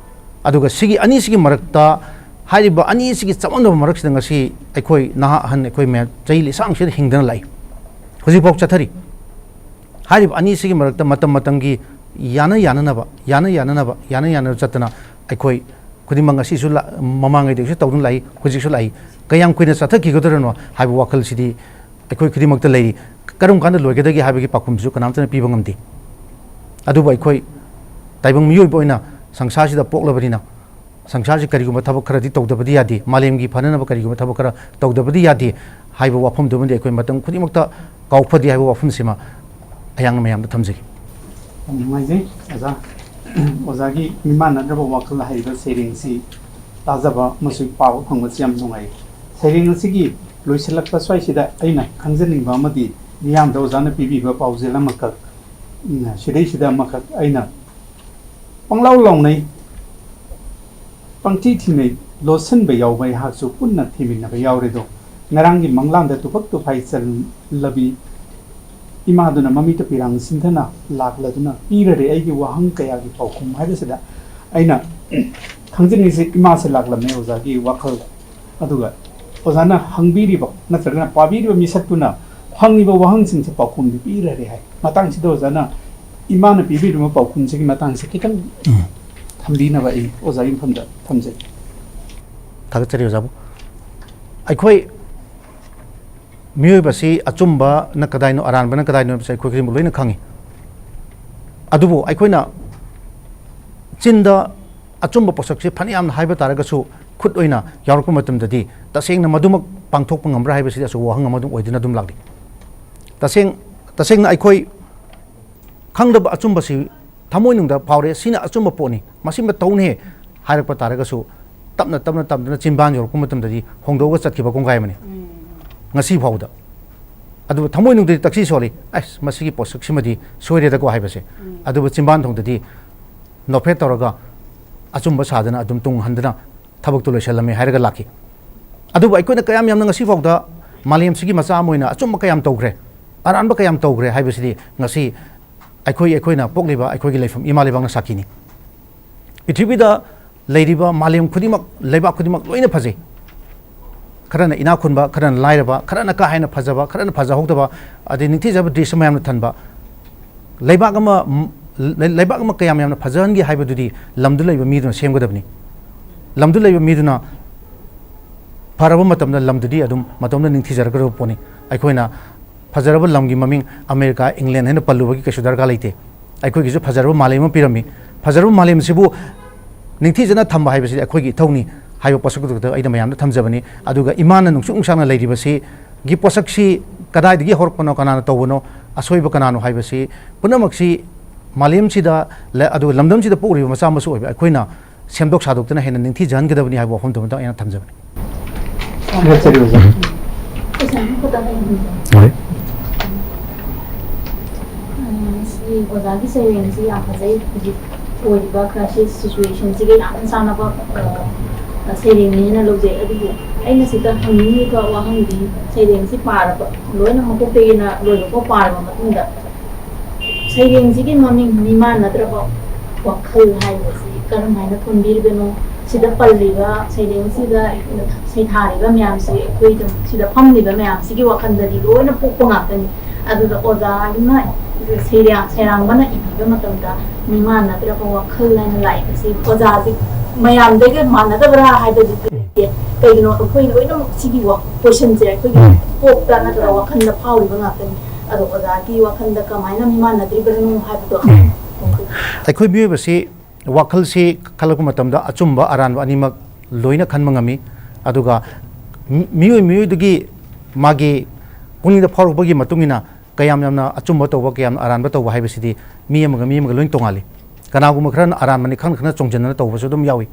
ꯑꯗꯨꯒ ꯁꯤꯒꯤ ꯑꯅꯤꯁꯤꯒꯤ ꯃꯔꯛꯇ, ꯍꯥꯏꯔꯤꯕ ꯑꯅꯤꯁꯤꯒꯤ ꯆꯃꯝꯅꯕ ꯃꯔꯛꯁꯤꯗ ꯉꯁꯤ ꯑꯩꯈꯣꯏ ꯅꯍꯥ ꯑꯍꯟ, ꯑꯩꯈꯣꯏ ꯃꯌꯥꯝ ꯆꯍꯤ ꯂꯤꯁꯥꯡꯁꯤꯗ ꯍꯤꯡꯗꯅ ꯂꯥꯛꯏ, ꯍꯧꯖꯤꯛꯐꯥꯎ ꯆꯠꯊꯔꯤ꯫ ꯍꯥꯏꯔꯤꯕ ꯑꯅꯤꯁꯤꯒꯤ ꯃꯔꯛꯇ ꯃꯇꯝ ꯃꯇꯝꯒꯤ ꯌꯥꯅ ꯌꯥꯅꯅꯕ, ꯌꯥꯅ ꯌꯥꯅꯅꯕ, ꯌꯥꯅ ꯌꯥꯅꯅꯕ ꯆꯠꯇꯅ ꯑꯩꯈꯣꯏ ꯈꯨꯗꯤꯡꯃꯛ ꯉꯁꯤꯁꯨ ꯂꯥ-, ꯃꯃꯥꯡꯉꯩꯗꯁꯨ ꯇꯧꯗꯨꯅ ꯂꯥꯛꯏ, ꯍꯧꯖꯤꯛꯁꯨ ꯂꯥꯛꯏ꯫ ꯀꯌꯥꯝ ꯀꯨꯏꯅ ꯆꯠꯊꯈꯤꯒꯗꯣꯏꯅꯣ ꯍꯥꯏꯕ ꯋꯥꯈꯜꯁꯤꯗꯤ ꯑꯩꯈꯣꯏ ꯈꯨꯗꯤꯡꯃꯛꯇ ꯂꯩꯔꯤ꯫ ꯀꯔꯝ ꯀꯥꯟꯗ ꯂꯣꯏꯒꯗꯒꯦ ꯍꯥꯏꯕꯒꯤ ꯄꯥꯎꯈꯨꯝꯁꯨ ꯀꯅꯥꯝꯇꯅ ꯄꯤꯕ ꯉꯝꯗꯦ꯫ ꯑꯗꯨꯕꯨ ꯑꯩꯈꯣꯏ ꯇꯥꯏꯕꯪ ꯃꯤꯑꯣꯏꯕ ꯑꯣꯏꯅ ꯁꯪꯁꯥꯔꯁꯤꯗ ꯄꯣꯛꯂꯕꯅꯤꯅ, ꯁꯪꯁꯥꯔꯁꯤ ꯀꯔꯤꯒꯨꯝꯕ ꯊꯕꯛ ꯈꯔꯗꯤ ꯇꯧꯗꯕꯗꯤ ꯌꯥꯗꯦ, ꯃꯥꯂꯦꯝꯒꯤ ꯐꯅꯅꯕ ꯀꯔꯤꯒꯨꯝꯕ ꯊꯕꯛ ꯈꯔ ꯇꯧꯗꯕꯗꯤ ꯌꯥꯗꯦ ꯍꯥꯏꯕ ꯋꯥꯐꯝꯗꯨꯃꯗꯤ ꯑꯩꯈꯣꯏ ꯃꯇꯝ ꯈꯨꯗꯤꯡꯃꯛꯇ ꯀꯥꯎꯐꯗꯦ ꯍꯥꯏꯕ ꯋꯥꯐꯝꯁꯤꯃ ꯑꯩꯍꯥꯛꯅ ꯃꯌꯥꯝꯗ ꯊꯝꯖꯒꯦ꯫ ꯌꯥꯝ ꯅꯨꯡꯉꯥꯏꯖꯩ ꯑꯣꯖꯥ꯫ ꯑꯣꯖꯥꯒꯤ ꯃꯤꯃꯥꯟꯅꯗ꯭ꯔꯕ ꯋꯥꯈꯜ ꯍꯥꯏꯔꯤꯕ ꯁꯩꯔꯦꯡꯁꯤ ꯇꯥꯖꯕ ꯑꯃꯁꯨꯡ ꯄꯥꯕ ꯐꯪꯕꯁꯤ ꯌꯥꯝ ꯅꯨꯡꯉꯥꯏ꯫ ꯁꯩꯔꯦꯡ ꯑꯁꯤꯒꯤ ꯂꯣꯏꯁꯤꯜꯂꯛꯄ ꯁ꯭ꯋꯥꯏꯁꯤꯗ ꯑꯩꯅ ꯈꯪꯖꯅꯤꯡꯕ ꯑꯃꯗꯤ ꯃꯤꯌꯥꯝꯗ ꯑꯣꯖꯥꯅ ꯄꯤꯕꯤꯕ ꯄꯥꯎꯖꯦꯜ ꯑꯃꯈꯛ, ꯎꯝ, ꯁꯤꯗꯩꯁꯤꯗ ꯑꯃꯈꯛ ꯑꯩꯅ ꯄꯪꯂꯥꯎ ꯂꯥꯎꯅꯩ, ꯄꯪꯊꯤ ꯊꯤꯅꯩ, ꯂꯣꯠꯁꯤꯟꯕ ꯌꯥꯎꯕ ꯑꯩꯍꯥꯛꯁꯨ ꯄꯨꯟꯅ ꯊꯤꯃꯤꯟꯅꯕ ꯌꯥꯎꯔꯦꯗꯣ꯫ ꯉꯔꯥꯡꯒꯤ ꯃꯪꯂꯥꯟꯗ ꯇꯨꯐꯛ ꯇꯨꯐꯥꯏ ꯆꯜꯂꯕꯤ ꯏꯃꯥꯗꯨꯅ ꯃꯃꯤꯠꯇ ꯄꯤꯔꯥꯡ ꯁꯤꯟꯊꯅ ꯂꯥꯛꯂꯗꯨꯅ ꯄꯤꯔꯔꯦ ꯑꯩꯒꯤ ꯋꯥꯍꯪ ꯀꯌꯥꯒꯤ ꯄꯥꯎꯈꯨꯝ ꯍꯥꯏꯕꯁꯤꯗ ꯑꯩꯅ ꯈꯪꯖꯅꯤꯡꯉꯤꯁꯦ, ꯏꯃꯥꯁꯦ ꯂꯥꯛꯂꯝꯃꯦ ꯑꯣꯖꯥꯒꯤ ꯋꯥꯈꯜꯗ, ꯑꯗꯨꯒ ꯑꯣꯖꯥꯅ ꯍꯪꯕꯤꯔꯤꯕ ꯅꯠꯇ꯭ꯔꯒꯅ ꯄꯥꯕꯤꯔꯤꯕ ꯃꯤꯁꯛꯇꯨꯅ ꯍꯪꯉꯤꯕ ꯋꯥꯍꯪꯁꯤꯡꯁꯦ ꯄꯥꯎꯈꯨꯝꯗꯤ ꯄꯤꯔꯔꯦ ꯍꯥꯏ꯫ ꯃꯇꯥꯡꯁꯤꯗ ꯑꯣꯖꯥꯅ ꯏꯃꯥꯅ ꯄꯤꯕꯤꯔꯤꯕ ꯄꯥꯎꯈꯨꯝꯁꯤꯒꯤ ꯃꯇꯥꯡꯁꯦ ꯈꯤꯇꯪ ꯎꯝ꯫ ꯊꯝꯕꯤꯅꯕ ꯑꯩ ꯑꯣꯖꯥꯒꯤ ꯃꯐꯝꯗ ꯊꯝꯖꯒꯦ꯫ ꯊꯥꯒꯠꯆꯔꯤ ꯑꯣꯖꯥꯕꯨ꯫ ꯑꯩꯈꯣꯏ ꯃꯤꯑꯣꯏꯕꯁꯤ ꯑꯆꯨꯝꯕꯅ ꯀꯗꯥꯏꯅꯣ, ꯑꯔꯥꯟꯕꯅ ꯀꯗꯥꯏꯅꯣ ꯍꯥꯏꯕꯁꯤ ꯑꯩꯈꯣꯏ ꯈꯨꯗꯤꯡꯃꯛ ꯂꯣꯏꯅ ꯈꯪꯉꯤ꯫ ꯑꯗꯨꯕꯨ ꯑꯩꯈꯣꯏꯅ ꯆꯤꯟꯗ ꯑꯆꯨꯝꯕ ꯄꯣꯠꯁꯛꯁꯤ ꯐꯅꯌꯥꯝꯅ ꯍꯥꯏꯕ ꯇꯥꯔꯒꯁꯨ, ꯈꯨꯠ ꯑꯣꯏꯅ ꯌꯥꯎꯔꯛꯄ ꯃꯇꯝꯗꯗꯤ ꯇꯁꯦꯡꯅ ꯃꯗꯨꯃꯛ ꯄꯥꯡꯊꯣꯛꯄ ꯉꯝꯕ꯭ꯔꯥ ꯍꯥꯏꯕꯁꯤꯗꯤ ꯑꯆꯧꯕ ꯋꯥꯍꯪ ꯑꯃ ꯑꯗꯨꯝ ꯑꯣꯏꯗꯨꯅ ꯑꯗꯨꯝ ꯂꯥꯛꯂꯤ꯫ ꯇꯁꯦꯡ-, ꯇꯁꯦꯡꯅ ꯑꯩꯈꯣꯏ ꯈꯪꯗꯕ ꯑꯆꯨꯝꯕꯁꯤ ꯊꯃꯣꯏꯅꯨꯡꯗ ꯐꯥꯎꯔꯦ, "ꯁꯤꯅ ꯑꯆꯨꯝꯕ ꯄꯣꯠꯅꯤ, ꯃꯁꯤꯃ ꯇꯧꯅꯤ" ꯍꯥꯏꯔꯛꯄ ꯇꯥꯔꯒꯁꯨ, ꯇꯞꯅ, ꯇꯞꯅ, ꯇꯞꯅ ꯆꯤꯟꯕꯥꯟ ꯌꯧꯔꯛꯄ ꯃꯇꯝꯗꯗꯤ ꯍꯣꯡꯗꯣꯛꯑꯒ ꯆꯠꯈꯤꯕ ꯀꯣꯡꯒꯥꯏ ꯑꯃꯅꯤ ꯎꯝ꯫ ꯉꯁꯤ ꯐꯥꯎꯕꯗ꯫ ꯑꯗꯨꯕꯨ ꯊꯃꯣꯏꯅꯨꯡꯗꯗꯤ ꯇꯛꯁꯤ ꯁꯣꯜꯂꯤ, "ꯑꯁ, ꯃꯁꯤꯒꯤ ꯄꯣꯠꯁꯛꯁꯤꯃꯗꯤ ꯁꯣꯏꯔꯦꯗꯀꯣ" ꯍꯥꯏꯕꯁꯦ꯫ ꯎꯝ꯫ ꯑꯗꯨꯕꯨ ꯆꯤꯟꯕꯥꯟ ꯊꯣꯡꯗꯗꯤ ꯅꯣꯛꯐꯦꯠ ꯇꯧꯔꯒ ꯑꯆꯨꯝꯕ ꯁꯥꯗꯅ ꯑꯗꯨꯝ ꯇꯨꯡ ꯍꯟꯗꯅ ꯊꯕꯛꯇꯨ ꯂꯣꯏꯁꯤꯜꯂꯝꯃꯦ ꯍꯥꯏꯔꯒ ꯂꯥꯛꯈꯤ꯫ ꯑꯗꯨꯕꯨ ꯑꯩꯈꯣꯏꯅ ꯀꯌꯥꯝ ꯌꯥꯝꯅ ꯉꯁꯤ ꯐꯥꯎꯗ ꯃꯥꯂꯦꯝꯁꯤꯒꯤ ꯃꯆꯥ ꯑꯃ ꯑꯣꯏꯅ ꯑꯆꯨꯝꯕ ꯀꯌꯥꯝ ꯇꯧꯈ꯭ꯔꯦ, ꯑꯔꯥꯟꯕ ꯀꯌꯥꯝ ꯇꯧꯈ꯭ꯔꯦ ꯍꯥꯏꯕꯁꯤꯗꯤ ꯉꯁꯤ ꯑꯩꯈꯣꯏ, ꯑꯩꯈꯣꯏꯅ ꯄꯣꯛꯂꯤꯕ ꯑꯩꯈꯣꯏꯒꯤ ꯂꯩꯐꯝ ꯏꯃꯥ ꯂꯩꯕꯥꯛꯅ ꯁꯥꯈꯤꯅꯤ꯫ ꯄ꯭ꯔꯤꯊꯤꯕꯤꯗ ꯂꯩꯔꯤꯕ ꯃꯥꯂꯦꯝ ꯈꯨꯗꯤꯡꯃꯛ, ꯂꯩꯕꯥꯛ ꯈꯨꯗꯤꯡꯃꯛ ꯂꯣꯏꯅ ꯐꯖꯩ꯫ ꯈꯔꯅ ꯏꯅꯥꯛ ꯈꯨꯟꯕ, ꯈꯔꯅ ꯂꯥꯏꯔꯕ, ꯈꯔꯅ ꯀꯥ ꯍꯦꯟꯅ ꯐꯖꯕ, ꯈꯔꯅ ꯐꯖꯍꯧꯗꯕ, ꯑꯗꯩ ꯅꯤꯡꯊꯤꯖꯕ ꯗ꯭ꯔꯤꯁ ꯃꯌꯥꯝꯅ ꯊꯟꯕ꯫ ꯂꯩꯕꯥꯛ ꯑꯃ, ꯝ, ꯂꯩ- ꯂꯩꯕꯥꯛ ꯑꯃ ꯀꯌꯥꯝ ꯌꯥꯝꯅ ꯐꯖꯍꯟꯒꯦ ꯍꯥꯏꯕꯗꯨꯗꯤ ꯂꯝꯗꯨ ꯂꯩꯕ ꯃꯤꯗꯨꯅ ꯁꯦꯝꯒꯗꯕꯅꯤ꯫ ꯂꯝꯗꯨ ꯂꯩꯕ ꯃꯤꯗꯨꯅ ꯐꯔꯕ ꯃꯇꯝꯗ ꯂꯝꯗꯨꯗꯤ ꯑꯗꯨꯝ ꯃꯇꯣꯝꯗ ꯅꯤꯡꯊꯤꯖꯔꯛꯀꯗꯕ ꯄꯣꯠꯅꯤ꯫ ꯑꯩꯈꯣꯏꯅ ꯐꯖꯔꯕ ꯂꯝꯒꯤ ꯃꯃꯤꯡ ꯑꯃꯦꯔꯤꯀꯥ, ꯏꯪꯂꯦꯟ ꯍꯥꯏꯅ ꯄꯜꯂꯨꯕꯒꯤ ꯀꯩꯁꯨ ꯗꯔꯀꯥꯔ ꯂꯩꯇꯦ꯫ ꯑꯩꯈꯣꯏꯒꯤꯁꯨ ꯐꯖꯔꯕ ꯃꯥꯂꯦꯝ ꯑꯃ ꯄꯤꯔꯝꯃꯤ꯫ ꯐꯖꯔꯕ ꯃꯥꯂꯦꯝꯁꯤꯕꯨ ꯅꯤꯡꯊꯤꯖꯅ ꯊꯝꯕ ꯍꯥꯏꯕꯁꯤꯗꯤ ꯑꯩꯈꯣꯏꯒꯤ ꯏꯊꯧꯅꯤ ꯍꯥꯏꯕ ꯄꯣꯠꯁꯛꯇꯨ ꯈꯛꯇ ꯑꯩꯅ ꯃꯌꯥꯝꯗ ꯊꯝꯖꯕꯅꯤ꯫ ꯑꯗꯨꯒ ꯏꯃꯥꯅ ꯅꯨꯡꯁꯨꯛ ꯅꯨꯡꯁꯥꯅ ꯂꯩꯔꯤꯕꯁꯤ ꯒꯤ ꯄꯣꯠꯁꯛꯁꯤ ꯀꯗꯥꯏꯗꯒꯤ ꯍꯧꯔꯛꯄꯅꯣ, ꯀꯅꯥꯅ ꯇꯧꯕꯅꯣ, ꯑꯁꯣꯏꯕ ꯀꯅꯥꯅꯣ ꯍꯥꯏꯕꯁꯤ ꯄꯨꯝꯅꯃꯛꯁꯤ ꯃꯥꯂꯦꯝꯁꯤꯗ ꯂ-, ꯑꯗꯨꯒ ꯂꯝꯗꯝꯁꯤꯗ ꯄꯣꯛꯂꯤꯕ ꯃꯆꯥ ꯃꯁꯨ ꯑꯣꯏꯕ ꯑꯩꯈꯣꯏꯅ ꯁꯦꯝꯗꯣꯛ ꯁꯥꯗꯣꯛꯇꯨꯅ ꯍꯦꯟꯅ ꯅꯤꯡꯊꯤꯖꯍꯟꯒꯗꯕꯅꯤ ꯍꯥꯏꯕ ꯋꯥꯐꯝꯗꯨꯃꯇꯪ ꯑꯩꯅ ꯊꯝꯖꯕꯅꯤ꯫ ꯊꯥꯒꯠꯆꯔꯤ ꯑꯣꯖꯥ꯫ Question ꯑꯃꯈꯛꯇꯪ ꯍꯪꯖꯒꯦ꯫ ꯍꯣꯏ꯫ ꯑ, ꯁꯤ ꯑꯣꯖꯥꯒꯤ ꯁꯩꯔꯦꯡꯁꯤ ꯌꯥꯝ ꯐꯖꯩ꯫ ꯍꯧꯖꯤꯛ ꯑꯣꯏꯔꯤꯕ crisis situationꯁꯤꯒ ꯌꯥꯝꯅ ꯆꯥꯟꯅꯕ, ꯑ, ꯁꯩꯔꯦꯡꯅꯦꯅ ꯂꯧꯖꯩ꯫ ꯑꯗꯨꯕꯨ ꯑꯩꯅ ꯁꯤꯗ ꯍꯪꯅꯤꯡꯉꯤꯕ ꯋꯥꯍꯪꯗꯤ, ꯁꯩꯔꯦꯡꯁꯤ ꯄꯥꯔꯕ, ꯂꯣꯏꯅ ꯃꯀꯣꯛꯇꯒꯤꯅ ꯂꯣꯏꯕꯐꯥꯎ ꯄꯥꯔꯕ ꯃꯇꯨꯡꯗ, ꯁꯩꯔꯦꯡꯁꯤꯒꯤ ꯃꯃꯤꯡ ꯃꯤꯃꯥꯟꯅꯗ꯭ꯔꯕ ꯋꯥꯈꯜ ꯍꯥꯏꯕꯁꯤ ꯀꯔꯝ ꯍꯥꯏꯅ ꯊꯣꯟꯕꯤꯔꯤꯕꯅꯣ? ꯁꯤꯗ ꯄꯜꯂꯤꯕ, ꯁꯩꯔꯦꯡꯁꯤꯗ ꯁꯩꯊꯥꯔꯤꯕ ꯃꯌꯥꯝꯁꯤ, ꯑꯩꯈꯣꯏ ꯁꯤꯗ ꯐꯝꯂꯤꯕ ꯃꯌꯥꯝꯁꯤꯒꯤ ꯋꯥꯈꯜꯗꯗꯤ ꯂꯣꯏꯅ ꯄꯣꯛꯄ ꯉꯥꯛꯇꯅꯤ꯫ ꯑꯗꯨꯗ ꯑꯣꯖꯥꯅ ꯁꯩꯔꯦꯡ-, ꯁꯩꯔꯥꯡꯕꯅ ꯏꯕꯤꯕ ꯃꯇꯝꯗ ꯃꯤꯃꯥꯟꯅꯗ꯭ꯔꯕ ꯋꯥꯈꯜ ꯍꯥꯏꯅ ꯂꯥꯛꯏꯕꯁꯤ ꯑꯣꯖꯥꯁꯤ ꯃꯌꯥꯝꯗꯒꯤ ꯃꯥꯟꯅꯗꯕ꯭ꯔꯥ ꯍꯥꯏꯕꯗꯨꯗꯤ ꯂꯩꯇꯦ꯫ ꯀꯩꯒꯤꯅꯣ, ꯑꯩꯈꯣꯏ ꯂꯣꯏꯅꯃꯛ ꯁꯤꯒꯤ ꯋꯥ-, questionꯁꯦ ꯑꯩꯈꯣꯏꯒꯤ ꯎꯝ꯫ ꯀꯣꯛꯇ ꯅꯠꯇ꯭ꯔꯒ ꯋꯥꯈꯜꯗ ꯐꯥꯎꯔꯤꯕ ꯉꯥꯛꯇꯅꯤ꯫ ꯑꯗꯣ ꯑꯣꯖꯥꯒꯤ ꯋꯥꯈꯜꯗ ꯀꯃꯥꯏꯅ ꯃꯤꯃꯥꯟꯅꯗ꯭ꯔꯤꯕꯅꯣ ꯍꯥꯏꯕꯗꯣ ꯎꯝ꯫ ꯑꯩꯈꯣꯏ ꯃꯤꯑꯣꯏꯕꯁꯤ ꯋꯥꯈꯜꯁꯤ ꯈꯜꯂꯛꯄ ꯃꯇꯝꯗ ꯑꯆꯨꯝꯕ ꯑꯔꯥꯟꯕ ꯑꯅꯤꯃꯛ ꯂꯣꯏꯅ ꯈꯟꯕ ꯉꯝꯃꯤ꯫ ꯑꯗꯨꯒ ꯃꯤ-, ꯃꯤꯑꯣꯏ ꯃꯤꯑꯣꯏꯗꯨꯒꯤ ꯃꯥꯒꯤ ꯄꯨꯛꯅꯤꯡꯗ ꯐꯥꯎꯔꯛꯄꯒꯤ ꯃꯇꯨꯡ ꯏꯟꯅ ꯀꯌꯥꯝ ꯌꯥꯝꯅ ꯑꯆꯨꯝꯕ ꯇꯧꯕ, ꯀꯌꯥꯝ ꯑꯔꯥꯟꯕ ꯇꯧꯕ ꯍꯥꯏꯕꯁꯤꯗꯤ ꯃꯤ ꯑꯃꯒ ꯃꯤ ꯑꯃꯒ ꯂꯣꯏꯅ ꯇꯣꯡꯉꯥꯜꯂꯤ꯫ ꯀꯅꯥꯒꯨꯝꯕ ꯈꯔꯅ ꯑꯔꯥꯟꯕꯅꯤ ꯈꯪꯅ ꯈꯪꯅ ꯆꯣꯡꯁꯤꯟꯗꯅ ꯇꯧꯕꯁꯨ ꯑꯗꯨꯝ ꯌꯥꯎꯏ꯫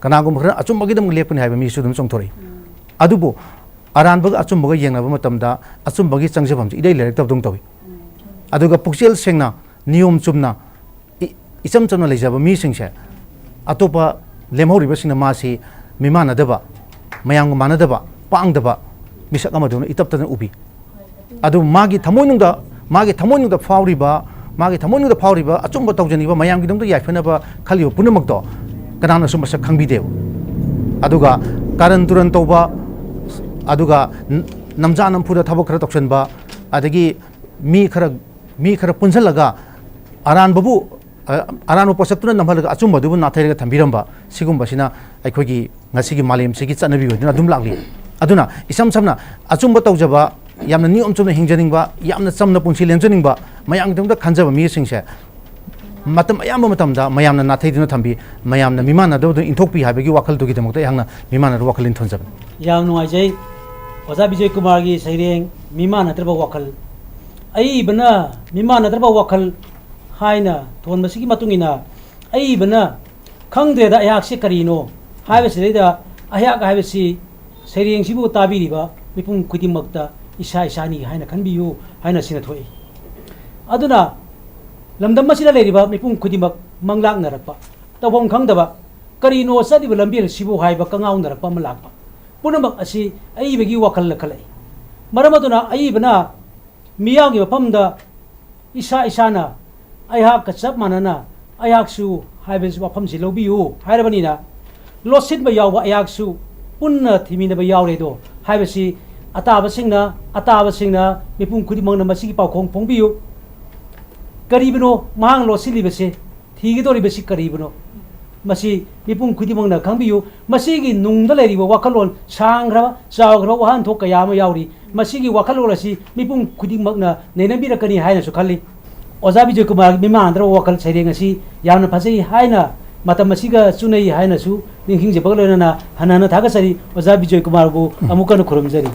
ꯀꯅꯥꯒꯨꯝꯕ ꯈꯔꯅ ꯑꯆꯨꯝꯕꯒꯤꯗꯃꯛ ꯂꯦꯞꯀꯅꯤ ꯍꯥꯏꯕ ꯃꯤꯁꯨ ꯑꯗꯨꯝ ꯆꯣꯡꯊꯣꯔꯛꯏ꯫ ꯑꯗꯨꯕꯨ ꯑꯔꯥꯟꯕꯒ ꯑꯆꯨꯝꯕꯒ ꯌꯦꯡꯅꯕ ꯃꯇꯝꯗ ꯑꯆꯨꯝꯕꯒꯤ ꯆꯪꯖꯐꯝꯁꯤ ꯏꯔꯩ ꯂꯩꯔꯛꯇꯕꯗꯧꯅ ꯇꯧꯏ꯫ ꯑꯗꯨꯒ ꯄꯨꯛꯆꯦꯜ ꯁꯦꯡꯅ, ꯅꯤꯌꯣꯝ ꯆꯨꯝꯅ, ꯏ-, ꯏꯆꯝ ꯆꯝꯅ ꯂꯩꯖꯕ ꯃꯤꯁꯤꯡꯁꯦ ꯑꯇꯣꯞꯄ ꯂꯦꯝꯍꯧꯔꯤꯕꯁꯤꯡꯅ ꯃꯥꯁꯤ ꯃꯤꯃꯥꯟꯅꯗꯕ, ꯃꯌꯥꯝꯒ ꯃꯥꯟꯅꯗꯕ, ꯄꯥꯡꯗꯕ ꯃꯤꯁꯛ ꯑꯃꯗꯧꯅ ꯏꯇꯞ ꯇꯞꯅ ꯎꯕꯤ꯫ ꯑꯗꯨ ꯃꯥꯒꯤ ꯊꯃꯣꯏꯅꯨꯡꯗ, ꯃꯥꯒꯤ ꯊꯃꯣꯏꯅꯨꯡꯗ ꯐꯥꯎꯔꯤꯕ, ꯃꯥꯒꯤ ꯊꯃꯣꯏꯅꯨꯡꯗ ꯐꯥꯎꯔꯤꯕ ꯑꯆꯨꯝꯕ ꯇꯧꯖꯅꯤꯡꯕ, ꯃꯌꯥꯝꯒꯤꯗꯃꯛꯇ ꯌꯥꯏꯐꯅꯕ ꯈꯜꯂꯤꯕ ꯄꯨꯝꯅꯃꯛꯇꯣ ꯀꯅꯥꯅꯁꯨ ꯃꯁꯛ ꯈꯪꯕꯤꯗꯦꯕ꯫ ꯑꯗꯨꯒ ꯀꯥꯔꯟ ꯇꯨꯔꯟ ꯇꯧꯕ, ꯑꯗꯨꯒ ꯅ-, ꯅꯝꯖꯥ ꯅꯝꯐꯨꯗ ꯊꯕꯛ ꯈꯔ ꯇꯧꯁꯟꯕ, ꯑꯗꯒꯤ ꯃꯤ ꯈꯔ, ꯃꯤ ꯈꯔ ꯄꯨꯟꯁꯤꯜꯂꯒ ꯑꯔꯥꯟꯕꯕꯨ ꯑ, ꯑꯔꯥꯟꯕ ꯄꯣꯠꯁꯛꯇꯨꯅ ꯅꯝꯍꯜꯂꯒ ꯑꯆꯨꯝꯕꯗꯨꯕꯨ ꯅꯥꯊꯩꯔꯒ ꯊꯝꯕꯤꯔꯝꯕ, ꯁꯤꯒꯨꯝꯕꯁꯤꯅ ꯑꯩꯈꯣꯏꯒꯤ ꯉꯁꯤꯒꯤ ꯃꯥꯂꯦꯝꯁꯤꯒꯤ ꯆꯠꯅꯕꯤ ꯑꯣꯏꯗꯨꯅ ꯑꯗꯨꯝ ꯂꯥꯛꯂꯤ꯫ ꯑꯗꯨꯅ ꯏꯁꯝ ꯁꯝꯅ ꯑꯆꯨꯝꯕ ꯇꯧꯖꯕ, ꯌꯥꯝꯅ ꯅꯤꯌꯣꯝ ꯆꯨꯝꯅ ꯍꯤꯡꯖꯅꯤꯡꯕ, ꯌꯥꯝꯅ ꯆꯝꯅ ꯄꯨꯟꯁꯤ ꯂꯦꯟꯖꯅꯤꯡꯕ, ꯃꯌꯥꯝꯒꯤꯗꯃꯛꯇ ꯈꯟꯖꯕ ꯃꯤꯁꯤꯡꯁꯦ ꯃꯇꯝ ꯑꯌꯥꯝꯕ ꯃꯇꯝꯗ ꯃꯌꯥꯝꯅ ꯅꯥꯊꯩꯗꯨꯅ ꯊꯝꯕꯤ, ꯃꯌꯥꯝꯅ ꯃꯤꯃꯥꯟꯅꯗꯕꯗꯨ ꯏꯟꯊꯣꯛꯄꯤ ꯍꯥꯏꯕꯒꯤ ꯋꯥꯈꯜꯗꯨꯒꯤꯗꯃꯛꯇ ꯑꯩꯍꯥꯛꯅ ꯃꯤꯃꯥꯟꯅꯗꯕ ꯋꯥꯈꯜ ꯂꯤꯟ ꯊꯣꯟꯖꯕꯅꯤ꯫ ꯌꯥꯝ ꯅꯨꯡꯉꯥꯏꯖꯩ ꯑꯣꯖꯥ ꯕꯤꯖꯣꯏ ꯀꯨꯃꯥꯔꯒꯤ ꯁꯩꯔꯦꯡ ꯃꯤꯃꯥꯟꯅꯗ꯭ꯔꯕ ꯋꯥꯈꯜ꯫ ꯑꯏꯕꯅ ꯃꯤꯃꯥꯟꯅꯗ꯭ꯔꯕ ꯋꯥꯈꯜ ꯍꯥꯏꯅ ꯊꯣꯟꯕꯁꯤꯒꯤ ꯃꯇꯨꯡ ꯏꯟꯅ ꯑꯏꯕꯅ "ꯈꯪꯗ꯭ꯔꯦꯗ ꯑꯩꯍꯥꯛꯁꯦ ꯀꯔꯤꯅꯣ" ꯍꯥꯏꯕꯁꯤꯗꯩꯗ "ꯑꯩꯍꯥꯛ ꯍꯥꯏꯕꯁꯤ ꯁꯩꯔꯦꯡꯁꯤꯕꯨ ꯇꯥꯕꯤꯔꯤꯕ ꯃꯤꯄꯨꯝ ꯈꯨꯗꯤꯡꯃꯛꯇ ꯏꯁꯥ ꯏꯁꯥꯅꯤ ꯍꯥꯏꯅ ꯈꯟꯕꯤꯌꯨ" ꯍꯥꯏꯅ ꯁꯤꯅ ꯊꯣꯛꯏ꯫ ꯑꯗꯨꯅ ꯂꯝꯗꯝ ꯑꯁꯤꯗ ꯂꯩꯔꯤꯕ ꯃꯤꯄꯨꯝ ꯈꯨꯗꯤꯡꯃꯛ ꯃꯪꯂꯥꯛꯅꯔꯛꯄ, ꯇꯧꯐꯝ ꯈꯪꯗꯕ, ꯀꯔꯤꯅꯣ ꯆꯠꯂꯤꯕ ꯂꯝꯕꯤ ꯑꯁꯤꯕꯨ ꯍꯥꯏꯕ ꯀꯉꯥꯎꯅꯔꯛꯄ ꯑꯃ ꯂꯥꯛꯄ, ꯄꯨꯝꯅꯃꯛ ꯑꯁꯤ ꯑꯏꯕꯒꯤ ꯋꯥꯈꯜꯅ ꯈꯜꯂꯛꯏ꯫ ꯃꯔꯝ ꯑꯗꯨꯅ ꯑꯏꯕꯅ ꯃꯤꯌꯥꯝꯒꯤ ꯃꯐꯝꯗ ꯏꯁꯥ ꯏꯁꯥꯅ "ꯑꯩꯍꯥꯛꯀ ꯆꯞ ꯃꯥꯟꯅꯅ ꯑꯩꯍꯥꯛꯁꯨ" ꯍꯥꯏꯕ ꯋꯥꯐꯝꯁꯤ ꯂꯧꯕꯤꯌꯨ ꯍꯥꯏꯔꯕꯅꯤꯅ, ꯂꯣꯠꯁꯤꯟꯕ ꯌꯥꯎꯕ ꯑꯩꯍꯥꯛꯁꯨ ꯄꯨꯟꯅ ꯊꯤꯃꯤꯟꯅꯕ ꯌꯥꯎꯔꯦꯗꯣ ꯍꯥꯏꯕꯁꯤ ꯑꯇꯥꯕꯁꯤꯡꯅ, ꯑꯇꯥꯕꯁꯤꯡꯅ ꯃꯤꯄꯨꯝ ꯈꯨꯗꯤꯡꯃꯛꯅ ꯃꯁꯤꯒꯤ ꯄꯥꯎꯈꯣꯡ ꯐꯣꯡꯕꯤꯌꯨ꯫ ꯀꯔꯤꯕꯅꯣ ꯃꯍꯥꯛꯅ ꯂꯣꯠꯁꯤꯜꯂꯤꯕꯁꯤ? ꯊꯤꯒꯗꯧꯔꯤꯕꯁꯤ ꯀꯔꯤꯕꯅꯣ? ꯃꯁꯤ ꯃꯤꯄꯨꯝ ꯈꯨꯗꯤꯡꯃꯛꯅ ꯈꯪꯕꯤꯌꯨ꯫ ꯃꯁꯤꯒꯤ ꯅꯨꯡꯗ ꯂꯩꯔꯤꯕ ꯋꯥꯈꯜꯂꯣꯟ ꯁꯥꯡꯈ꯭ꯔꯕ, ꯆꯥꯎꯈ꯭ꯔꯕ ꯋꯥꯍꯟꯊꯣꯛ ꯀꯌꯥ ꯑꯃ ꯌꯥꯎꯔꯤ꯫ ꯃꯁꯤꯒꯤ ꯋꯥꯈꯜꯂꯣꯟ ꯑꯁꯤ ꯃꯤꯄꯨꯝ ꯈꯨꯗꯤꯡꯃꯛꯅ ꯅꯩꯅꯕꯤꯔꯛꯀꯅꯤ ꯍꯥꯏꯅꯁꯨ ꯈꯜꯂꯤ꯫ ꯑꯣꯖꯥ ꯕꯤꯖꯣꯏ ꯀꯨꯃꯥꯔꯒꯤ ꯃꯤꯃꯥꯟꯅꯗ꯭ꯔꯕ ꯋꯥꯈꯜ ꯁꯩꯔꯦꯡ ꯑꯁꯤ ꯌꯥꯝꯅ ꯐꯖꯩ ꯍꯥꯏꯅ, ꯃꯇꯝ ꯑꯁꯤꯒ ꯆꯨꯅꯩ ꯍꯥꯏꯅꯁꯨ ꯅꯤꯡꯁꯤꯡꯖꯕꯒ ꯂꯣꯏꯅꯅ ꯍꯟꯅ ꯍꯟꯅ ꯊꯥꯒꯠꯆꯔꯤ꯫ ꯑꯣꯖꯥ ꯕꯤꯖꯣꯏ ꯀꯨꯃꯥꯔꯕꯨ ꯑꯃꯨꯛꯀ ꯍꯟꯅ ꯈꯨꯔꯨꯝꯖꯔꯤ꯫